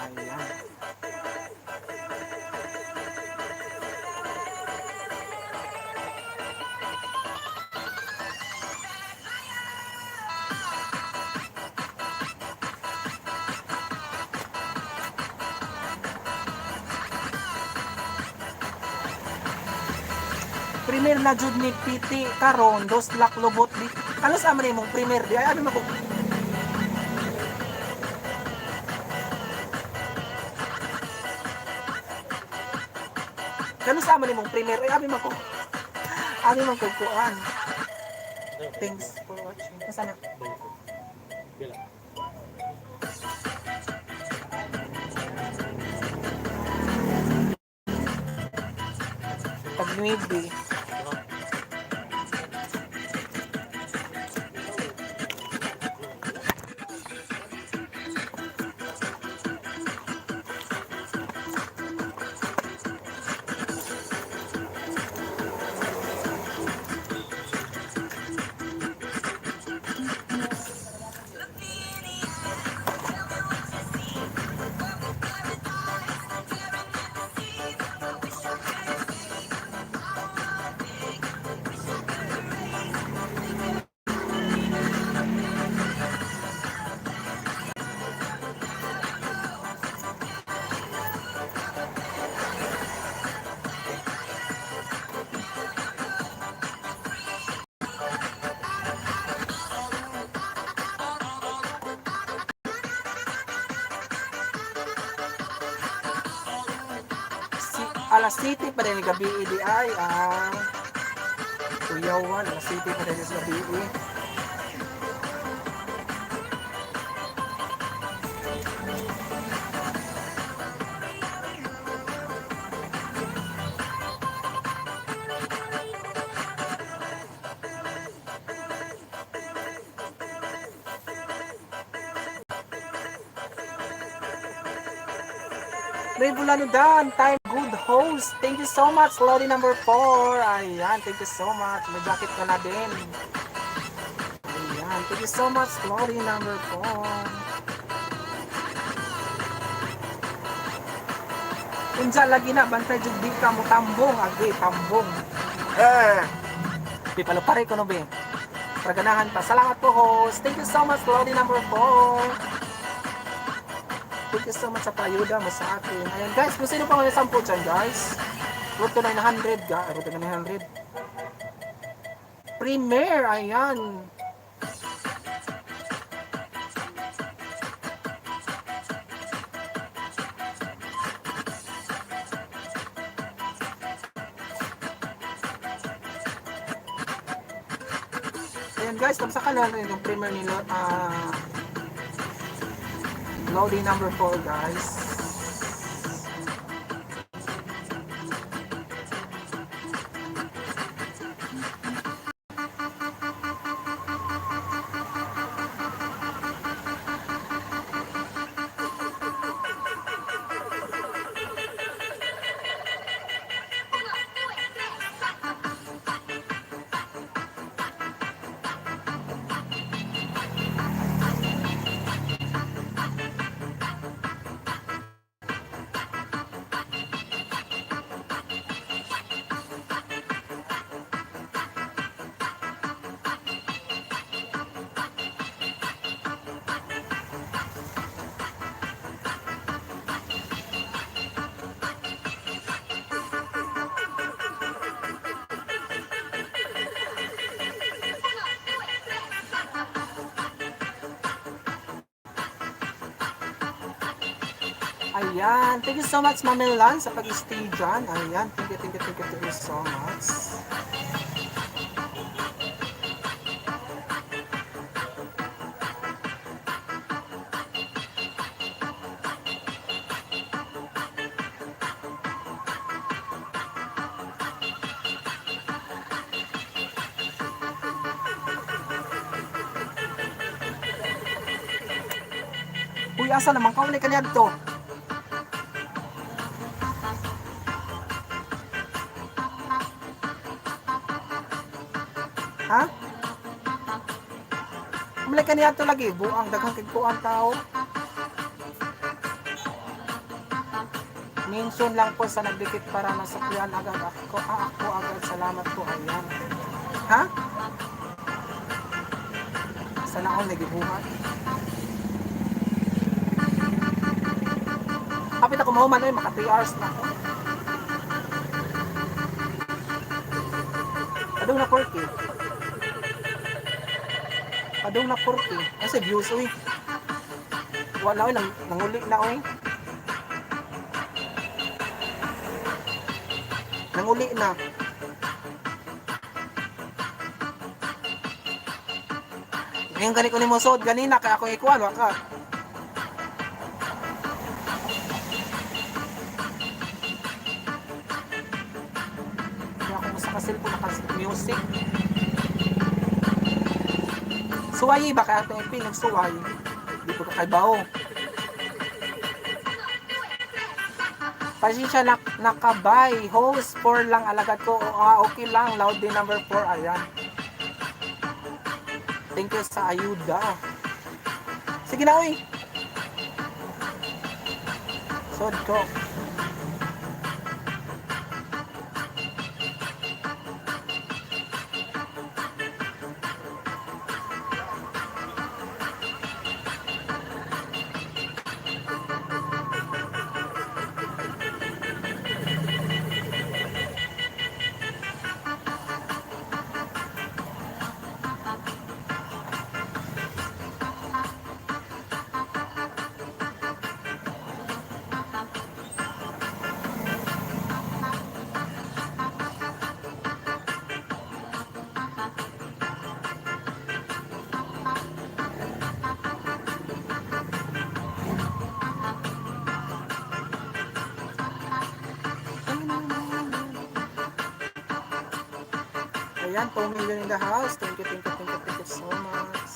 Ayan. Premier na jud ni PT karon dos lak lobot di. Ano sa man imong premier di ay ano man ko. Kano sa man imong premier ay abi man ko. Abi man ko kuan. Thanks for watching. Nasaan na? Bila. Tag 9. Si, alas City pa rin gabi di ay ah Kuyawan, alas City pa rin sa gabi. Ray Bulano Dan, time good host. Thank you so much, Lodi number 4. Ayan, thank you so much. May jacket ka na din. Ayan, thank you so much, Lodi number 4. Unsa lagi na bantay jud di ka mo tambong, agi tambong. Eh. Di palo pare ko no be. Para ganahan pa. Salamat po host. Thank you so much, Lodi number 4. Thank you so much sa paayuda mo sa akin. Ayan guys, kung sino pa may 10 dyan guys. Road to 900 ga. Road to 900. Premiere, ayan. Ayan guys, tamsakan na rin yung premiere nila. Lodi number 4 guys. Ayan. Thank you so much, Ma'am Lan, sa pag-stay dyan. Ayan. Thank you, thank you, thank you, thank you so much. Uy, asa naman ka? Uli ka niya dito. Ha? Umli ka niya to lagi. Buang, daghang kigkuang tao. Minsan lang po sa nagdikit para masakyan agad ako. Ah, ako agad. Salamat po. Ayan. Ha? Sana ako nagibuhat. Kapit ako mahuman, oy, maka 3 hours na ako. Padung na 40. Padung na 40. Ay, sa views, uy. Wala, uy, nanguli na, uy. Nanguli na. Ngayon gani ko ni Mosod, ganina, kaya ako ikuan, waka. Kaya ako sa cellphone naka-music. Suwayi ba kaya itong ipin nagsuway? Hindi ko kakaibaw. Pasensya na, nakabay. Host 4 lang alagad ko. Ah, okay lang. Loud din number 4. Ayan. Thank you sa ayuda. Sige na, uy. Sod ko. Ayan, 2 million in the house. Thank you, thank you, thank you, thank you so much.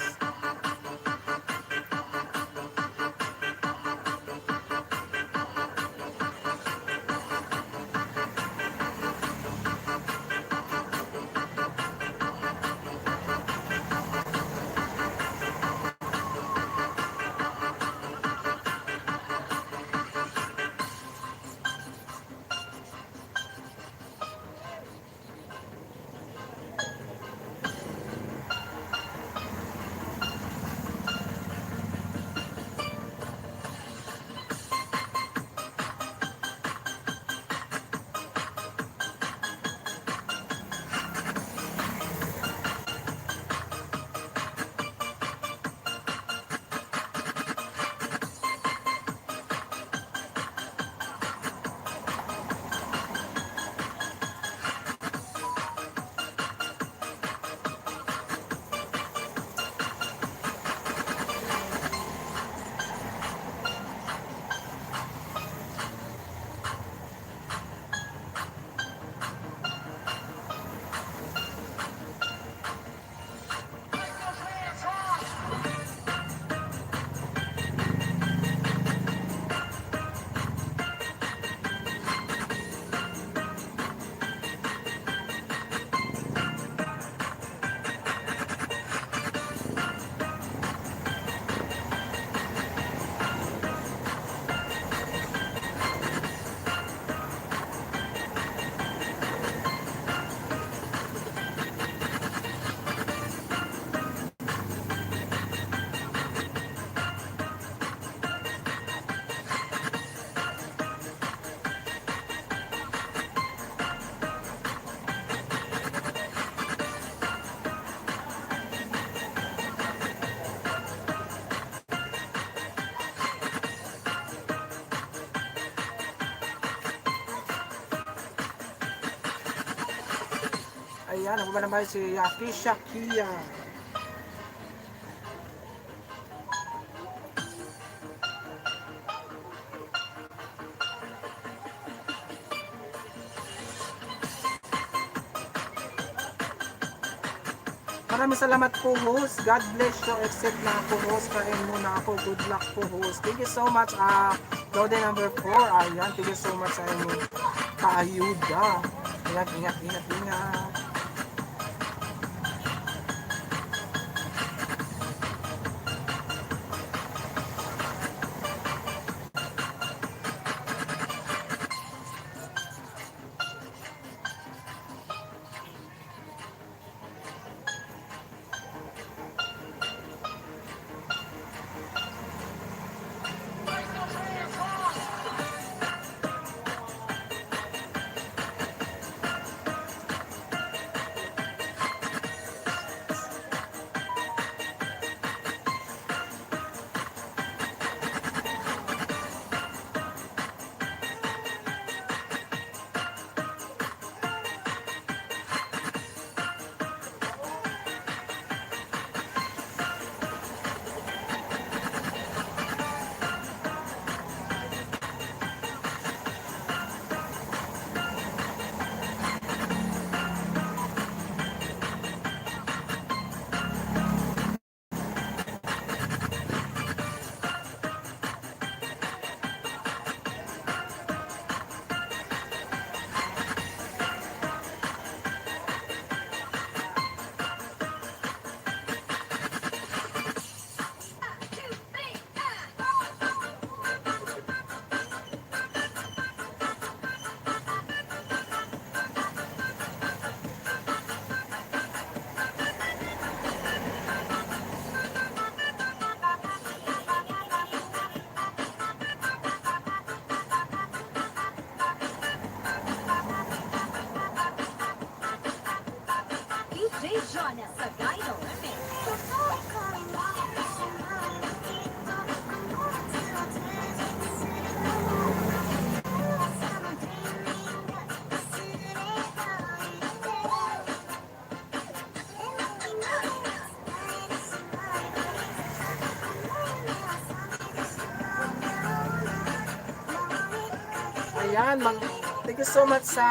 Ayan, ako ba naman si Akisha Kia. Maraming salamat po, host. God bless you. Except na ako, host. Kain muna ako. Good luck po, host. Thank you so much. Golden number 4. Ayan, thank you so much sa inyong kaayuda. Ingat, ingat, ingat, ingat. DJ Jonas Sagaino Remix. Ayan, thank you so much sa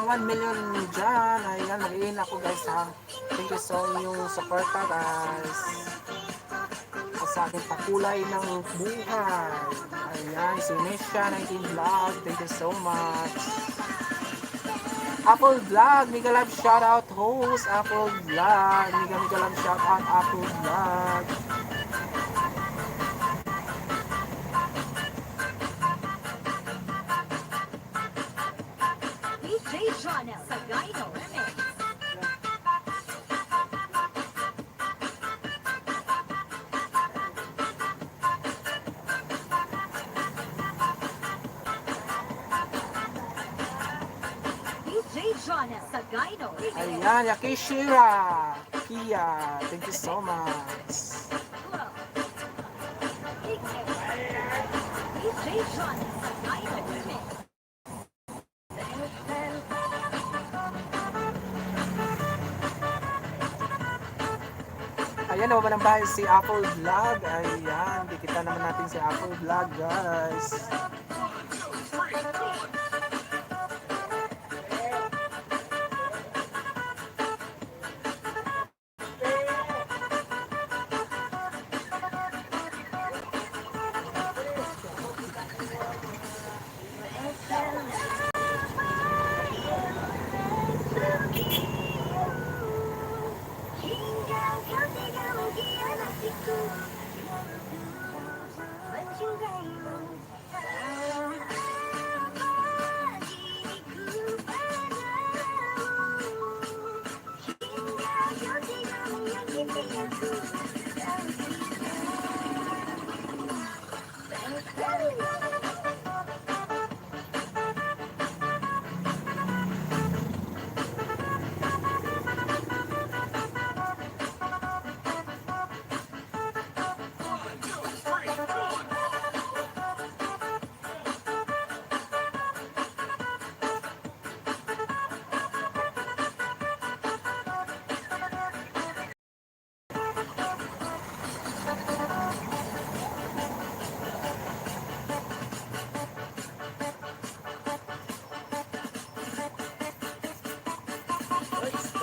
1 million dyan. Ayan, mag-iin ako, guys, ha. Thank you so inyong suporta, guys. Sa aking pakulay ng buhay. Ayan, si Nisha 19 Vlog. Thank you so much. Apple Vlog, mega love shoutout host. Apple Vlog, mega mega love shoutout Apple Vlog. DJ Jonas Sagaino Remix. DJ Jonas Sagaino Remix. Ayan, Yakishira Kia, thank you so much. DJ Jonas Sagaino Remix. Ayan, naman ang bahay si Apple Vlog. Ayan, dikita naman natin si Apple Vlog, guys.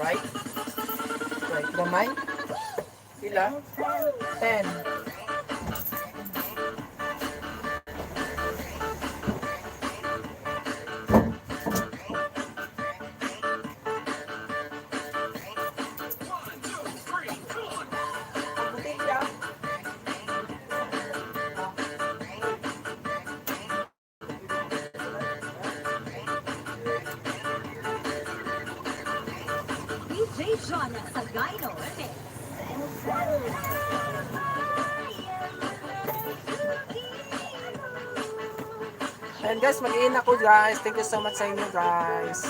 Sprite. Sprite. Gamay. Pila? 10. Puti siya. DJ Jonel Sagaino Remix. Ayan guys, mag-iin ako, guys. Thank you so much sa inyo, guys.